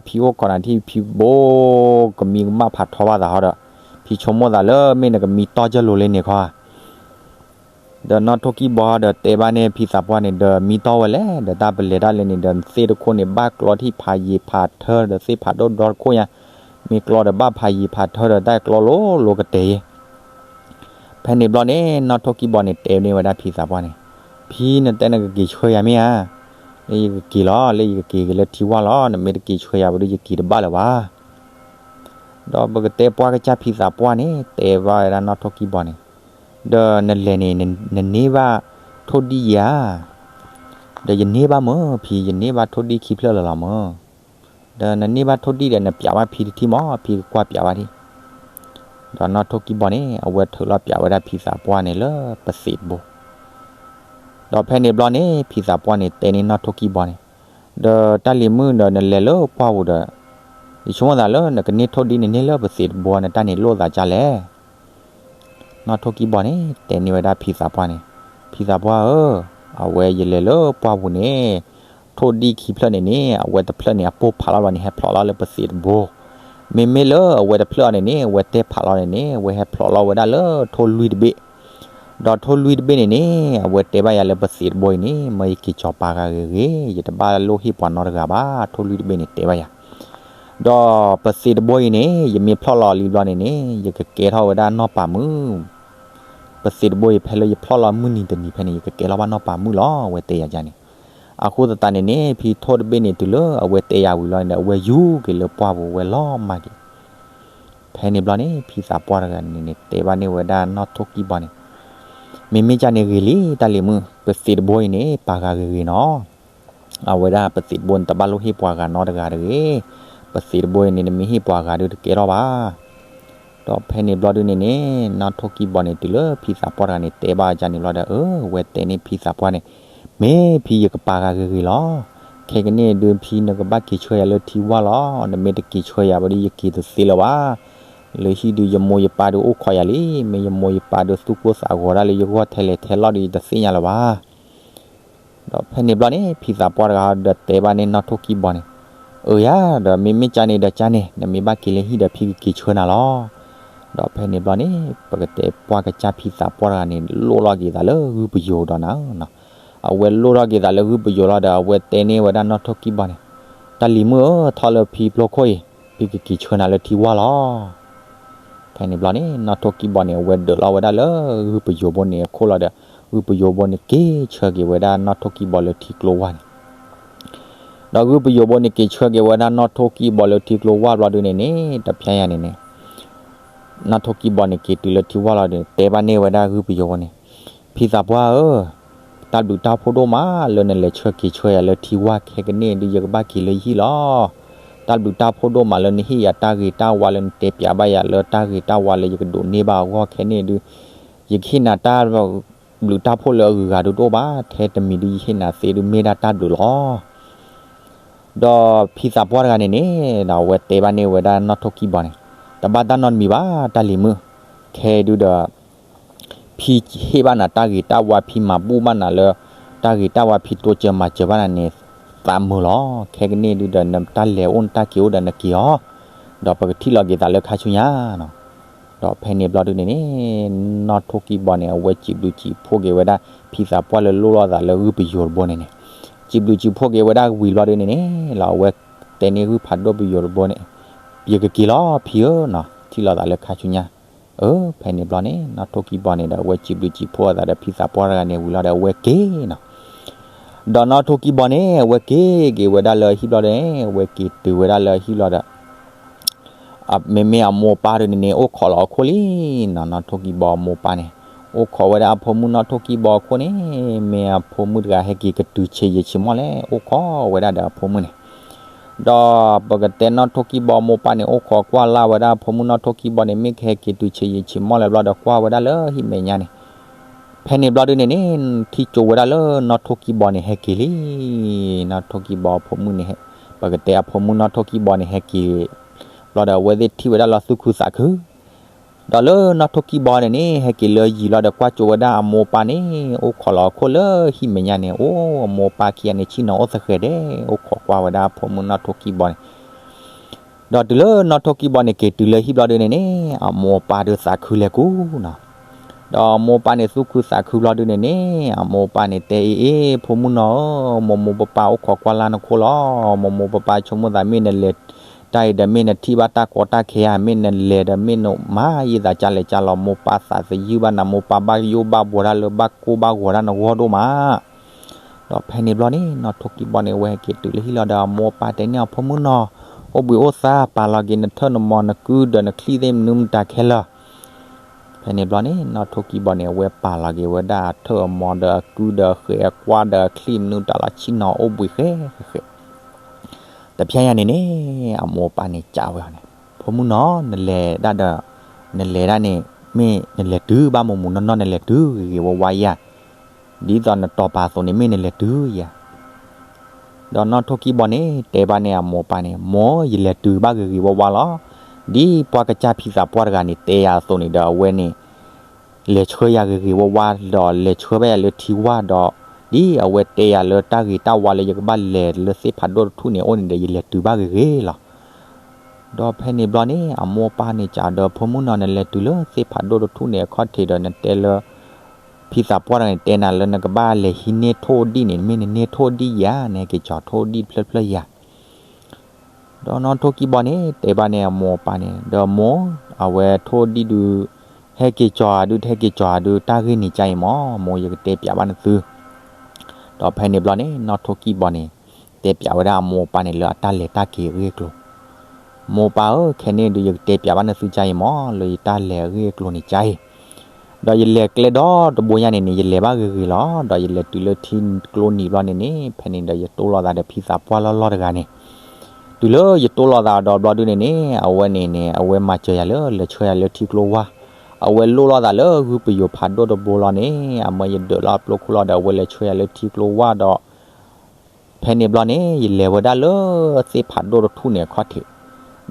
ဖံအိၣ်ခိးနၤထံၣ် ဖံဘိကမံကမၣ်ဖးထီဘၣ်သးဟီဒီး ဖံဆိကမိၣ်သးလၢမ့ၢ်နကမံတီၢ်ကၢၢ်လိၤလံန့ၣ်ခီဧါ. ဒီးနီၢ်ထိၣ်ကံၢ်ဘီဒီးတဲဘၣ်န့ၣ် ဖံသးပှၢ်န့ၣ် ဒီးမံတီၢ်ဝဲလဲၣ်, ဒီးတၢ်ပလဲၤတၢ်လဲၤန့ၣ် ဒီးသ့ၣ်တခိၣ်န့ၣ် ဘၣ်ကျီထံၣ်ဖးယံာ်ဖးထၢ ဒီးသ့ၣ်ဖးဒိၣ်ဒီတခိၣ်ညါ, မ့ၢ်ကျီဒီးဘၣ်ဖးယံာ်ဖးထၢဒီး တၢ်ကျီလိၤလိၤကတဲာ်အံၤ. ဖဲန့ၣ်ဘျီန့ၣ် နီၢ်ထိၣ်ကံၢ်ဘီန့ၣ် တဲန့ၢ်ဝဲဒၣ်ဖံသးပှၢ်န့ၣ်, ဖံနတဲနကက့ၤဆှၢယၤမ့ၢ်ဧါ, လၢယကက့ၤလီၤ, လၢယကက့ၤက့ၤလၢထံဝၢ်လီၤ, နမ့ၢ်တက့ၤဆှၢယၤဘၣ်ဒီး ယက့ၤတဘၣ်လၢၤဘၣ်. ဒီးပကတဲပှၢ်ကစၢ်ဖံသးပှၢ်န့ၣ် တဲဘၣ်ဝဲဒၣ်နီၢ်ထိၣ်ကံၢ်ဘီန့ၣ်, ဒီးနလဲၤန့ၣ် နန့ၢ်ဘၣ်ထိၣ်ဒံၣ်ယၤဧါ. ဒီးယန့ၢ်ဘၣ်မၢ်ဖံ, ယန့ၢ်ဘၣ်ထိၣ်ဒံၣ်ခံဖျၢၣ်လၢာ်လီၤမၢ်. ဒီးနန့ၢ်ဘၣ်ထိၣ်ဒံၣ်ဒီးနပျးဘၣ်ဖံတထံၣ်မၢ်, ဖံကကွၢ်ပျးဘၣ်ထံၣ်. ဒီးနီၢ်ထိၣ်ကံၢ်ဘီန့ၣ် အဝဲထုးလီၤပျးဝဲဒၣ်ဖံသးပှၢ်န့ၣ်လၢပသံးတဘိ ဒီးဖဲန့ၣ်ဘျီန့ၣ် ဖံသးပှၢ်န့ၣ်တဲန့ၢ်နီၢ်ထိၣ်ကံၢ်ဘီန့ၣ်, ဒီးတၢ်လံၤမုၣ်ဒီးနလဲၤလၢပှၢ်ပူၤဒီး ယဆိကမိၣ်သးလၢနကန့ၢ်ထိၣ်ဒံၣ်နန့ၢ်လၢပသံးတဘိ နတၢ်န့ၣ်လိၣ်သးဒ်လဲၣ်. နီၢ်ထိၣ်ကံၢ်ဘီန့ၣ် တဲန့ၢ်ဝဲဒၣ်ဖံသးပှၢ်န့ၣ်, ဖံသးပှၢ်ဧၢ, အဝဲယလဲၤလၢပှၢ်ပူၤန့ၣ် ထိၣ်ဒံၣ်ခံဖျၢၣ်န့ၣ်န့ၣ် အဝဲတဖျၢၣ်န့ၣ် အပိၢ်ဖးလီၤဘျီန့ၣ် ဟဲဖျိးလီၤလၢပသံးတဘိ, မ့မ့ၢ်လၢအဝဲတဖျၢၣ်အံၤန့ၣ်န့ၣ် အဝဲတဲဖးလီၤန့ၣ်န့ၣ် အဝဲဟဲဖျိးလီၤဝဲဒၣ်လၢထိၣ်လွံၢ်တဘ့ၣ် ဒီးထိၣ်လွံၢ်တဘ့ၣ်န့ၣ်န့ၣ် အဝဲတဲဘၣ်ယၤလၢပသံးတဘိအံၤန့ၣ် မၢယက့ၤကၠီၤပာ်ဂၤဂ့ၤဂ့ၤ, ယတဘၣ်လိၣ်ဟ့ၣ်ပှၤနီတဂၤဘၣ်, ထိၣ်လွံၢ်တဘ့ၣ်န့ၣ်တဲဘၣ်ယၤ. ဒီးပသံးတဘိအံၤန့ၣ် ယမ့ၢ်ဖျိးလီၤလံဘျီန့ၣ်န့ၣ် ယကကဲထီၣ်ဝဲဒၣ်နီၢ်ပၤမုၣ်, ပသံးတဘိအံၤ ဖဲလၢယဖျိးလီၤမုၢ်နံၤတနံၤဖဲန့ၣ် ယကကဲထီၣ်ဘၣ်နီၢ်ပၤမုၣ်လီၤ အဝဲတဲယၤန့ၣ်. အဃိသတးန့ၣ်န့ၣ် ဖံထိၣ်တဘ့ၣ်န့ၣ် တုၤလၢအဝဲတဲယၤဝံၤလီၤန့ၣ် အဝဲယူၤက့ၤလၢပှၢ်ပူၤဝဲလီၤမၢ်က့ၤ ဖဲန့ၣ်ဘျီန့ၣ် ဖံသးပှၢ်တဂၤန့ၣ်န့ၣ် တဲဘၣ်န့ၢ်ဝဲဒၣ်နီၢ်ထိၣ်ကံၢ်ဘီန့ၣ်, မ့မ့ၢ်ကန့ၣ်ဂ့ၤလံ တၢ်လံၤမုၣ်, ပသံးတဘိအံၤန့ၣ် ပာ်ဂၤဂ့ၤဂ့ၤနီၤ, အဝဲဒၣ်ပသံးတဘိန့ၣ် တဘၣ်လိၣ်ဟ့ၣ်ပှၤဂၤနီတဂၤတဂ့ၤ, ပသံးတဘိအံၤန့ၣ် နမ့ၢ်ဟ့ၣ်ပှၤဂၤဒုးတကဲထီၣ်ဘၣ်. ဒီးဖဲန့ၣ်ဘျီဒုန့ၣ်န့ၣ် နီၢ်ထိၣ်ကံၢ်ဘီန့ၣ် တုၤလၢဖံသးပှၢ်တဂၤန့ၣ် တဲဘၣ်ကန့ၣ်ဘျီဒီး အဝဲတဲန့ၢ်ဖံသးပှၢ်န့ၣ်, မ့ၢ်ဖံယကပာ်ဂၤဂ့ၤဂ့ၤလီၤ, ခဲကနံၣ်ဒုးဖံနကဘၣ်က့ၤဆှၢယၤလၢထံဝၢ်လီၤ, နမ့ၢ်တက့ၤဆှၢယၤဘၣ်ဒီး ယက့ၤတသ့လၢၤဘၣ်. လၢဟံၣ်ဒုးယမိၢ်ယပၢ်ဒုးအိၣ်ခိးယၤလံ, မ့ၢ်ယမိၢ်ယပၢ်ဒုးသူၣ်ကိၢ်သးဂီၤဒၣ်လၢယဂီၢ်ထဲလဲၣ်ထဲလီၢ်ဒီး ယတသ့ၣ်ညါလၢၤဘၣ်. ဒီးဖဲန့ၣ်ဘျီန့ၣ် ဖံသးပှၢ်တဂၤဒီးတဲဘၣ်န့ၢ်နီၢ်ထိၣ်ကံၢ်ဘီန့ၣ်, အၢယၤ, ဒီးမ့မ့ၢ်ကန့ၣ်ဒီးကန့ၣ်, နမ့ၢ်ဘၣ်က့ၤလၢဟံၣ်ဒီးဖံကက့ၤဆှၢနၤလီၤ. ဒီးဖဲန့ၣ်ဘျီန့ၣ် ပကတဲပှၢ်ကစၢ်ဖံသးပှၢ်တဂၤန့ၣ် လိၣ်ထီၣ်က့ၤသးလၢဂုၢ်ပယိၤဒီးနၤ, အဝဲလိၣ်ထီၣ်က့ၤသးလၢဂုၢ်ပယိၤလီၤဒီး အဝဲတဲန့ၢ်ဝဲဒၣ်နီၢ်ထိၣ်ကံၢ်ဘီန့ၣ်, တၢ်လံၤမုၣ်ဧၢ, ထီၣ်လၢဖံဖျိခိၣ်အံၤ, ဖံကက့ၤဆှၢနၤလၢထံဝၢ်လီၤ. ဖဲန့ၣ်ဘျီန့ၣ် နီၢ်ထိၣ်ကံၢ်ဘီန့ၣ် အဝဲဒၢးလီၤဝဲဒၣ်လၢဂုၢ်ပယိၤဘိန့ၣ်အခိၣ်လီၤဒီး ဂုၢ်ပယိၤဘိန့ၣ်က့ၤဆှၢက့ၤဝဲဒၣ်နီၢ်ထိၣ်ကံၢ်ဘီလၢထံကျိဝၢ်န့ၣ်, ဒီးဂုၢ်ပယိၤဘိန့ၣ်က့ၤဆှၢက့ၤဝဲဒၣ်နီၢ်ထိၣ်ကံၢ်ဘီလၢထံကျိဝၢ်ဘျီဒုန့ၣ်န့ၣ် တဖျဲညါန့ၣ်န့ၣ် နီၢ်ထိၣ်ကံၢ်ဘီန့ၣ်က့ၤတုၤလၢထံဝၢ်လီၤဒီး တဲဘၣ်န့ၢ်ဝဲဒၣ်ဂုၢ်ပယိၤဘိန့ၣ်, ဖံသးပှၢ်ဧၢ, တၢ်ဘျုးတၢ်ဖှိၣ်ဒိၣ်မးလၢနလဲၤဆှၢက့ၤဆှၢယၤလၢထံဝၢ်, ခဲကနံၣ်ဒုးယကဘၣ်က့ၤလၢယဟံၣ်လီၤ. တၢ်ဘျုးတၢ်ဖှိၣ်ဒိၣ်မးလၢနဟ့ၣ်ယၤတၢ်ဂ့ၤတၢ်ဝါလၢနတဲပျးဘၣ်ယၤလၢတၢ်ဂ့ၤတၢ်ဝါလၢယကဒိးန့ၢ်ဘၣ်အဂီၢ်, ခဲန့ၣ်ဒုး ယကဟ့ၣ်နၤတၢ်ဘျုးတၢ်ဖှိၣ်လၢအဂုၤအဂၤဒုးတအိၣ်ဘၣ်, ထဲတမံၤဒုးယဟ့ၣ်နၤသ့ဒုးမ့ၢ်ဒၣ်တၢ်ဘျုးလီၤ. ဒီးဖံသးပှၢ်တဂၤန့ၣ်န့ၣ် ဒီးအဝဲတဲဘၣ်န့ၢ်ဝဲဒၣ်နီၢ်ထိၣ်ကံၢ်ဘီန့ၣ်, တဘၣ်တၢ်နီတမံၤဘၣ် တၢ်လံၤမုၣ်, ခဲဒုးဒီး ဖံဟ့ၣ်ဘၣ်နၤတၢ်ဂ့ၤတၢ်ဝါ, ဖံမၤဘူၣ်ဘၣ်နၤလၢတၢ်ဂ့ၤတၢ်ဝါ, ဖံတိစၢၤမၤစၢၤဘၣ်နၤန့ၣ် သးမုာ်လီၤ. ခဲကနံၣ်ဒုးဒီး နတၢ်လဲၤအိၣ်နတၢ်က့ၤအိၣ်ဒီးနက့ၤအီၤ, ဒီးပကထံၣ်လီၤက့ၤသးလၢခါဆူညါနီၤ. ဒီးဖဲန့ၣ်ဘျီဒုန့ၣ်န့ၣ် နီၢ်ထိၣ်ကံၢ်ဘီန့ၣ် အဝဲစံးဘျုးစံးဖှိၣ်က့ၤဝဲဒၣ် ဖံသးပှၢ်လၢလိၣ်လီၤသးလၢဂုၢ်ပယိၤတဘိန့ၣ်န့ၣ်, စံးဘျုးစံးဖှိၣ်က့ၤဝဲဒၣ်ဝံၤဘျီဒုန့ၣ်န့ၣ် လီၤအဝဲတဲန့ၢ်ဂုၢ်ဖးဒိၣ်ပယိၤတဘိန့ၣ်, ယကက့ၤလီၤဖံဧၢနီၤ, ထံၣ်လီၤသးလၢခါဆူညါ. အၢ ဖဲန့ၣ်ဘျီန့ၣ် နီၢ်ထိၣ်ကံၢ်ဘီန့ၣ်ဒီး အဝဲစံးဘျုးစံးဖှိၣ်အသးဒီးဖံသးပှၢ်တဂၤန့ၣ်ဝံၤလီၤဒီး အဝဲက့ၤနီၤ. ဒီးနီၢ်ထိၣ်ကံၢ်ဘီန့ၣ် အဝဲက့ၤက့ၤဝဲဒၣ်လၢဟံၣ်ဘျီဒီး အဝဲက့ၤတုၤဝဲဒၣ်လၢဟံၣ်ဘျီဒီး မ့မ့ၢ်အမိၢ်ပၢ်ဒုန့ၣ်န့ၣ် အိၣ်ခိးလီၤအခိၣ်လံနီၤ, နီၢ်ထိၣ်ကံၢ်ဘီအမိၢ်ပၢ်န့ၣ် အိၣ်ခိးဝဲဒၣ်အဖိမုၣ်နီၢ်ထိၣ်ကံၢ်ဘီအခိၣ်န့ၣ်, မ့ၢ်အဖိမုၣ်တဂၤဟဲက့ၤကတုၤဆံးယံာ်ဆံးမီၢ်လဲၣ်, အိၣ်ခိးဝဲဒၣ်ဒီးအဖိမုၣ်န့ၣ်. ဒီးပကတဲနီၢ်ထိၣ်ကံၢ်ဘီအမိၢ်ပၢ်န့ၣ် အိၣ်ခိးကွၢ်လၢ်ဝဲဒၣ်အဖိမုၣ်နီၢ်ထိၣ်ကံၢ်ဘီန့ၣ် မ့ၢ်ကဟဲက့ၤတုၤဆံးယံာ်ဆံးမီၢ်လဲၣ်ဘျီဒီး ကွၢ်ဝဲဒၣ်လၢဟံၣ်မဲာ်ညါန့ၣ် ဖဲန့ၣ်ဘျီဒုန့ၣ်န့ၣ် ထံၣ်ကၠိဝဲဒၣ်လၢနီၢ်ထိၣ်ကံၢ်ဘီန့ၣ်ဟဲက့ၤလံ. နီၢ်ထိၣ်ကံၢ်ဘီအဖိမုၣ်န့ၣ်, ပကတဲအဖိမုၣ်နီၢ်ထိၣ်ကံၢ်ဘီန့ၣ်ဟဲက့ၤ ဘျီဒီးအဝဲသ့ၣ်ထံၣ်ဝဲဒၣ်လီၤသူၣ်ခုသးခု, ဒီးလၢနီၣ်ထိၣ်ကံၢ်ဘီန့ၣ်န့ၣ် ဟဲက့ၤလၢယံၤလီၤဒီးကွၢ်ကၠိဝဲဒၣ်အမိၢ်အပၢ်န့ၣ် အိၣ်ခိးလီၤအခိၣ်လၢဟံၣ်မဲာ်ညါန့ၣ် အိၣ်အမိၢ်အပၢ်ခံဂၤန့ၣ် ဆ့ၣ်နီၤအိၣ်သဃဲၤဒဲး အိၣ်ခိးကွၢ်ဝဲဒၣ်အဖိမုၣ်နီၣ်ထိၣ်ကံၢ်ဘီန့ၣ် ဒီးတုၤလၢနီၣ်ထိၣ်ကံၢ်ဘီန့ၣ် က့ၤတုၤလၢဟံၣ်ဘျီဒုန့ၣ်န့ၣ် အမိၢ်အပၢ်ဒုးသးခုလဲၤကူနီၤ. ဒီးအမိၢ်အပၢ်န့ၣ်သူၣ်ခုသးခုဘျီဒုန့ၣ်န့ၣ် အမိၢ်အပၢ်န့ၣ်တဲအီၤ အ့ ဖိမုၣ်နီၢ်ဧၢ, မိၢ်မိၢ်ပၢ်ပၢ်အိၣ်ခိးကွၢ်လၢ်နခိၣ်လီၤ. မိၢ်မိၢ်ပၢ်ပၢ်ဆိကမိၣ်သး မ့ၢ်နလဲၤတၢ်အံၤဒီးမ့ၢ်နထံၣ်ဘၣ်တၢ်ကီတၢ်ခဲဧါ, မ့ၢ်နလဲၤဒီးမ့ၢ်နမၤယံာ်သးကလဲၤကလီၤ, မိၢ်ပၢ်သးသယုၢ်ဘၣ်နၤ, မိၢ်ပၢ်ဘၣ်ယိၣ်ဘၣ်ဘှီတၢ်လၢဘၣ်ကိၢ်ဘၣ်ဂီၤတၢ်နဂီၢ်ဒိၣ်မး. ဒီးဖဲန့ၣ်ဘျီန့ၣ် နီၣ်ထိၣ်ကံၢ်ဘီန့ၣ် အဝဲဟဲက့ၤတုၤလၢဟံၣ်လီၤဒီး အမိၢ်အပၢ်တဲန့ၢ်အီၤ ဖိမုၣ်နီၢ်, အိၣ်ဘှံးအိၣ်သါ ပာ်လီၤက့ၤနထၢၣ်နမီၤနကုဒီးနချံၣ်သ့ၣ်မနုၤမတၤခဲလၢာ်. ဖဲန့ၣ်ဘျီန့ၣ် နီၣ်ထိၣ်ကံၢ်ဘီန့ၣ် အဝဲပာ်လီၤက့ၤဝဲဒၣ်အထၢၣ်အမီၤဒီးအကုဒီးအဃဲးအကွၢ်ဒီးအချံၣ်မနုၤတၢ်လီၤဆ့ၣ်နီၤအိၣ်ဘှံးဃဲဃဲဃဲ တဖျဲညါန့ၣ်န့ၣ် အမိၢ်အပၢ်န့ၣ်ကးဝဲအီၤန့ၣ်, ဖိမုၣ်နီၢ် နလဲၤဒၣ်ဒီး နလဲၤဒၣ်န့ၣ် မ့ၢ်နလဲၤတုၤဘၣ်မိၢ်မုၢ်နီၢ်နီၢ် နလဲၤတုၤဂ့ၤဂ့ၤဝါဝါယၤ, ဒ်သိးနတီၤပာ်အသိးန့ၣ် မ့ၢ်နလဲၤတုၤယၤ. ဒီးနီၣ်ထိၣ်ကံၢ်ဘီန့ၣ် တဲဘၣ်န့ၣ်အမိၢ်အပၢ်န့ၣ်, မိၢ် ယလဲၤတုၤဘၣ်ဂ့ၤဂ့ၤဝါဝါလီၤ. ဒ်ပှၤကစၢ်ဖံသးပှၢ်တဂၤန့ၣ် တဲယၤအသိးန့ၣ်ဒီး အဝဲန့ၣ် လဲၤဆှၢယၤဂ့ၤဂ့ၤဝါဝါဒီး လဲၤဆှၢဘၣ်ယၤလၢထံဝၢ်ဒီး ဒ်အဝဲတဲယၤလၢတၢ်ဂ့ၤတၢ်ဝါလၢယကဘၣ်လဲၤလၢသ့ၣ်ဖးဒိၣ်တထူၣ်န့ၣ် အိၣ်န့ၣ်ဒီး ယလဲၤတုၤဘၣ်ဂ့ၤဂ့ၤလီၤ. ဒီးဖဲန့ၣ်ဘျီန့ၣ် အမိၢ်အပၢ်န့ၣ်ကးဒီး ဖိမုၣ်နီၢ် နလဲၤတုၤလၢသ့ၣ်ဖးဒိၣ်တထူၣ်န့ၣ်အခီၣ်ထံးဒီး နတဲလၢ ဖံသးပှၢ်တဂၤန့ၣ် တဲနၤလၢနကဘၣ်လဲၤဟံးန့ၢ်ထိၣ်ဒံၣ်န့ၣ် မ့ၢ်နန့ၢ်ထိၣ်ဒံၣ်ယၤ နဟဲက့ၤကၠီၤထိၣ်ဒံၣ်တဖျၢၣ်တဖျၢၣ်ယၤ ဒီးနီၣ်ထိၣ်ကံၢ်ဘီန့ၣ် တဲဘၣ်န့ၣ်အမိၢ်အပၢ်န့ၣ် ဒီးမိၢ် အဝဲထိၣ်ဒံၣ်ဒုး ဟဲက့ၤကၠီၤဧါဒုး တဟဲက့ၤကၠီၤဧါဒုး တၢ်ဂ့ၢ်န့ၣ်ကါအံၤမၢ် မိၢ် ယကတဲပျးဘၣ်နသု. ဒီးဖဲန့ၣ်ဘျီန့ၣ် နီၣ်ထိၣ်ကံၢ်ဘီန့ၣ် တဲပျးဝဲဒၣ်အမိၢ်အပၢ်န့ၣ်လၢအတၢ်လဲၤတၢ်က့ၤအဂ့ၢ်အကျိၤ မိၢ်ပၢ်ဧၢ, ခဲန့ၣ်ဒုး ယကတဲပျးဘၣ်နသုကါအံၤမၢ် လၢယတၢ်လဲၤအဂ့ၢ်အကျိၤန့ၣ်ကါအံၤ, ဒီးယလဲၤကျဲဒီတဘိညါန့ၣ်န့ၣ် ယလဲၤဘၣ်ဂ့ၤဂ့ၤလီၤ. ဒီးယလဲၤတုၤလၢထံကျိနံၤဘျီန့ၣ်န့ၣ် ဖဲန့ၣ်ဒီးယတိၢ်လိာ်သးဒီးဖံသးပှၢ်လီၢ်လီၢ်တဂၤန့ၣ်, တုၤလၢယတိၢ်လိာ်သးဒီးဘျီဒုန့ၣ်န့ၣ် အဝဲန့ၣ်န့ၣ် အဝဲမၤစၢၤယၤလၢလဲၤဆှၢယၤလၢထံကျိဝၢ်, အဝဲလိၣ်လိာ်သးလၢဂုၢ်ပယိၤဖးဒိၣ်တဘိလီၤန့ၣ် အမၢယဒၢးလၢအပျိခိၣ်လီၤဒီး အဝဲလဲၤဆှၢယၤလၢထံကျိဝၢ်ဒီး ဖဲန့ၣ်ဘျီန့ၣ် ယလဲၤဝဲဒၣ်လၢသ့ၣ်ဖးဒိၣ်တထူၣ်န့ၣ်အခီၣ်ထံး,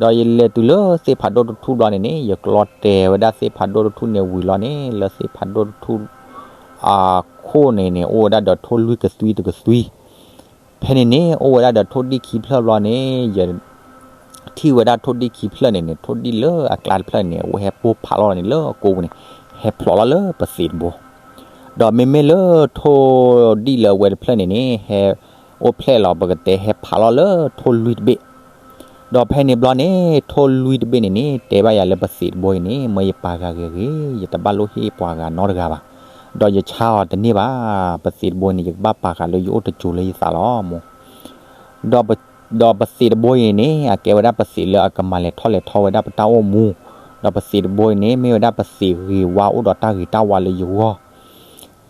ဒီးယလဲၤတုၤလၢသ့ၣ်ဖးဒိၣ်တထူၣ်ဘျီန့ၣ်န့ၣ် ယကျီတဲာ်ဝဲဒၣ်သ့ၣ်ဖးဒိၣ်တထူၣ်န့ၣ်ဝံၤလီၤန့ၣ် လၢသ့ၣ်ဖးဒိၣ်တထူၣ် အခိၣ်န့ၣ်န့ၣ် အိၣ်ဝဲဒၣ်ဒီးထိၣ်လွံၢ်ကသွံတကသွံ, ဖဲန့ၣ်န့ၣ် အိၣ်ဝဲဒၣ်ဒီးထိၣ်ဒံၣ်ခံဖျၢၣ်ဘျီန့ၣ် ယ ထံၣ်ဝဲဒၣ်ထိၣ်ဒံၣ်ခံဖျၢၣ်န့ၣ်န့ၣ် ထိၣ်ဒံၣ်လၢအကျါတဖျၢၣ်န့ၣ် အဝဲဟဲပိၢ်ဖးလီၤန့ၣ် လၢအကိာ်ပူၤန့ၣ် ဟဲဖျိးလီၤလၢပသံးတဘိ, ဒီးမ့မ့ၢ်လၢထိၣ်ဒံၣ်လၢအဝဲတဖျၢၣ်န့ၣ်န့ၣ် ဟဲအိၣ်ဖျဲၣ်လီၤ ပကတဲဟဲဖးလီၤလၢထိၣ်လွံၢ်တဘ့ၣ်, ဒီးဖဲန့ၣ်ဘျီန့ၣ် ထိၣ်လွံၢ်တဘ့ၣ်န့ၣ်န့ၣ် တဲဘၣ်ယၤလၢပသံးတဘိအံၤန့ၣ် မၢယပာ်ဂၤဂ့ၤဂ့ၤ ယတဘၣ်လိၣ်ဟ့ၣ်ပှၤဂၤနီတဂၤဘၣ်, ဒီးယဆါအီၤတန့ၢ်ဘၣ်, ပသံးတဘိန့ၣ် ယကဘၣ်ပာ်ဃာ်လၢယအိၣ်တစိၤလၢယသးလီၤမိၢ် ဒီးပသံးတဘိအံၤန့ၣ် အကဲဝဲဒၣ်ပသံးလၢအကမၤလဲၤထီၣ်လဲၤထီဝဲဒၣ်ပတၢ်အိၣ်မူ, ဒီးပသံးတဘိအံၤန့ၣ် မ့ၢ်ဝဲဒၣ်ပသံးဂ့ၤဝါအိၣ်ဒီးတၢ်ဂ့ၤတၢ်ဝါလၢယဂီၢ်,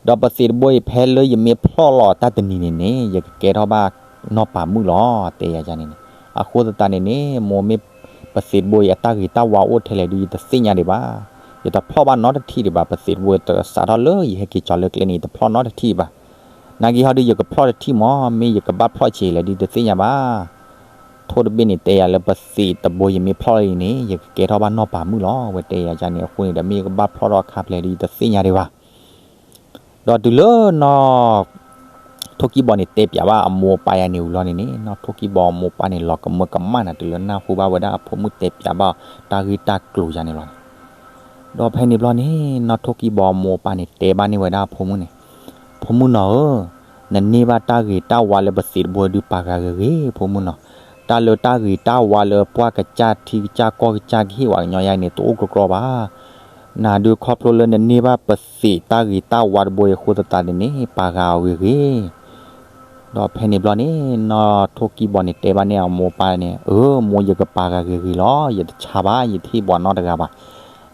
ဒီးပသံးတဘိအံၤ ဖဲလၢယမ့ၢ်ဖျီၣ်လီၤတၢ်တနံၤန့ၣ်န့ၣ် ယကကဲထီၣ်ဘၣ်နီၢ်ပၤမုၣ်လီၤ တဲယၤန့ၣ်န့ၣ်, အဃိသတးန့ၣ်န့ၣ် မိၢ်မ့ၢ် ပသံးတဘိအံၤ အတၢ်ဂ့ၤတၢ်ဝါအိၣ်ထဲလဲၣ်ဒုး ယတသ့ၣ်ညါဒံးဘၣ်, ယတဖျီၣ်ဘၣ်နီတထံၣ်ဒံးဘၣ်, ပသံးတဘိအံၤ တစးထီၣ်လၢယဟဲက့ၤကၠီၤလၢကျဲန့ၣ် ယတဖျီၣ်နီတထံၣ်ဘၣ် နာ်က့ဟီဒုး ယကဖျီၣ်တထံၣ်မၢ်, မ့ၢ်ယကဘၣ်ဖျီၣ်ဆံးလဲၣ်ဒုး ယတသ့ၣ်ညါဘၣ်. ထိၣ်တဘ့ၣ်န့ၣ် တဲယၤလၢပသံးတဘိ ယမ့ၢ်ဖျီၣ်လံန့ၣ် ယကကဲထီၣ်ဘၣ်နီၢ်ပၤမုၣ်လီၤ အဝဲတဲယၤန့ၣ်, အဃိန့ၣ်ဒီး မ့ၢ်ယကဘၣ်ဖျီၣ်ထီၣ်အခါဖျဲးဒုး ယတသ့ၣ်ညါဒံးဘၣ်. ဒီးတုၤလၢနီၢ်ထိၣ်ကံၢ်ဘီန့ၣ် တဲပျးဘၣ်အမိၢ်အပၢ်ယၤန့ၣ်ဝံၤလီၤန့ၣ်န့ၣ် နီၢ်ထိၣ်ကံၢ်ဘီအမိၢ်အပၢ်န့ၣ် လီၤကမၢကမၣ်နၤ တုၤလၢနၢ်ဟူဘၣ်ဝဲဒၣ်အဖိမုၣ်တဲပျးဘၣ်တၢ်ဂ့ၢ်တၢ်ကျိၤယၤန့ၣ်လီၤန့ၣ်, ဒီးဖဲန့ၣ်ဘျီန့ၣ် နီၢ်ထိၣ်ကံၢ်ဘီအမိၢ်အပၢ်န့ၣ် တဲဘၣ်န့ၢ်ဝဲဒၣ်အဖိမုၣ်န့ၣ်, ဖိမုၣ်နီၢ်ဧၢ, နန့ၢ်ဘၣ်တၢ်ဂ့ၤတၢ်ဝါလၢပသံးတဘိဒုး ပာ်ဃာ်ဂ့ၤဂ့ၤ ဖိမုၣ်နီၢ်, တၢ်လၢတၢ်ဂ့ၤတၢ်ဝါလၢပှၢ်ကစၢ်ထံကစၢ်ကီၢ်ကစၢ်ကဟ့ၣ်ဝဲကညီယၤန့ၣ် တအိၣ်ကြီကြီဘၣ်. နၤဒုးခီဖျိလၢနန့ၢ်ဘၣ်ပသံးတၢ်ဂ့ၤတၢ်ဝါတဘိအံၤအဃိသတးန့ၣ်န့ၣ် ပာ်ဃာ်အီၤဂ့ၤဂ့ၤ ဒီးဖဲန့ၣ်ဘျီန့ၣ် နီၢ်ထိၣ်ကံၢ်ဘီန့ၣ် တဲဘၣ်န့ၢ်အမိၢ်အပၢ်န့ၣ်, အၢ မိၢ် ယကပာ်ဃာ်ဂ့ၤဂ့ၤလီၤ, ယတဆါဘၣ်, ယတဟ့ၣ်ပှၤနီတဂၤဘၣ်,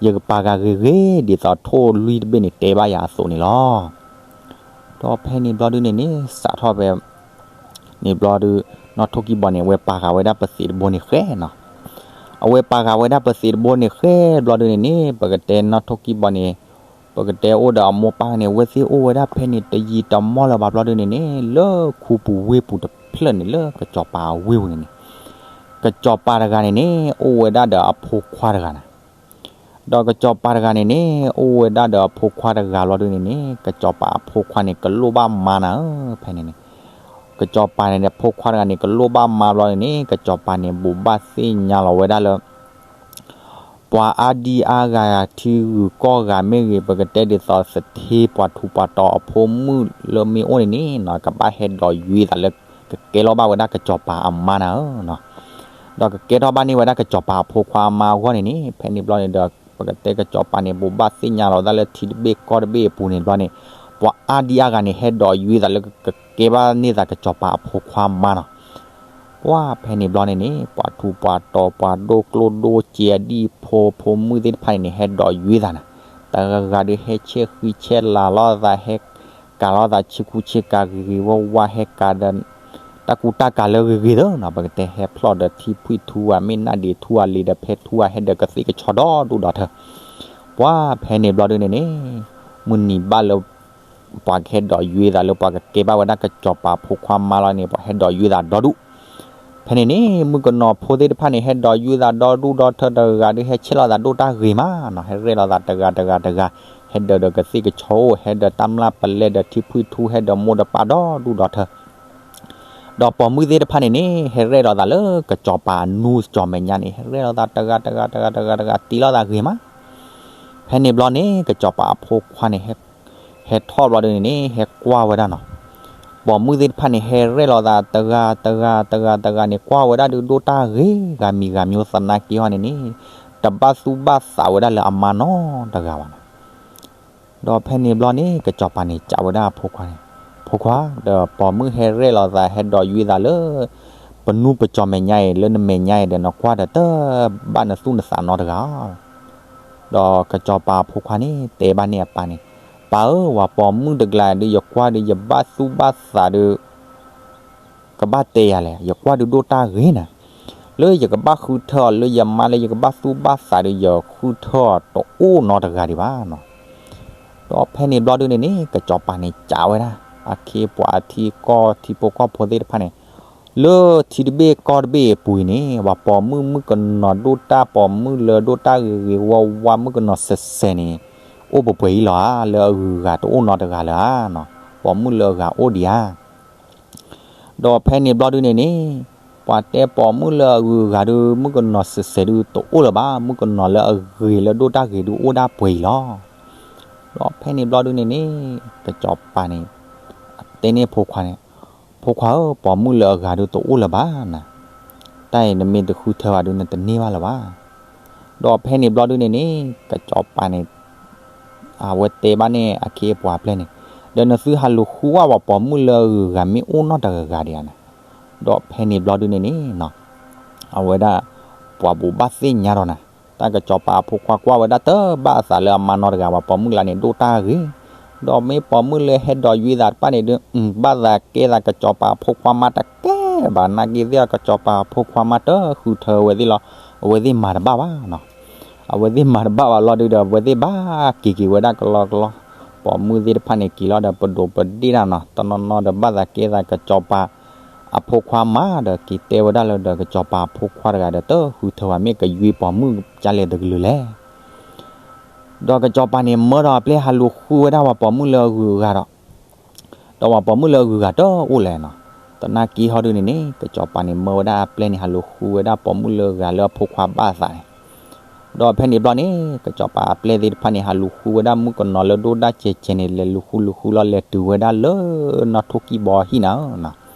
ယကပာ်ဃာ်ဂ့ၤဂ့ၤ ဒ်သိးထိၣ်လွံၢ်တဘ့ၣ်န့ၣ် တဲဘၣ်ယၤအသိးန့ၣ်လီၤ. ဒီးဖဲန့ၣ်ဘျီဒုန့ၣ်န့ၣ် စးထီၣ်ဖဲ န့ၣ်ဘျီဒု နီၢ်ထိၣ်ကံၢ်ဘီန့ၣ် အဝဲပာ်ဃာ်ဝဲဒၣ်ပသံးတဘိန့ၣ်ဃဲနီၤ. အဝဲပာ်ဃာ်ဝဲဒၣ်ပသံးတဘိန့ၣ်ဃဲဘျီဒုန့ၣ်န့ၣ် ပကတဲနီၢ်ထိၣ်ကံၢ်ဘီန့ၣ် ပကတဲအိၣ်ဒီးအမိၢ်ပၢ်န့ၣ် အဝဲသ့ၣ်အိၣ်ဝဲဒၣ်ဖဲန့ၣ် တယံာ်တမီၢ်လၢၤဘၣ်ဘျီဒုန့ၣ်န့ၣ် လၢခူပူၤဝ့ၢ်ပူၤတဖျၢၣ်န့ၣ် လၢကစီၤပၤအဝ့ၢ်ပူၤန့ၣ်န့ၣ် ကစီၤပၤတဂၤန့ၣ်န့ၣ် အိၣ်ဝဲဒၣ်ဒီးအဖိခွါတဂၤနၤ. ဒီးကစီၤပၤတဂၤန့ၣ်န့ၣ် အိၣ်ဝဲဒၣ်ဒီးအဖိခွါတဂၤဘျီဒုန့ၣ်န့ၣ် ကစီၤပၤအဖိခွါန့ၣ် ကလိၣ်ဘၣ်မါနၤဧၢ, ဖဲန့ၣ်န့ၣ် ကစီၤပၤန့ၣ် အဖိခွါတဂၤန့ၣ် ကလိၣ်ဘၣ်မါဘျီန့ၣ်န့ၣ် ကစီၤပၤန့ၣ် ဘိးဘၣ်သ့ၣ်ညါလီၤဝဲဒၣ်လၢ ပှၤအါဒံအါဂၤ ထံဂုၤကီၢ်ဂၤမ့ၢ်ဂ့ၤ ပကတဲဒ်သိးသထ့ ပှၤထူးပှၤတီၤအဖိမုၣ်လၢမ့ၢ်အိၣ်န့ၣ်န့ၣ် ကဘၣ်ဟဲဒိးယွ့သးလၢ ကကဲလီၤဘၣ်ဝဲဒၣ်ကစီၤပၤအမါနၤဧၢ. ဒီးကကဲထီၣ်ဘၣ်န့ၢ်ဝဲဒၣ်ကစီၤပၤအဖိခွါအမါအဂီၢ်န့ၣ်န့ၣ် ဖဲန့ၣ်ဘျီန့ၣ်ဒီး ပကတဲကစီၤပၤန့ၣ် ဘိးဘၣ်သ့ၣ်ညါလီၤဝဲဒၣ်လၢထံတဘ့ၣ်ကီၢ်တဘ့ၣ်အပူၤန့ၣ်ဘျီန့ၣ် ပှၤအါဒံအါဂၤန့ၣ် ဟဲဒိးယွ့သးလၢကကဲဘၣ်န့ၢ်သးကစီၤပၤအဖိခွါမါနီၤ. ပှၤဖဲန့ၣ်ဘျီန့ၣ်န့ၣ် ပှၤထူးပှၤတီၤ ပှၤဒိၣ်ကျိၣ်ဒိၣ်စ့အဒံၣ်ဖိ ဖိမုၣ်သ့ၣ်တဖၣ်န့ၣ်န့ၣ် ဟဲဒိးယွ့သးနၤ. တဂၤဂၤဒုးဟဲဆဲးဃံဆဲးလၤလိာ်သး ဟဲကၤလိာ်သးဆ့ကူဆ့ကၤဂ့ၤဂ့ၤဝါဝါ ဟဲကၤဒီး တၢ်ကူတၢ်ကၤလၢဂ့ၤဂ့ၤသၢနီၤ ပကတဲဟဲဖျီၣ်ဒီးထံဖှံၣ်ထူဧါ မ့ၢ်နၢ်ဒံးထူဧါ လံၤဒီးဖဲထူဧါ ဟဲဒီးကသ့ၣ်ကဆီဒီဒူၣ်ဒီထၢ. ပှၤဖဲန့ၣ်ဘျီဒုန့ၣ်န့ၣ် မုၢ်နံၤဘၣ်လၢ ပှၤကဟဲဒိးယွ့သးလၢပှၤကကဲဘၣ်ဝဲဒၣ်ကစီၤပၤဖိခွါမါလီၤန့ၣ် ပှၤဟဲဒိးယွ့သးဒီဒူၣ်. ဖဲန့ၣ်န့ၣ် မုၣ်ကနီၤဖိသ့ၣ်တဖၣ်န့ၣ် ဟဲဒိးယွ့သးဒီဒူၣ်ဒီထၢ တဂၤဒုးဟဲဆဲးလိာ်သးဒိၣ်တၢ်ဂ့ၤမးနီၤ ဟဲရဲၣ်လိာ်သးတဂၤတဂၤတဂၤ ဟဲဒီးဒီးကသ့ၣ်ကဆီအိၣ် ဟဲဒီးတၢ်မျၢ်ပလဲဒီးထံဖှံၣ်ထူ ဟဲဒီးမိၢ်ဒီးပၢ်ဒီဒူၣ်ဒီထၢ. ဒီးပိာ်မုၣ်သ့ၣ်တဖၣ်န့ၣ်န့ၣ် ဟဲရဲၣ်လိာ်သးလၢကစီၤပၤအနူကစီၤမဲာ်ညါန့ၣ် ဟဲရဲၣ်လိာ်သးတဂၤတဂၤတဂၤတဂၤတဂၤ တ့လိာ်သးဂ့ၤမး. ဖဲန့ၣ်ဘျီန့ၣ် ကစီၤပၤအဖိခွါန့ၣ် ဟဲထီၣ်ဘျီဒုန့ၣ်န့ၣ် ဟဲကွၢ်ဝဲဒၣ်နီၤ. ပိာ်မုၣ်သ့ၣ်တဖၣ်န့ၣ် ဟဲရဲၣ်လိာ်သးတဂၤတဂၤတဂၤတဂၤန့ၣ် ကွၢ်ဝဲဒၣ်ဒုးဒိၣ်တၢ်ဂ့ၤဂၤမံၤဂၤမံၤသနာ်က့ဟီန့ၣ်န့ၣ် တဘၣ်သူၣ်ဘၣ်သးဝဲဒၣ်လၢအမါနီတဂၤဘၣ်နီၤ. ဒီးဖဲန့ၣ်ဘျီန့ၣ် ကစီၤပၤန့ၣ် စံးဝဲဒၣ်အဖိခွါန့ၣ်, ဖိခွါ, ဒီးပိာ်မုၣ်ဟဲရဲၣ်လိာ်သး ဟဲဒိးယွ့သးလၢ ပနူပစီၤမဲာ်ညါအံၤ လၢနမဲာ်ညါအံၤဒီး နကွၢ်ဒီးတဘၣ်နသူၣ်နသးနီတဂၤဧါ. ဒီးကစီၤပၤအဖိခွါန့ၣ် တဲဘၣ်န့ၢ်အပၢ်န့ၣ်, ပၢ်ဧၢ, ပှၤပိာ်မုၣ်တကျါဒုး ယကွၢ်ဒုး ယဘၣ်သူၣ်ဘၣ်သးဒုး ကဘၣ်တဲယၤလဲၣ်, ယကွၢ်ဒုးဒိၣ်တၢ်ဂ့ၤနၤ, လၢယကဘၣ်ဃုထၢအီၤလၢယမါလၢယကဘၣ်သူၣ်ဘၣ်သးဒီး ယဃုထၢအီၤတအိၣ်နီတဂၤဒံးဘၣ်နီၤ. ဒီးဖဲန့ၣ်ဘျီဒုန့ၣ်န့ၣ် ကစီၤပၤန့ၣ် စံးဝဲဒၣ် အခ့အပှၤအထံအကီၢ်ထံဖိကီၢ်ဖိသ့ၣ်တဖၣ်န့ၣ်, လၢထံတဘ့ၣ်ကီၢ်တဘ့ၣ်အပူၤအံၤန့ၣ် ပှၤပိာ်မုၣ်မုၣ်ကနီၤဒိၣ်တၢ် ပိာ်မုၣ်လၢဒိၣ်တၢ်ဂ့ၤဂ့ၤဝါဝါ မုၣ်ကနီၤစဲးစဲးန့ၣ် အိၣ်ပှဲၤပှဲၤအံၤလီၤဧါ, လၢအဂုၤအဂၤတအိၣ်နီတဂၤလၢၤဧါနီၤ, ပိာ်မုၣ်လၢအဂၤအိၣ်ဒံးဧါ. ဒီးဖဲန့ၣ်ဘျီဒုန့ၣ်န့ၣ်, ပှၤတဲပိာ်မုၣ်လၢအဂုၤအဂၤဒုး မုၣ်ကနီၤစဲးစဲးဒုးတအိၣ်လၢၤဘၣ်, မုၣ်ကနီၤလၢအဂ့ၤလၢဒိၣ်တၢ်ဂ့ၤဒုးအိၣ်ဒၣ်ပှဲၤအံၤလီၤ. ဒီးဖဲန့ၣ်ဘျီဒုန့ၣ်န့ၣ်, ကစီၤပၤန့ၣ် တဲန့ၢ်ဖိခွါန့ၣ်, ဖိခွါဧၢ, ပိာ်မုၣ်လၢအဂၤဒုးတအိၣ်လၢၤဘၣ်နၤ, တၢ်အံၤနမ့ၢ်တဃုထၢဘၣ်ဒုး နတန့ၢ်ဘၣ်လၢၤဘၣ်. ဒီးဖဲန့ၣ်ဘျီဒုန့ၣ်န့ၣ် ကစီၤပၤန့ၣ် အဝဲတဲဘၣ်န့ၣ်အခ့အပှၤအပျဲၢ်န့ၣ်, ဒီးနသုဟးလူၤဃုဝဲပှၤပိာ်မုၣ်လၢအဂုၤအဂၤမ့ၢ်အိၣ်နီတဂၤဂၤဒံးဧါနၤ. ဒီးဖဲန့ၣ်ဘျီဒုန့ၣ်န့ၣ်, အဝဲဒၣ် ပှၤဘိးဘၣ်သ့ၣ်ညါဒီးနၤ, တၢ်ကစီၤပၤအဖိခွါကွၢ်ဝဲဒၣ်တဘၣ်အသးလၢအမါနီတဂၤဘၣ်, ပိာ်မုၣ်လၢန့ၣ်ဒိၣ်တၢ်ဂ့ၤ, ဒီးမ့ၢ်ပိာ်မုၣ်လၢဟဲဒိးယွ့သးတဖၣ်န့ၣ်ဒုး ဘၣ်သးကဲသးကစီၤပၤအဖိခွါမါတကဲဘၣ်, နာ်က့သ့ၣ်အီၤ ကစီၤပၤအဖိခွါမါတဃုထၢဝဲသ့ၣ်လီၤ, အဝဲသ့ၣ်မၤတဘၣ်ဘၣ်နီၤ. အဝဲသ့ၣ်မၤတဘၣ်ဘၣ်လီၤဒုးဒီး အဝဲသ့ၣ်ဘၣ်က့ၤက့ၤဝဲဒၣ်ကလီကလီ, ပိာ်မုၣ်သ့ၣ်တဖၣ်န့ၣ်က့ၤလီၤဒီး ပဒိၣ်ပဒ့ၣ်တၢ်နီၤ, တနီၤနီၤဒီးဘၣ်သးကဲသးကစီၤပၤအဖိခွါမါဒီး က့ၤတဲဝဲဒၣ်လၢဒီးကစီၤပၤအဖိခွါတဂၤဒီး တဃုထၢဝဲ မ့ၢ်ကယွ့ပိာ်မုၣ်ကလဲၣ်တကလုာ်လဲၣ်. ဒီးကစီၤပၤန့ၣ် မၢဒီးအပျဲၢ်ဟးလူၤဃုဝဲဒၣ်ပှၤပိာ်မုၣ်လၢအဂုၤအဂၤဒီး ဒီးပှၤပိာ်မုၣ်လၢအဂုၤအဂၤတအိၣ်လဲၣ်နီၤ. သနာ်က့ဟီဒုန့ၣ်န့ၣ် ကစီၤပၤန့ၣ် မၢဝဲဒၣ်အပျဲၢ်န့ၣ် ဟးလူၤဃုဝဲဒၣ်ပိာ်မုၣ်လၢအဂၤလၢအဖိခွါဘၣ်အသးန့ၣ်. ဒီးဖဲန့ၣ်ဘျီန့ၣ် ကစီၤပၤအပျဲၢ်သ့ၣ်တဖၣ်န့ၣ် ဟးလူၤဃုဝဲဒၣ်မုၣ်ကနီၤလၢဒိၣ်တၢ်စဲးစဲးန့ၣ် လဲၤလူၤဃုလူၤဃုလီၤ လဲၤတုၤဝဲဒၣ်လၢနီၢ်ထိၣ်ကံၢ်ဘီအဟံၣ်နၤဧၢနီၤ.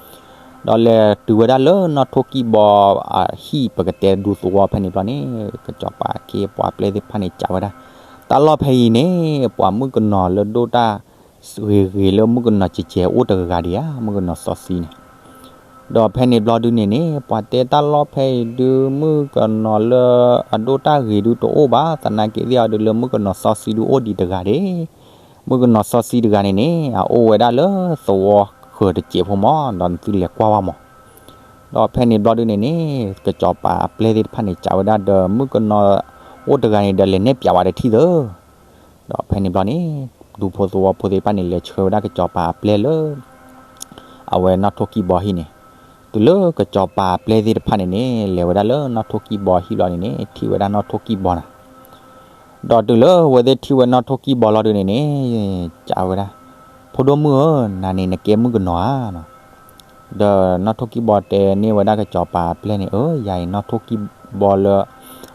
ဒီးလဲၤတုၤဝဲဒၣ်လၢနီၢ်ထိၣ်ကံၢ်ဘီအဟံၣ် ပကတဲဒူသဝီဖဲန့ၣ်ဘျီန့ၣ် ကစီၤပၤအခ့အပှၤအပျဲၢ်သ့ၣ်တဖၣ်န့ၣ် စံးဝဲဒၣ် တၢ်လီၢ်ဖဲအံၤန့ၣ် ပှၤမုၣ်ကနီၤလၢဒိၣ်တၢ်ဂ့ၤဂ့ၤလၢမုၣ်ကနီၤစဲးစဲးအိၣ်တဂၤဂၤဒံးဧါ, မုၣ်ကနီၤစီဆှံန့ၣ်. ဒီးဖဲန့ၣ်ဘျီဒုန့ၣ်န့ၣ် ပှၤတဲတၢ်လီၢ်ဖဲအံၤဒုး မုၣ်ကနီၤလၢအဒိၣ်တၢ်ဂ့ၤဒုးတအိၣ်ဘၣ်, သနာ်က့သ့ၣ်အီၤဒုးလၢမုၣ်ကနီၤစီဆှံဒုးအိၣ်ဒံးတဂၤဒၣ်. မုၣ်ကနီၤစီဆှံတဂၤန့ၣ်န့ၣ် အအိၣ်ဝဲဒၣ်လၢသဝီဃၢၤတစဲးဖိမး, ဒီးနသုလဲၤကွၢ်ဝဲမး. ဒီးဖဲန့ၣ်ဘျီဒုန့ၣ်န့ၣ် ကစီၤပၤအပျဲၢ်သ့ၣ်တဖၣ်န့ၣ် စံးဝဲဒၣ်ဒီး မုၣ်ကနီၤအိၣ်တဂၤန့ၣ်ဒီး လဲၤနဲၣ်ပၠးဝဲတထံၣ်သၢ ဒီးဖဲန့ၣ်ဘျီန့ၣ် ဒူဖိသဝီဖိသ့ၣ်တဖၣ်န့ၣ် လဲၤဆှၢဝဲဒၣ်ကစီၤပၤအပျဲၢ်လၢ အဝဲနီၢ်ထိၣ်ကံၢ်ဘီဟံၣ်န့ၣ်. တုၤလၢကစီၤပၤအပျဲၢ်သ့ၣ်တဖၣ်န့ၣ်န့ၣ် လဲၤဝဲဒၣ်လၢနီၣ်ထိၣ်ကံၢ်ဘီဟံၣ်ဘျီန့ၣ်န့ၣ် ထံၣ်ဝဲဒၣ်နီၣ်ထိၣ်ကံၢ်ဘီနၤ. ဒီးတုၤလၢအဝဲသ့ၣ်ထံၣ်ဝဲနီၣ်ထိၣ်ကံၢ်ဘီလီၤဒုန့ၣ်န့ၣ် ကးဝဲဒၣ်, ဖိဒိၣ်မုၣ်ဧၢ, နၤန့ၣ်နကဲမုၣ်ကနီၤဧါနီၤ. ဒီးနီၣ်ထိၣ်ကံၢ်ဘီတဲန့ၢ်ဝဲဒၣ်ကစီၤပၤအပျဲၢ်န့ၣ်, အၢ ယၤအံၤနီၣ်ထိၣ်ကံၢ်ဘီလၢ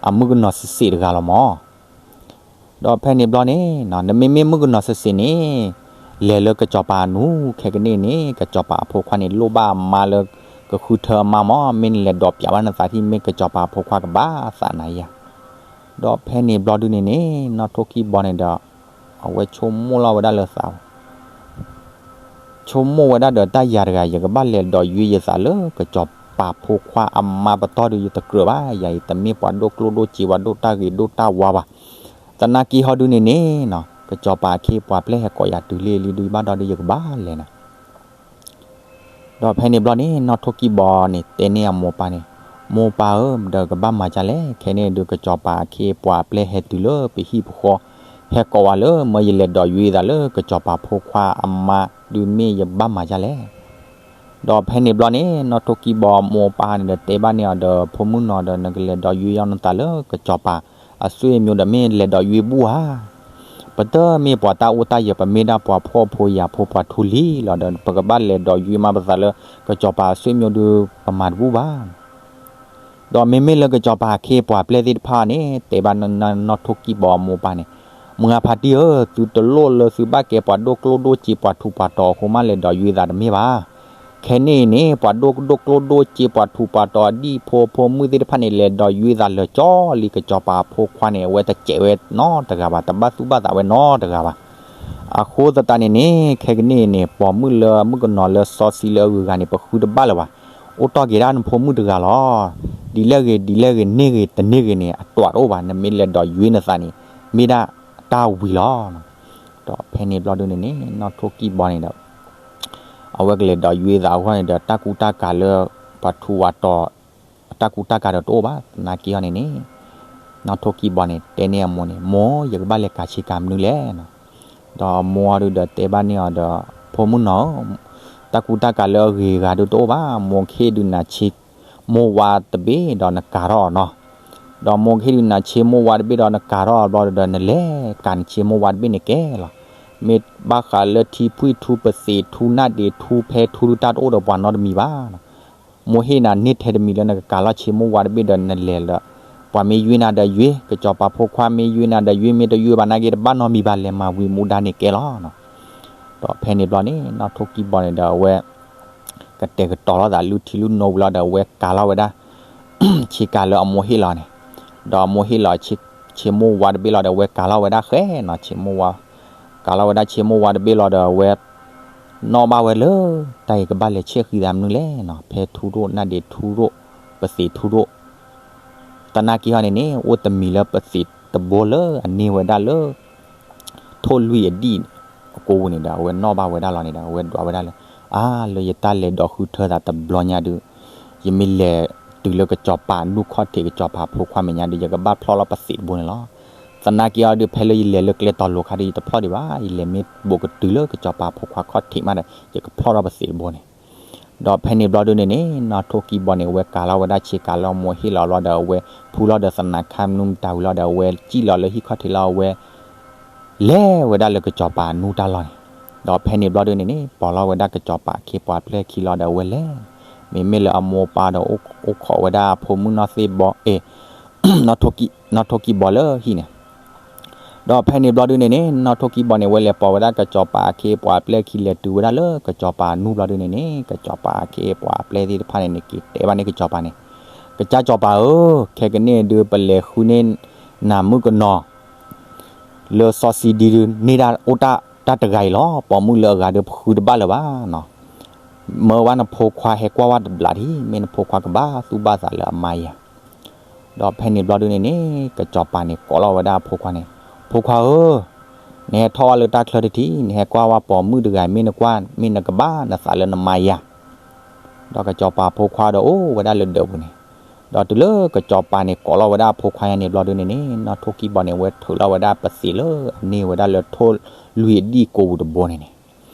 အမုၣ်ကနီၤစ့စ့တဂၤလီၤမၢ်. ဒီးဖဲန့ၣ်ဘျီန့ၣ် နမ့မ့ၢ်မုၣ်ကနီၤစ့စ့န့ၣ် လဲၤလၢကစီၤပၤအနူ ခဲကနံၣ်န့ၣ် ကစီၤပၤအဖိခွါန့ၣ် လိၣ်ဘၣ်အမါလၢ ကဃုထၢအမါမၢ်, မ့ၢ်နလဲၤဒိးပျးဘၣ်နသးထံၣ် မ့ၢ်ကစီၤပၤအဖိခွါကဘၣ်သးနၤယၤ. ဒီးဖဲန့ၣ်ဘျီဒုန့ၣ်န့ၣ် နီၣ်ထိၣ်ကံၢ်ဘီန့ၣ်ဒီး အဝဲဆိကမိၣ်လီၤဝဲဒၣ်လၢသး ဆိကမိၣ်ဝဲဒၣ်ဒီးတၢ်ယၤတဂၤ ယကဘၣ်လဲၤဒိးယွ့ယသးလၢကစီၤပၤဖိခွါအမါပတီၢ်ဒီး ယတကြၢးဘၣ်, ယၤအံၤတမ့ၢ်ပှၤဒိၣ်ကျိၣ်ဒိၣ်စ့ ပှၤဒိၣ်တၢ်ဂ့ၤဒိၣ်တၢ်ဝါဘၣ်. သနာ်က့ဟီဒုန့ၣ်န့ၣ် ကစီၤပၤအခ့အပှၤအပျဲၢ်ဟဲကိးယၤတုၤလံလံဒု ဘၣ်ဒီးဒု ယကဘၣ်လဲၤနၤ. ဒီးဖဲန့ၣ်ဘျီန့ၣ် နီၣ်ထိၣ်ကံၢ်ဘီန့ၣ် တဲန့ၢ်အမိၢ်ပၢ်န့ၣ်, မိၢ်ပၢ်ဧၢ, ဒီးကဘၣ်မၤဒ်လဲၣ်, ခဲန့ၣ်ဒု ကစီၤပၤအခ့အပှၤအပျဲၢ်ဟဲတုၤလၢပဟံၣ်ပဃီ, ဟဲကိးဝဲလၢ မၢယလဲၤဒိးယွ့သးလၢကစီၤပၤဖိခွါအမါဒု မ့ၢ်ယကဘၣ်မၤဒ်လဲၣ်. ဒီးဖဲန့ၣ်ဘျီန့ၣ် နီၣ်ထိၣ်ကံၢ်ဘီအမိၢ်အပၢ်န့ၣ်ဒီးတဲဘၣ်န့ၢ်အီၤဒီး ဖိမုၣ်နီၤဒီး နကလဲၤဒိးယွ့အီၤနသးလၢကစီၤပၤအဆွေမျိုးဒီး မ့ၢ်လဲၤဒိးယွ့ဘူၣ်ဧါ. ပတမ့ၢ်ပှၤတၢ်အိၣ်တၢ်ယၢၤ, ပမ့ၢ်ဒၣ်ပှၤဖှီၣ်ဖိယာ်ဖိ ပှၤထူလံလီၤဒီး ပကဘၣ်လဲၤဒိးယွ့မးပသးလၢ ကစီၤပၤအဆွေမျိုးဒု ပမၤတဘူၣ်ဘၣ်. ဒီးမ့မ့ၢ်လၢကစီၤပၤအခ့အပှၤအပျဲၢ်သ့ၣ်တဖၣ်န့ၣ် တဲဘၣ်နီၣ်ထိၣ်ကံၢ်ဘီအမိၢ်အပၢ်န့ၣ်, မုၢ်ဂၤဖါတံၢ်ဧၢ, သုတလိၣ်လၢသုဘၣ်ကဲပှၤဒိၣ်ကျိၣ်ဒိၣ်စ့ ပှၤထူးပှၤတီၤအဃိမး လဲၤဒိးယွ့သးတမ့ၢ်ဘၣ်. ခဲန့ၣ်န့ၣ် ပှၤဒိၣ်ကျိၣ်ဒိၣ်စ့ ပှၤထူးပှၤတီၤ အဒံၣ်ဖိဖိမုၣ်သ့ၣ်တဖၣ်န့ၣ် လဲၤဒိးယွ့သးလၢာ်ကၠီလံကစီၤပၤအဖိခွါန့ၣ် အဝဲတစဲးဝဲနီတဂၤဘၣ်, တဘၣ်သူၣ်ဘၣ်သးဝဲနီတဂၤဘၣ်. အဃိသတးန့ၣ်န့ၣ် ခဲကနံၣ်အံၤန့ၣ် ပိာ်မုၣ်လၢမုၣ်ကနီၤလၢစီဆှံလၢအဂုၤအဂၤန့ၣ် ပဃုတဘၣ်လၢၤဘၣ်. အိၣ်တီၢ်က့ၤဒၣ်နဖိမုၣ်တဂၤလီၤ. ဒ်လဲၣ်ဂ့ၤဒ်လဲၣ်ဂ့ၤ န့ၢ်ဂ့ၤတန့ၢ်ဂ့ၤန့ၣ် အတွးတအိၣ်ဘၣ်. နမ့ၢ်လဲၤဒိးယွ့နသးန့ၣ် မ့ၢ်ဒၣ်တၢ်ဝံၤလီၤ. ဒီးဖဲန့ၣ်ဘျီဒုန့ၣ်န့ၣ် နီၣ်ထိၣ်ကံၢ်ဘီန့ၣ်ဒီး အဝဲကလဲၤဒိးယွ့သးအဂီၢ်န့ၣ်ဒီး တၢ်ကူတၢ်ကၤလၢ ပှၤထူးပှၤတီၤ တၢ်ကူတၢ်ကၤဒီးတအိၣ်ဘၣ်. သနာ်က့အီၤန့ၣ်န့ၣ် နီၣ်ထိၣ်ကံၢ်ဘီန့ၣ် တဲန့ၢ်အမိၢ်န့ၣ်, မိၢ် ယကဘၣ်လဲၤကၤဆ့ကၤမနုၤလဲၣ်နီၤ. ဒီးအမိၢ်အီၤဒုဒီးတဲဘၣ်န့ၢ်အီၤဒီး ဖိမုၣ်နီၤ, တၢ်ကူတၢ်ကၤလၢအဂ့ၤအဂၤဒုတအိၣ်ဘၣ်. မိၢ်ကဟ့ၣ်ဒုးနၤဆ့မိၢ်ဝါတဘ့ၣ်ဒီးနကၤထီၣ်အီၤနီၤ. ဒီးမိၢ်ကဟ့ၣ်ဒုးနၤဆ့မိၢ်ဝါတဘ့ၣ်ဒီးနကၤထီၣ်အီၤဘျီဒီး နလဲၤကၤနဆ့မိၢ်ဝါတဘ့ၣ်န့ၣ်ကဲလီၤ. မ့ၢ်ဘၣ်ဃးလၢထံဖှံၣ်ထူ ပသ့ၣ်ထူ နၣ်ဒ့ထူ ဖဲထူဒု တၢ်တအိၣ်ဒီးပှၤနီတမံၤဘၣ်. မိၢ်ဟ့ၣ်နၤန့ၢ်ထဲတမံၤလၢနကကၤလီၤဆ့မိၢ်ဝါတဘ့ၣ်ဒီးနလဲၤလၢ ပှၤမ့ၢ်ယွ့နၤဒီးယွ့, ကစီၤပၤဖိခွါမ့ၢ်ယွ့နၤဒီးယွ့, မ့ၢ်တယွ့ဘၣ်နာ်က့ တဘၣ်နီတမံၤဘၣ်, လဲၤမၤဝံၤမူဒါန့ၣ်ကဲလီၤ. ဒီးဖဲန့ၣ်ဘျီန့ၣ် နီၣ်ထိၣ်ကံၢ်ဘီန့ၣ်ဒီးအဝဲ ကတဲာ်ကတီၤလီၤသး လုၢ်ထံလုၢ်နိဝံၤလီၤဒီး အဝဲကၤလီၤဝဲဒၣ် ဆ့ကၤလၢအမိၢ်ဟ့ၣ်လီၤန့ၣ်, ဒီးအမိၢ်ဟ့ၣ်လီၤ ဆ့မိၢ်ဝါတဘ့ၣ်လီၤဒီး အဝဲကၤလီၤဝဲဒၣ်ဃဲနီၤ ဆ့မိၢ်ဝါ, ကၤလီၤဝဲဒၣ်ဆ့မိၢ်ဝါတဘ့ၣ်လီၤဒီး အဝဲ နီၣ်ဘၣ်ဝဲလၢ တၢ်အံၤကဘၣ်လဲၤဆဲးဃံသးမနုၤလဲၣ်နီၤ, ဖဲထူဒိၣ် နၣ်ဒ့ထူဒိၣ် ပသ့ၣ်ထူဒိၣ် သနာ်က့ဟီန့ၣ်န့ၣ် အိၣ်တမံၤလၢပသ့ၣ်တဘိလၢအန့ၢ်ဝဲဒၣ်လၢ ထိၣ်လွံၢ်အဒံၣ်အကိပူၤန့ၣ်ဒီး အဝဲနီၣ်ဘၣ်ဝဲဒၣ်လီၤန့ၣ်ဒီး အဝဲဒွးဝဲဒၣ်လၢ အါ လၢယတၢ်လဲၤဒိးဃုထၢသးတဘျီညါဒုး ယမ့ၢ်လဲၤတုၤလၢကစီၤပၤနူၢ်ခီၣ်ထံး ကစီၤပၤဖိခွါမဲာ်ညါဒုး ယကဘၣ်ဖျီၣ်လီၤပသ့ၣ်တဘိန့ၣ်လီၤ. သနာ်က့အီၤဒုး ဖဲလၢယလဲၤလၢကျဲတီၤလိၤခါဒုး ယတဖျီၣ်ဒံးဘၣ်, ယလဲၤမ့ၢ်ဘူးကတုၤလၢကစီၤပၤဖိခွါခီၣ်ထံးမးဒီး ယကဖျီၣ်ထီၣ်ပသ့ၣ်တဘိန့ၣ် ဒီးဖဲန့ၣ်ဘျီဒုန့ၣ်န့ၣ် နီၣ်ထိၣ်ကံၢ်ဘီန့ၣ် အဝဲကၤလီၤဝဲဒၣ်ဆ့ကၤလၢအမိၢ်ဟ့ၣ်လီၤဘျီဒီး အဝဲဖူလီၤဒီးသနးခါမနုၤမတၤဝံၤလီၤဒီး အဝဲစံၣ်လီၤလၢဟံၣ်ခီၣ်ထံးလီၤ အဝဲ လဲၤဝဲဒၣ်လၢကစီၤပၤနူၢ်တၢ်လီၢ်န့ၣ်, ဒီးဖဲန့ၣ်ဘျီဒုန့ၣ်န့ၣ် ပိာ်လီၤဝဲဒၣ်ကစီၤပၤအခ့အပှၤအပျဲၢ်ခံလီၤဒီးအဝဲလဲၤ, မ့မ့ၢ်လၢအမိၢ်ပၢ်ဒီးအိၣ်ခိးဝဲဒၣ်အဖိမုၣ်နီၢ်သ့ၣ်ဘီ အ့ၣ် နီၣ်ထိၣ်ကံၢ်ဘီလၢဟံၣ်န့ၣ်, ဒီးဖဲန့ၣ်ဘျီဒုန့ၣ်န့ၣ် နီၣ်ထိၣ်ကံၢ်ဘီန့ၣ် အဝဲလဲၤပိာ်ဝဲဒၣ်ကစီၤပၤအခ့အပှၤအပျဲၢ်ခံ လဲၤတုၤဝဲဒၣ်လၢကစီၤပၤနူၢ်ဘျီဒုန့ၣ်န့ၣ် ကစီၤပၤအခ့အပှၤအပျဲၢ်သ့ၣ်တဖၣ်န့ၣ်န့ၣ် က့ၤတဲဘၣ်န့ၣ်ကစီၤပၤန့ၣ်, ကစၢ်စီၤပၤဧၢ, ခဲကနံၣ်ဒုပလဲၤဃုန့ၢ်နၤမုၣ်ကနီၤ လၢစီဆှံဒ်ဒု န့ၢ်ဒၣ်အိၣ်တၢ်တဂၤအံၤလီၤ. ပိာ်မုၣ်လၢအဂၤဒုပဃုတဘၣ်လၢၤဘၣ်နီၤ. မၢဝဲနဖိခွါဟဲကွၢ်ဝဲတဘျီထံၣ် မ့ၢ်နဖိခွါကဘၣ်သူၣ်ဘၣ်သးလၢအမါယၤ. ဒီးဖဲန့ၣ်ဘျီဒုန့ၣ်န့ၣ် ကစီၤပၤန့ၣ်ကိးလီၤဝဲဒၣ်အဖိခွါန့ၣ်, ဖိခွါဧၢ, နဟဲထီၣ်ဝဲလၢတၢ်ချၢတထံၣ် နဟဲကွၢ်ဝဲပိာ်မုၣ်တဂၤ မ့ၢ်နကွၢ် မ့ၢ်နကဘၣ်နသးလၢနမါယၤ. ဒီးကစီၤပၤဖိခွါဒီးအိၣ်ဝဲဒၣ်လၢဒၢးပူၤန့ၣ်, ဒီးတုၤလၢကစီၤပၤန့ၣ်ကိးလီၤဝဲဒၣ်အဖိခွါယါန့ၣ်ဘျီဒုန့ၣ်န့ၣ် နီၣ်ထိၣ်ကံၢ်ဘီန့ၣ် အဝဲထုးလီၤဝဲဒၣ်ပသ့ၣ်လၢအန့ၢ်ဝဲဒၣ်လၢထိၣ်လွံၢ်အဒံၣ်ကိပူၤတဘိန့ၣ်န့ၣ်,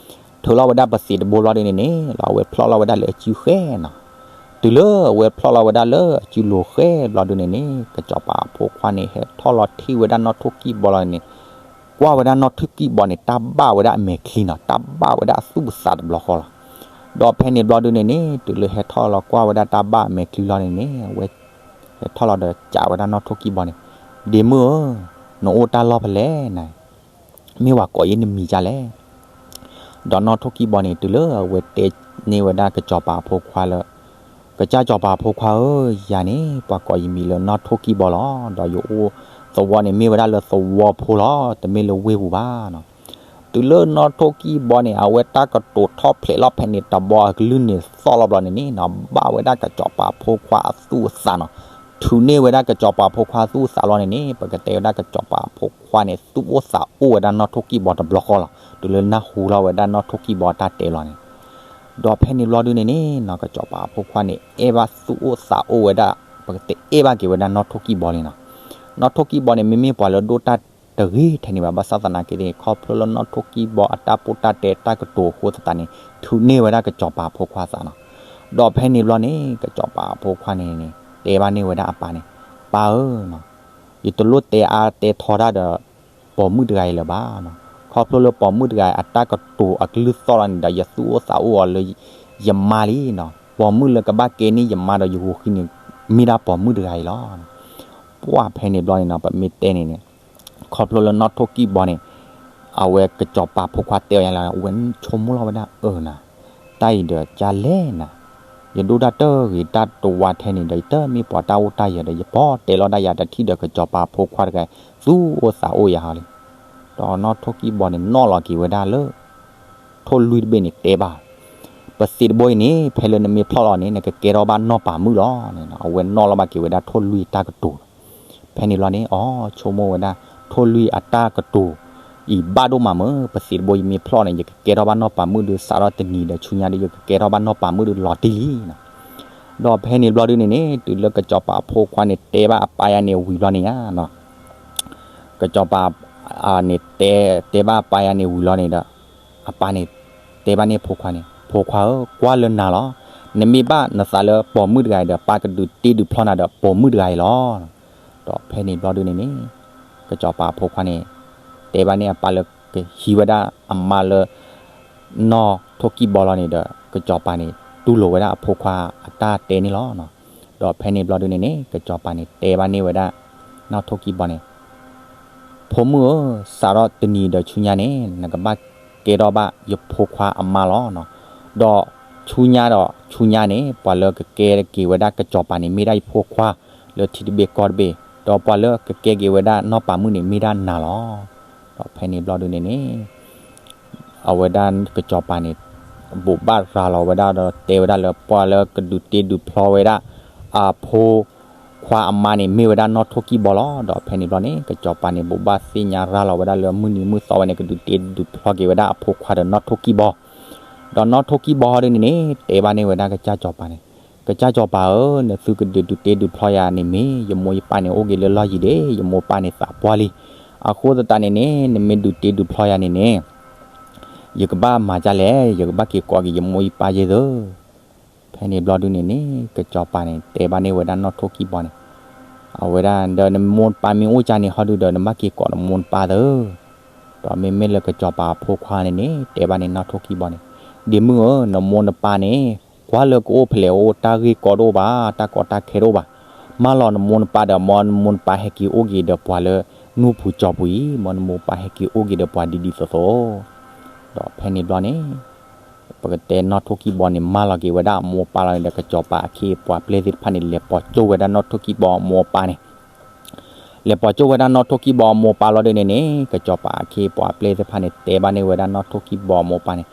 ထုးလီၤဝဲဒၣ်ပသ့ၣ်တဘိဘျီဒုန့ၣ်န့ၣ် လီၤအဝဲဖျီၣ်လီၤဝဲဒၣ်လၢအစုဃဲနီၤ. တုၤလၢအဝဲဖျီၣ်လီၤဝဲဒၣ်လၢအစုလိၤဃဲဘျီဒုန့ၣ်န့ၣ် ကစီၤပၤအဖိခွါန့ၣ် ဟဲထီၣ်လီၤထံၣ်ဝဲဒၣ်နီၢ်ထိၣ်ကံၢ်ဘီလီၤန့ၣ် ကွၢ်ဝဲဒၣ်နီၢ်ထိၣ်ကံၢ်ဘီန့ၣ် တၢ်ဘၣ်ဝဲဒၣ်အမဲာ်ချံနီၤ, တၢ်ဘၣ်ဝဲဒၣ်အသူၣ်အသးတဘျီဃီလီၤ. ဒီးဖဲန့ၣ်ဘျီဒုန့ၣ်န့ၣ် တုၤလၢဟဲထီၣ်လီၤကွၢ်ဝဲဒၣ်တၢ်ဘၣ်အမဲာ်ချံလီၤန့ၣ်န့ၣ် အဝဲ ဟဲထီၣ်လီၤဒီးစံးဝဲဒၣ်နီၢ်ထိၣ်ကံၢ်ဘီန့ၣ်, ဒ့မုၣ်ဧၢ, နအိၣ်တၢ်လီၢ်ဖဲလဲၣ်နၤ, မ့ၢ်ပှၤကိးယဲနမံၤဒ်လဲၣ်. ဒီးနီၢ်ထိၣ်ကံၢ်ဘီန့ၣ် တုၤလၢအဝဲတဲန့ၢ်ဝဲဒၣ်ကစီၤပၤအဖိခွါလၢ ကစၢ်စီၤပၤအဖိခွါဧၢ, ယၤန့ၣ် ပှၤကိးယမံၤလၢနီၢ်ထိၣ်ကံၢ်ဘီလီၤ. ဒီးယအိၣ်သဝီန့ၣ် မ့ၢ်ဝဲဒၣ်လၢသဝီဖိလီၤ, တမ့ၢ်လၢဝ့ၢ်ပူၤဘၣ်နီၤ. တုၤလၢနီၢ်ထိၣ်ကံၢ်ဘီန့ၣ် အဝဲတၢ်ကတိၤထီၣ်ဖျဲးလီၤဖဲန့ၣ် တဘီအကလုၢ်န့ၣ်သီၣ်လီၤဘျီန့ၣ်န့ၣ်နီၤ, ဘၣ်ဝဲဒၣ်ကစီၤပၤအဖိခွါအသူၣ်အသးနီၤ, ထုးန့ၢ်ဝဲဒၣ်ကစီၤပၤအဖိခွါအသူၣ်အသးလီၤန့ၣ်န့ၣ် ပကတဲဝဲဒၣ်ကစီၤပၤအဖိခွါန့ၣ် သူၣ်အိၣ်သးအိၣ်ဝဲဒၣ်နီၢ်ထိၣ်ကံၢ်ဘီတဘျီဃီလီၤ. တုၤလၢနၢ်ဟူလီၤဝဲဒၣ်နီၢ်ထိၣ်ကံၢ်ဘီအတၢ်တဲလီၤန့ၣ် ဒီးဖဲန့ၣ်ဘျီဒုန့ၣ်န့ၣ်နီၤ ကစီၤပၤအဖိခွါန့ၣ် အဲၣ်ဘၣ်သူၣ်အိၣ်သးအိၣ်ဝဲဒၣ်, ပကတဲအဲၣ်ဘၣ်က့ၤဝဲဒၣ်နီၢ်ထိၣ်ကံၢ်ဘီန့ၣ်နီၤ. နီၢ်ထိၣ်ကံၢ်ဘီန့ၣ် မ့မ့ၢ်ပှၤလၢဒိၣ်တၢ်တဂ့ၤထဲန့ၣ်ဘၣ်, ဘၣ်ဆၣ်သနာ်က့န့ၣ် ခီဖျိလၢနီၢ်ထိၣ်ကံၢ်ဘီအတၢ်ပိၢ်တၢ်တဲတၢ်ကတိၤအဃိသတးန့ၣ် ထုးန့ၢ်ဝဲဒၣ်ကစီၤပၤအဖိခွါအသးနီၤ. ဒီးဖဲန့ၣ်ဘျီန့ၣ် ကစီၤပၤအဖိခွါန့ၣ်န့ၣ် တဲဘၣ်န့ၢ်ဝဲဒၣ်အပၢ်န့ၣ်, ပၢ်ဧၢ, ယတလိၣ်တဲအါတဲထီတၢ်ဒီး ပိာ်မုၣ်တဂၤအံၤလၢၤဘၣ်နီၤ. ခီဖျိလၢပိာ်မုၣ်တဂၤအံၤ အတၢ်ကတိၤအကလုၢ်သီၣ်လီၤန့ၣ်ဒီး ယသူၣ်အိၣ်သးအိၣ်အီၤလၢယမါလံနီၤ. ပိာ်မုၣ်လၢကဘၣ်ကဲန့ၢ်ယမါဒီးယဂီၤဃံန့ၣ် မ့ၢ်ဒၣ်ပိာ်မုၣ်တဂၤအံၤလီၤ. ပှၢ်ဖဲန့ၣ်ဘျီန့ၣ်နီၤ ပမ့ၢ်တဲန့ၣ်န့ၣ် ခီဖျိလၢနီၢ်ထိၣ်ကံၢ်ဘီန့ၣ် အဝဲကစီၤပၤဖိခွါတဲအီၤညါလီၤ အဝဲဆိကမိၣ်လီၤဝဲဒၣ်အၢနၤ, တၢ်အံၤဒီးကလဲၣ်နၤ, ယဒိၣ်တၢ်တဂ့ၤတၢ်တဝါထဲန့ၣ်ဒီး ယတမ့ၢ်ပှၤတၢ်အိၣ်တၢ်ယၢၤဒီး ယပီၢ်တဲလီၤဒၣ်ယၤတထံၣ်ဒီးကစီၤပၤဖိခွါတဂၤ သူၣ်အိၣ်သးအိၣ်ယၤဟီလံ. ဒီးနီၢ်ထိၣ်ကံၢ်ဘီန့ၣ် နီၣ်လီၤက့ၤဝဲဒၣ်လၢ ထိၣ်လွံၢ်တဘ့ၣ်န့ၣ်တဲဘၣ်, ပသံးတဘိအံၤန့ၣ် ဖဲလၢနမ့ၢ်ဖျီၣ်လီၤန့ၣ် နကကဲထီၣ်ဘၣ်နီၢ်ပၤမုၣ်လီၤန့ၣ် အဝဲနီၣ်လီၤဘၣ်က့ၤဝဲဒၣ်ထိၣ်လွံၢ်အတၢ်ကတိၤလီၤ. ဖဲန့ၣ်ဘျီန့ၣ် အီ ဆိကမိၣ်ဝဲဒၣ် ထိၣ်လွံၢ်အတၢ်ကတိၤအံၤဘၣ်ဒိၣ်မးမ့ၢ် ပသံးတဘိယမ့ၢ်ဖျီၣ်န့ၣ် ယကကဲထီၣ်ဘၣ်နီၢ်ပၤမုၣ်ဒီး စးထီၣ်တနံၤဒီးဆူညါဒီး ယကကဲထီၣ်ဘၣ်နီၢ်ပၤမုၣ်ဒီးလီၤတံၢ်လံနီၤ. ဒီးဖဲန့ၣ်ဘျီဒုန့ၣ်န့ၣ် တုၤလၢကစီၤပၤအဖိခွါန့ၣ် တဲဘၣ်အပၢ်ယၤန့ၣ်ဝံၤဘျီန့ၣ်ဧါ ကစီၤပၤ န့ၣ် တဲဘၣ်အပၢ်ယၤန့ၣ်ဝံၤလီၤန့ၣ်ဒီး အပၢ်န့ၣ် တဲဘၣ်န့ၢ်ဖိခွါန့ၣ် ဖိခွါဧၢ ကွၢ်လၢနၤလီၤ. နမ့ၢ်ဘၣ်နသးလၢပိာ်မုၣ်တဂၤအံၤဒီး ပၢ်ကဒုးတ့ဒုးဖျီနၤဒီးပိာ်မုၣ်တဂၤအံၤလီၤ. ဒီးဖဲန့ၣ်ဘျီဒုန့ၣ်န့ၣ် ကစီၤပၤအဖိခွါန့ၣ် တဲဘၣ်န့ၢ်အပၢ်လၢကဟံးဝဲဒၣ်အမါလၢ နီၢ်ထိၣ်ကံၢ်ဘီလီၤန့ၣ်ဒီး ကစီၤပၤန့ၣ် တူၢ်လိာ်ဝဲဒၣ်အဖိခွါအတၢ်တဲန့ၣ်လီၤ. ဒီးဖဲန့ၣ်ဘျီဒုန့ၣ်န့ၣ် ကစီၤပၤန့ၣ် တဲဘၣ်န့ၢ်ဝဲဒၣ် နီၢ်ထိၣ်ကံၢ်ဘီန့ၣ် ဖိမုၣ်ဧၢ, စးထီၣ်တနံၤဒီးဆူညါန့ၣ် နကဘၣ်ကဲထီၣ်ဘၣ်ယဖိခွါအမါလီၤ. ဒီးဆူညါဒီးဆူညါန့ၣ် ပှၤလၢကကဲက့ၤဝဲဒၣ်ကစီၤပၤန့ၣ် မ့ၢ်ဒၣ်ယဖိခွါလၢထံတဘ့ၣ်ကီၢ်တဘ့ၣ်, ဒီးပှၤလၢကကဲက့ၤဝဲဒၣ်နီၢ်ပၤမုၣ်န့ၣ် မ့ၢ်ဒၣ်နၤလီၤ. ဒီးဖဲန့ၣ်ဘျီဒုန့ၣ်န့ၣ် အဝဲဒၣ်ကစီၤပၤန့ၣ် ဘိးဘၣ်ရၤလီၤဝဲဒၣ်ဒီးတဲဝဲဒၣ်လၢ ပှၤလၢကဒုးတ့ဒုးဖျီဝဲဒၣ် အဖိခွါအမါန့ၣ် မ့ၢ်ဝဲဒၣ်နီၢ်ထိၣ်ကံၢ်ဘီလီၤ. ဒီးဖဲန့ၣ်ဘျီန့ၣ် ကစီၤပၤန့ၣ် ဘိးဘၣ်သ့ၣ်ညါရၤလီၤဝဲဒၣ်လၢ မုၢ်နံၤမုၢ်သီဝဲန့ၣ် ကဒုးတ့ဒုးဖျီက့ၤဝဲဒၣ်အဖိခွါဒီးနီၢ်ထိၣ်ကံၢ်ဘီ, ဒီးနီၢ်ထိၣ်ကံၢ်ဘီဟီဒုန့ၣ်န့ၣ် တဲဘၣ်န့ၢ်ဝဲဒၣ်ကစၢ်စီၤပၤန့ၣ်, ကစၢ်စီၤပၤဧၢ, နသုကဒုးဒုးတ့ဒုးဖျီယၤန့ၣ်မ့ၢ် ယမိၢ်ယပၢ်န့ၣ် အိၣ်က့ၤလၢလီၢ်ယံၤဒ့, ယမိၢ်ပၢ်န့ၣ်သးပှၢ်လံ. အဃိသတးန့ၣ်န့ၣ် နမ့ၢ်ဒုးတ့ဒုးဖျီယၤန့ၣ်န့ၣ် ယကဘၣ်မၤဒ်လဲၣ်, ယကဘၣ်က့ၤကိးက့ၤယမိၢ်ယပၢ်ယဲၢ်သၢ. ဖဲန့ၣ်ဘျီဒုန့ၣ်န့ၣ် ကစီၤပၤန့ၣ် တဲဘၣ်န့ၢ်ဝဲဒၣ်နီၢ်ထိၣ်ကံၢ်ဘီန့ၣ်, အဝဲဒၣ် ဒီးနမိၢ်နပၢ်မ့ၢ်အိၣ်ကၢ်န့ၣ်ဟီဒုဒီး နဘၣ်က့ၤကိးနမိၢ်နပၢ်သၢ. ဒီးမ့မ့ၢ်လၢကစီၤပၤအဖိခွါန့ၣ်န့ၣ် တဲဘၣ်န့ၢ်နီၢ်ထိၣ်ကံၢ်ဘီန့ၣ်, ဒ့မုၣ်ဧၢ, နမိၢ်နပၢ်န့ၣ် ကွၢ်လၢကအိၣ်ဖဲလဲၣ်အိၣ် တၢ်ဂ့ၢ်ကီတအိၣ်ဘၣ်, တၢ်ကီတၢ်ခဲတအိၣ်ဘၣ်. မၢလီၤနမိၢ်နပၢ်ဒီး မ်နမိၢ်နပၢ်ဟဲက့ၤအိၣ်က့ၤဒီးပှၤလၢ နူၢ်ပူၤကၠီပူၤအံၤ, မ်နမိၢ်ပၢ်ဟဲက့ၤအိၣ်က့ၤဒီးပှၤဒ်ဒ်သိးသိး. ဒီးဖဲန့ၣ်ဘျီန့ၣ် ပကတဲနီၢ်ထိၣ်ကံၢ်ဘီန့ၣ် မၢလီၤက့ၤဝဲဒၣ်အမိၢ်အပၢ်လီၤန့ၣ်ဒီး ကစီၤပၤအခ့အပှၤပျဲၢ်သ့ၣ်တဖၣ်န့ၣ် လဲၤပိာ်ကၠိဝဲဒၣ်နီၢ်ထိၣ်ကံၢ်ဘီအမိၢ်အပၢ်န့ၣ်, လဲၤပိာ်ကၠိဝဲဒၣ်နီၢ်ထိၣ်ကံၢ်ဘီအမိၢ်အပၢ်လီၤဒုန့ၣ်န့ၣ် ကစီၤပၤအခ့အပှၤပျဲၢ်သ့ၣ်တဖၣ်န့ၣ် တဲဘၣ်န့ၢ်ဝဲဒၣ်နီၢ်ထိၣ်ကံၢ်ဘီအမိၢ်အပၢ်န့ၣ်,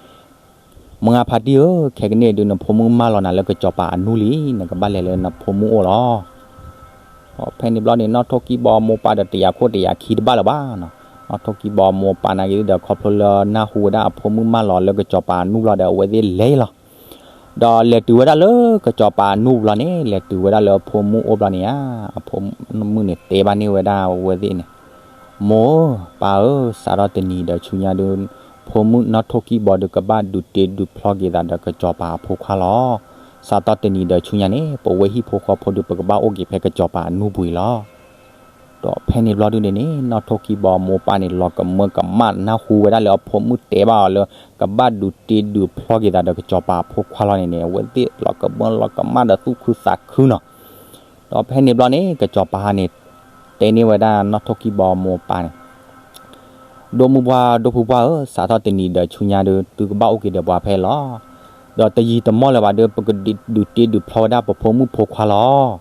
မုၢ်ဂၤဖါတံၢ်ဧၢ, ခဲကနံၣ်အံၤဒုး နဖိမုၣ်မၢလီၤနၤလၢကစီၤပၤအနူၢ်လံ, နကဘၣ်လဲၤလၢနဖိမုၣ်အိၣ်လီၤ. ဖဲန့ၣ်ဘျီန့ၣ် နီၢ်ထိၣ်ကံၢ်ဘီအမိၢ်အပၢ်ဒီး တယာ်ခိၣ်တယာ်ခံတဘၣ်လၢၤဘၣ်နီၤ. နီၢ်ထိၣ်ကံၢ်ဘီအမိၢ်အပၢ်နာ်က့ၤဒီး ခီဖျိလၢနၢ်ဟူဝဲဒၣ်အဖိမုၣ်မၢလီၤလၢကစီၤပၤအနူၢ်ဘျီဒီး အဝဲသ့ၣ်လဲၤလီၤ. ဒီးလဲၤတုၤဝဲဒၣ်လၢကစီၤပၤအနူၢ်ဘျီန့ၣ် လဲၤတုၤဝဲဒၣ်လၢအဖိမုၣ်အိၣ်ဘျီန့ၣ်ဧါ, အဖိမုၣ်န့ၣ်တဲဘၣ်န့ၢ်ဝဲဒၣ်အဝဲသ့ၣ်န့ၣ်, မိၢ်ဧၢ, ပၢ်ဧၢ, စးထီၣ်တနံၤဒီးဆူညါဒုး ဖိမုၣ်နီၢ်ထိၣ်ကံၢ်ဘီဒုး ကဘၣ်ဒုးတ့ဒုးဖျီက့ၤသးဒီးကစီၤပၤအဖိခွါလီၤ. စးထီၣ်တနံၤဒီးဆူညါန့ၣ် ပဝဲဟံၣ်ဖိဃီဖိဒီး ပကဘၣ်အိၣ်က့ၤဖဲကစီၤပၤအနူပူၤအံၤလီၤ. ဒီးဖဲန့ၣ်ဘျီဒုန့ၣ်န့ၣ် နီၢ်ထိၣ်ကံၢ်ဘီမိၢ်ပၢ်န့ၣ် လီၤကမၢကမၣ်နၢ်ဟူဝဲဒၣ်လၢအဖိမုၣ်တဲဘၣ်အီၤလၢ ကဘၣ်ဒုးတ့ဒုးဖျီက့ၤသးဒီးကစီၤပၤအဖိခွါလီၤန့ၣ်န့ၣ် အဝဲသ့ၣ်လီၤကမၢလီၤကမၣ်ဒီးသူၣ်ခုသးခုနီၤ. ဒီးဖဲန့ၣ်ဘျီန့ၣ် ကစီၤပၤဟါန့ၣ် တဲန့ၢ်ဝဲဒၣ်နီၢ်ထိၣ်ကံၢ်ဘီမိၢ်ပၢ်န့ၣ် ဒိၣ်မုၢ်ပှၢ်ဒိၣ်ဖုပှၢ်ဧၢ, စးထီၣ်တနံၤဒီးဆူညါဒီး သုကဘၣ်အိၣ်က့ၤဒီးပှၤဖဲအံၤလီၤ. ဒီးတယံာ်တမီၢ်လၢၤဘၣ်ဒီး ပကဒုးတ့ဒုးဖျီဝဲဒၣ်ပဖိမုၣ်ဖိခွါလီၤ.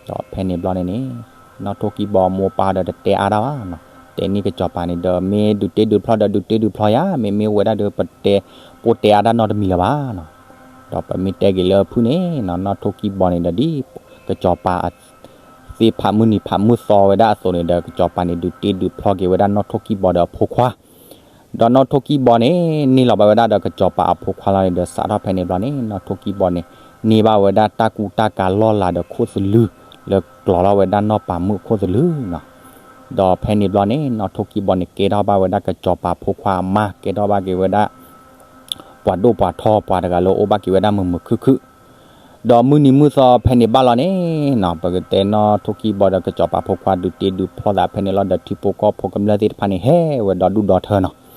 ဒီးဖဲန့ၣ်ဘျီန့ၣ်န့ၣ် နီၢ်ထိၣ်ကံၢ်ဘီမိၢ်ပၢ်ဒီးတတဲအါတၢ်ဘၣ်နီၤ, တဲန့ၢ်ကစီၤပၤန့ၣ်ဒီး မ့ၢ်ဒုးတ့ဒုးဖျီဒီး ဒုးတ့ဒုးဖျီယၤ, မ့မ့ၢ်ဝဲဒၣ်ဒီး ပတဲ ပိၢ်တဲအါတၢ်နီတမံၤလၢၤဘၣ်နီၤ. ဒီးပမ့ၢ်တဲက့ၤလၢဖုၣ်န့ၣ်နီၤ, နီၢ်ထိၣ်ကံၢ်ဘီန့ၣ်ဒီး ဒ်ကစီၤပၤ သ့ၣ်ဖးမုၢ်နံၤဖးမုၢ်သီဝဲဒၣ်အသိးန့ၣ်ဒီး ကစီၤပၤန့ၣ် ဒုးတ့ဒုးဖျီက့ၤဝဲဒၣ်နီၢ်ထိၣ်ကံၢ်ဘီဒီးအဖိခွါ, ဒီးနီၢ်ထိၣ်ကံၢ်ဘီန့ၣ် န့ၢ်လီၤဘၣ်ဝဲဒၣ်ဒီးကစီၤပၤအဖိခွါလီၤန့ၣ်ဒီး စးထီၣ်ဖဲန့ၣ်ဘျီန့ၣ် နီၢ်ထိၣ်ကံၢ်ဘီန့ၣ် န့ၢ်ဘၣ်ဝဲဒၣ်တၢ်ကူတၢ်ကၤလီၢ်လၤဒီးခိၣ်သလုး လၢကျီၤထီၣ်ဝဲဒၣ်နီၢ်ပၤမုၣ်အခိၣ်သလုးနီၤ. ဒီးဖဲန့ၣ်ဘျီန့ၣ် နီၢ်ထိၣ်ကံၢ်ဘီန့ၣ် ကဲထီၣ်ဘၣ်ဝဲဒၣ်ကစီၤပၤဖိခွါအမါ, ကဲထီၣ်ဘၣ်က့ၤဝဲဒၣ် ပှၤဒိၣ်ပှၤထီ ပှၤတဂၤလၢအိၣ်ဘၣ်က့ၤဝဲဒၣ်မုာ်မုာ်ခုၣ်ခုၣ် ဒီးမုၢ်နံၤမုၢ်သီဖဲန့ၣ်ဘၣ်လီၤန့ၣ်နီၤ, ပကတဲနီၢ်ထိၣ်ကံၢ်ဘီဒီးကစီၤပၤဖိခွါ ဒုးတ့ဒုးဖျီသးဖဲန့ၣ်လီၤဒီး ထံဖိကီၢ်ဖိကမျၢၢ်သ့ၣ်တဖၣ်န့ၣ် ဟဲဝဲဒီဒူၣ်ဒီထၢနီၤ.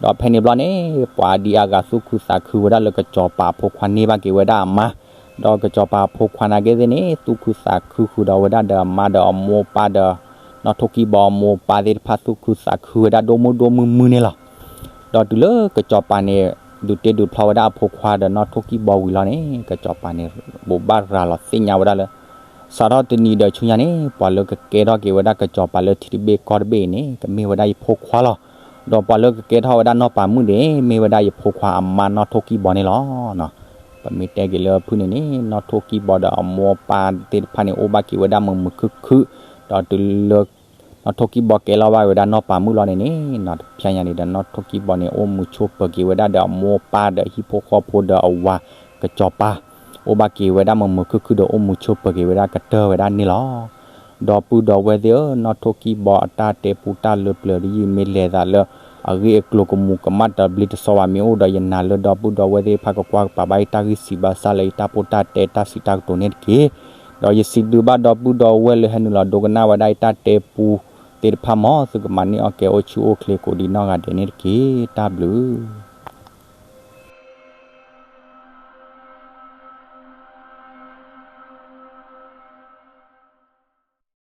ဒီးဖဲန့ၣ်ဘျီန့ၣ် ပှၤဒ်အဂၤသူၣ်ခုသးခုဝဲဒၣ်လၢကစီၤပၤအဖိခွါန့ၢ်ဘၣ်က့ၤဝဲဒၣ်အမါ, ဒီးကစီၤပၤအဖိခွါနာ်က့သ့ၣ်န့ၣ် သူၣ်ခုသးခုဃုာ်ဒီးဝဲဒၣ်ဒီးအမါဒီးအမိၢ်အပၢ်ဒီး နီၢ်ထိၣ်ကံၢ်ဘီအမိၢ်အပၢ်သ့ၣ်တဖၣ် သူၣ်ခုသးခုဝဲဒၣ်ဒိၣ်မုၢ်ဒိၣ်မုၢ်မုၢ်န့ၣ်လီၤ. ဒီးတုၤလၢကစီၤပၤန့ၣ် ဒုးတ့ဒုးဖျီဝဲဒၣ်အဖိခွါဒီးနီၢ်ထိၣ်ကံၢ်ဘီဝံၤလီၤန့ၣ် ကစီၤပၤန့ၣ် ဘိးဘၣ်ရၤလီၤသ့ၣ်ညါဝဲဒၣ်လၢ စးထီၣ်တနံၤဒီးဆူညါန့ၣ် ပှၤလၢကကဲထီၣ်က့ၤဝဲဒၣ်ကစီၤပၤလၢထံတဘ့ၣ်ကီၢ်တဘ့ၣ်အံၤန့ၣ် ကမ့ၢ်ဝဲဒၣ်ယဖိခွါလီၤ. ဒီးပှၤလၢကကဲထီၣ်ဝဲဒၣ်နီၢ်ပၤမုၣ်န့ၣ် မ့ၢ်ဝဲဒၣ်ယဖိခွါအမါနီၢ်ထိၣ်ကံၢ်ဘီန့ၣ်လီၤ. ပမ့ၢ်တဲက့ၤလၢဖုၣ်န့ၣ်န့ၣ် နီၢ်ထိၣ်ကံၢ်ဘီဒီးအမိၢ်အပၢ်သ့ၣ်တဖၣ်န့ၣ် အိၣ်ဘၣ်က့ၤဝဲဒၣ်မုာ်မုာ်ခုၣ်ခုၣ်, ဒီးတုၤလၢ နီၢ်ထိၣ်ကံၢ်ဘီကဲလီၤဘၣ်ဝဲဒၣ်နီၢ်ပၤမုၣ်လီၤန့ၣ်န့ၣ် နီၤတဖျါညါန့ၣ်ဒီး နီၢ်ထိၣ်ကံၢ်ဘီန့ၣ် အိၣ်မုာ်ဆိးပၢၤက့ၤဝဲဒၣ်ဒီးအမိၢ်အပၢ်ဒီးဟံၣ်ဖိဃီဖိဒီးအဝၤကစီၤပၤ, အိၣ်ဘၣ်က့ၤဝဲဒၣ်မုာ်မုာ်ခုၣ်ခုၣ်ဒီးအိၣ်မုာ်ဆိးပၢၤက့ၤဝဲဒၣ်ကတၢၢ်ဝဲဒၣ်န့ၣ်လီၤ. ဒီပုၢ်ဒီဝဲၢ်သ့ၣ်ဧၢ, နီၢ်ထိၣ်ကံၢ်ဘီအတၢ်တဲပူတၢ်လၢပျၢၤတယုၢ်မ့ၢ်လဲၤသးလၢ အဂ့ၢ်အကျိၤကမူၤကမၣ်တဘျ့တစီဘၣ်မ့ၢ်အိၣ်ဒီး ယနာ်လၢဒီပုၢ်ဒီဝဲၢ်သ့ၣ်တဖၣ်ကကွၢ်ကပာ်ဘၣ်ယတၢ်ဂ့ၢ်စံး ဘၣ်ဆၣ်လၢယတၢ်ပိၢ်တၢ်တဲတၢ်စံးတၢ်ကတိၤန့ၣ်တက့ၢ်. ဒီးယစံးဘျုးဘၣ်ဒီပုၢ်ဒီဝဲၢ်လၢဟဲနုာ်လီၤဒိကနၣ်ဝဲဒၣ်ယတၢ်တဲပူသ့ၣ်တဖၣ် မ်သုကမၤန့ၢ်အီၣ်ကဲၤအိၣ်ဆူၣ်အိၣ်ချ့ကိးဒံးနီၢ်ဂၤဒဲးန့ၣ်တက့ၢ်. တၢ်ဘျုး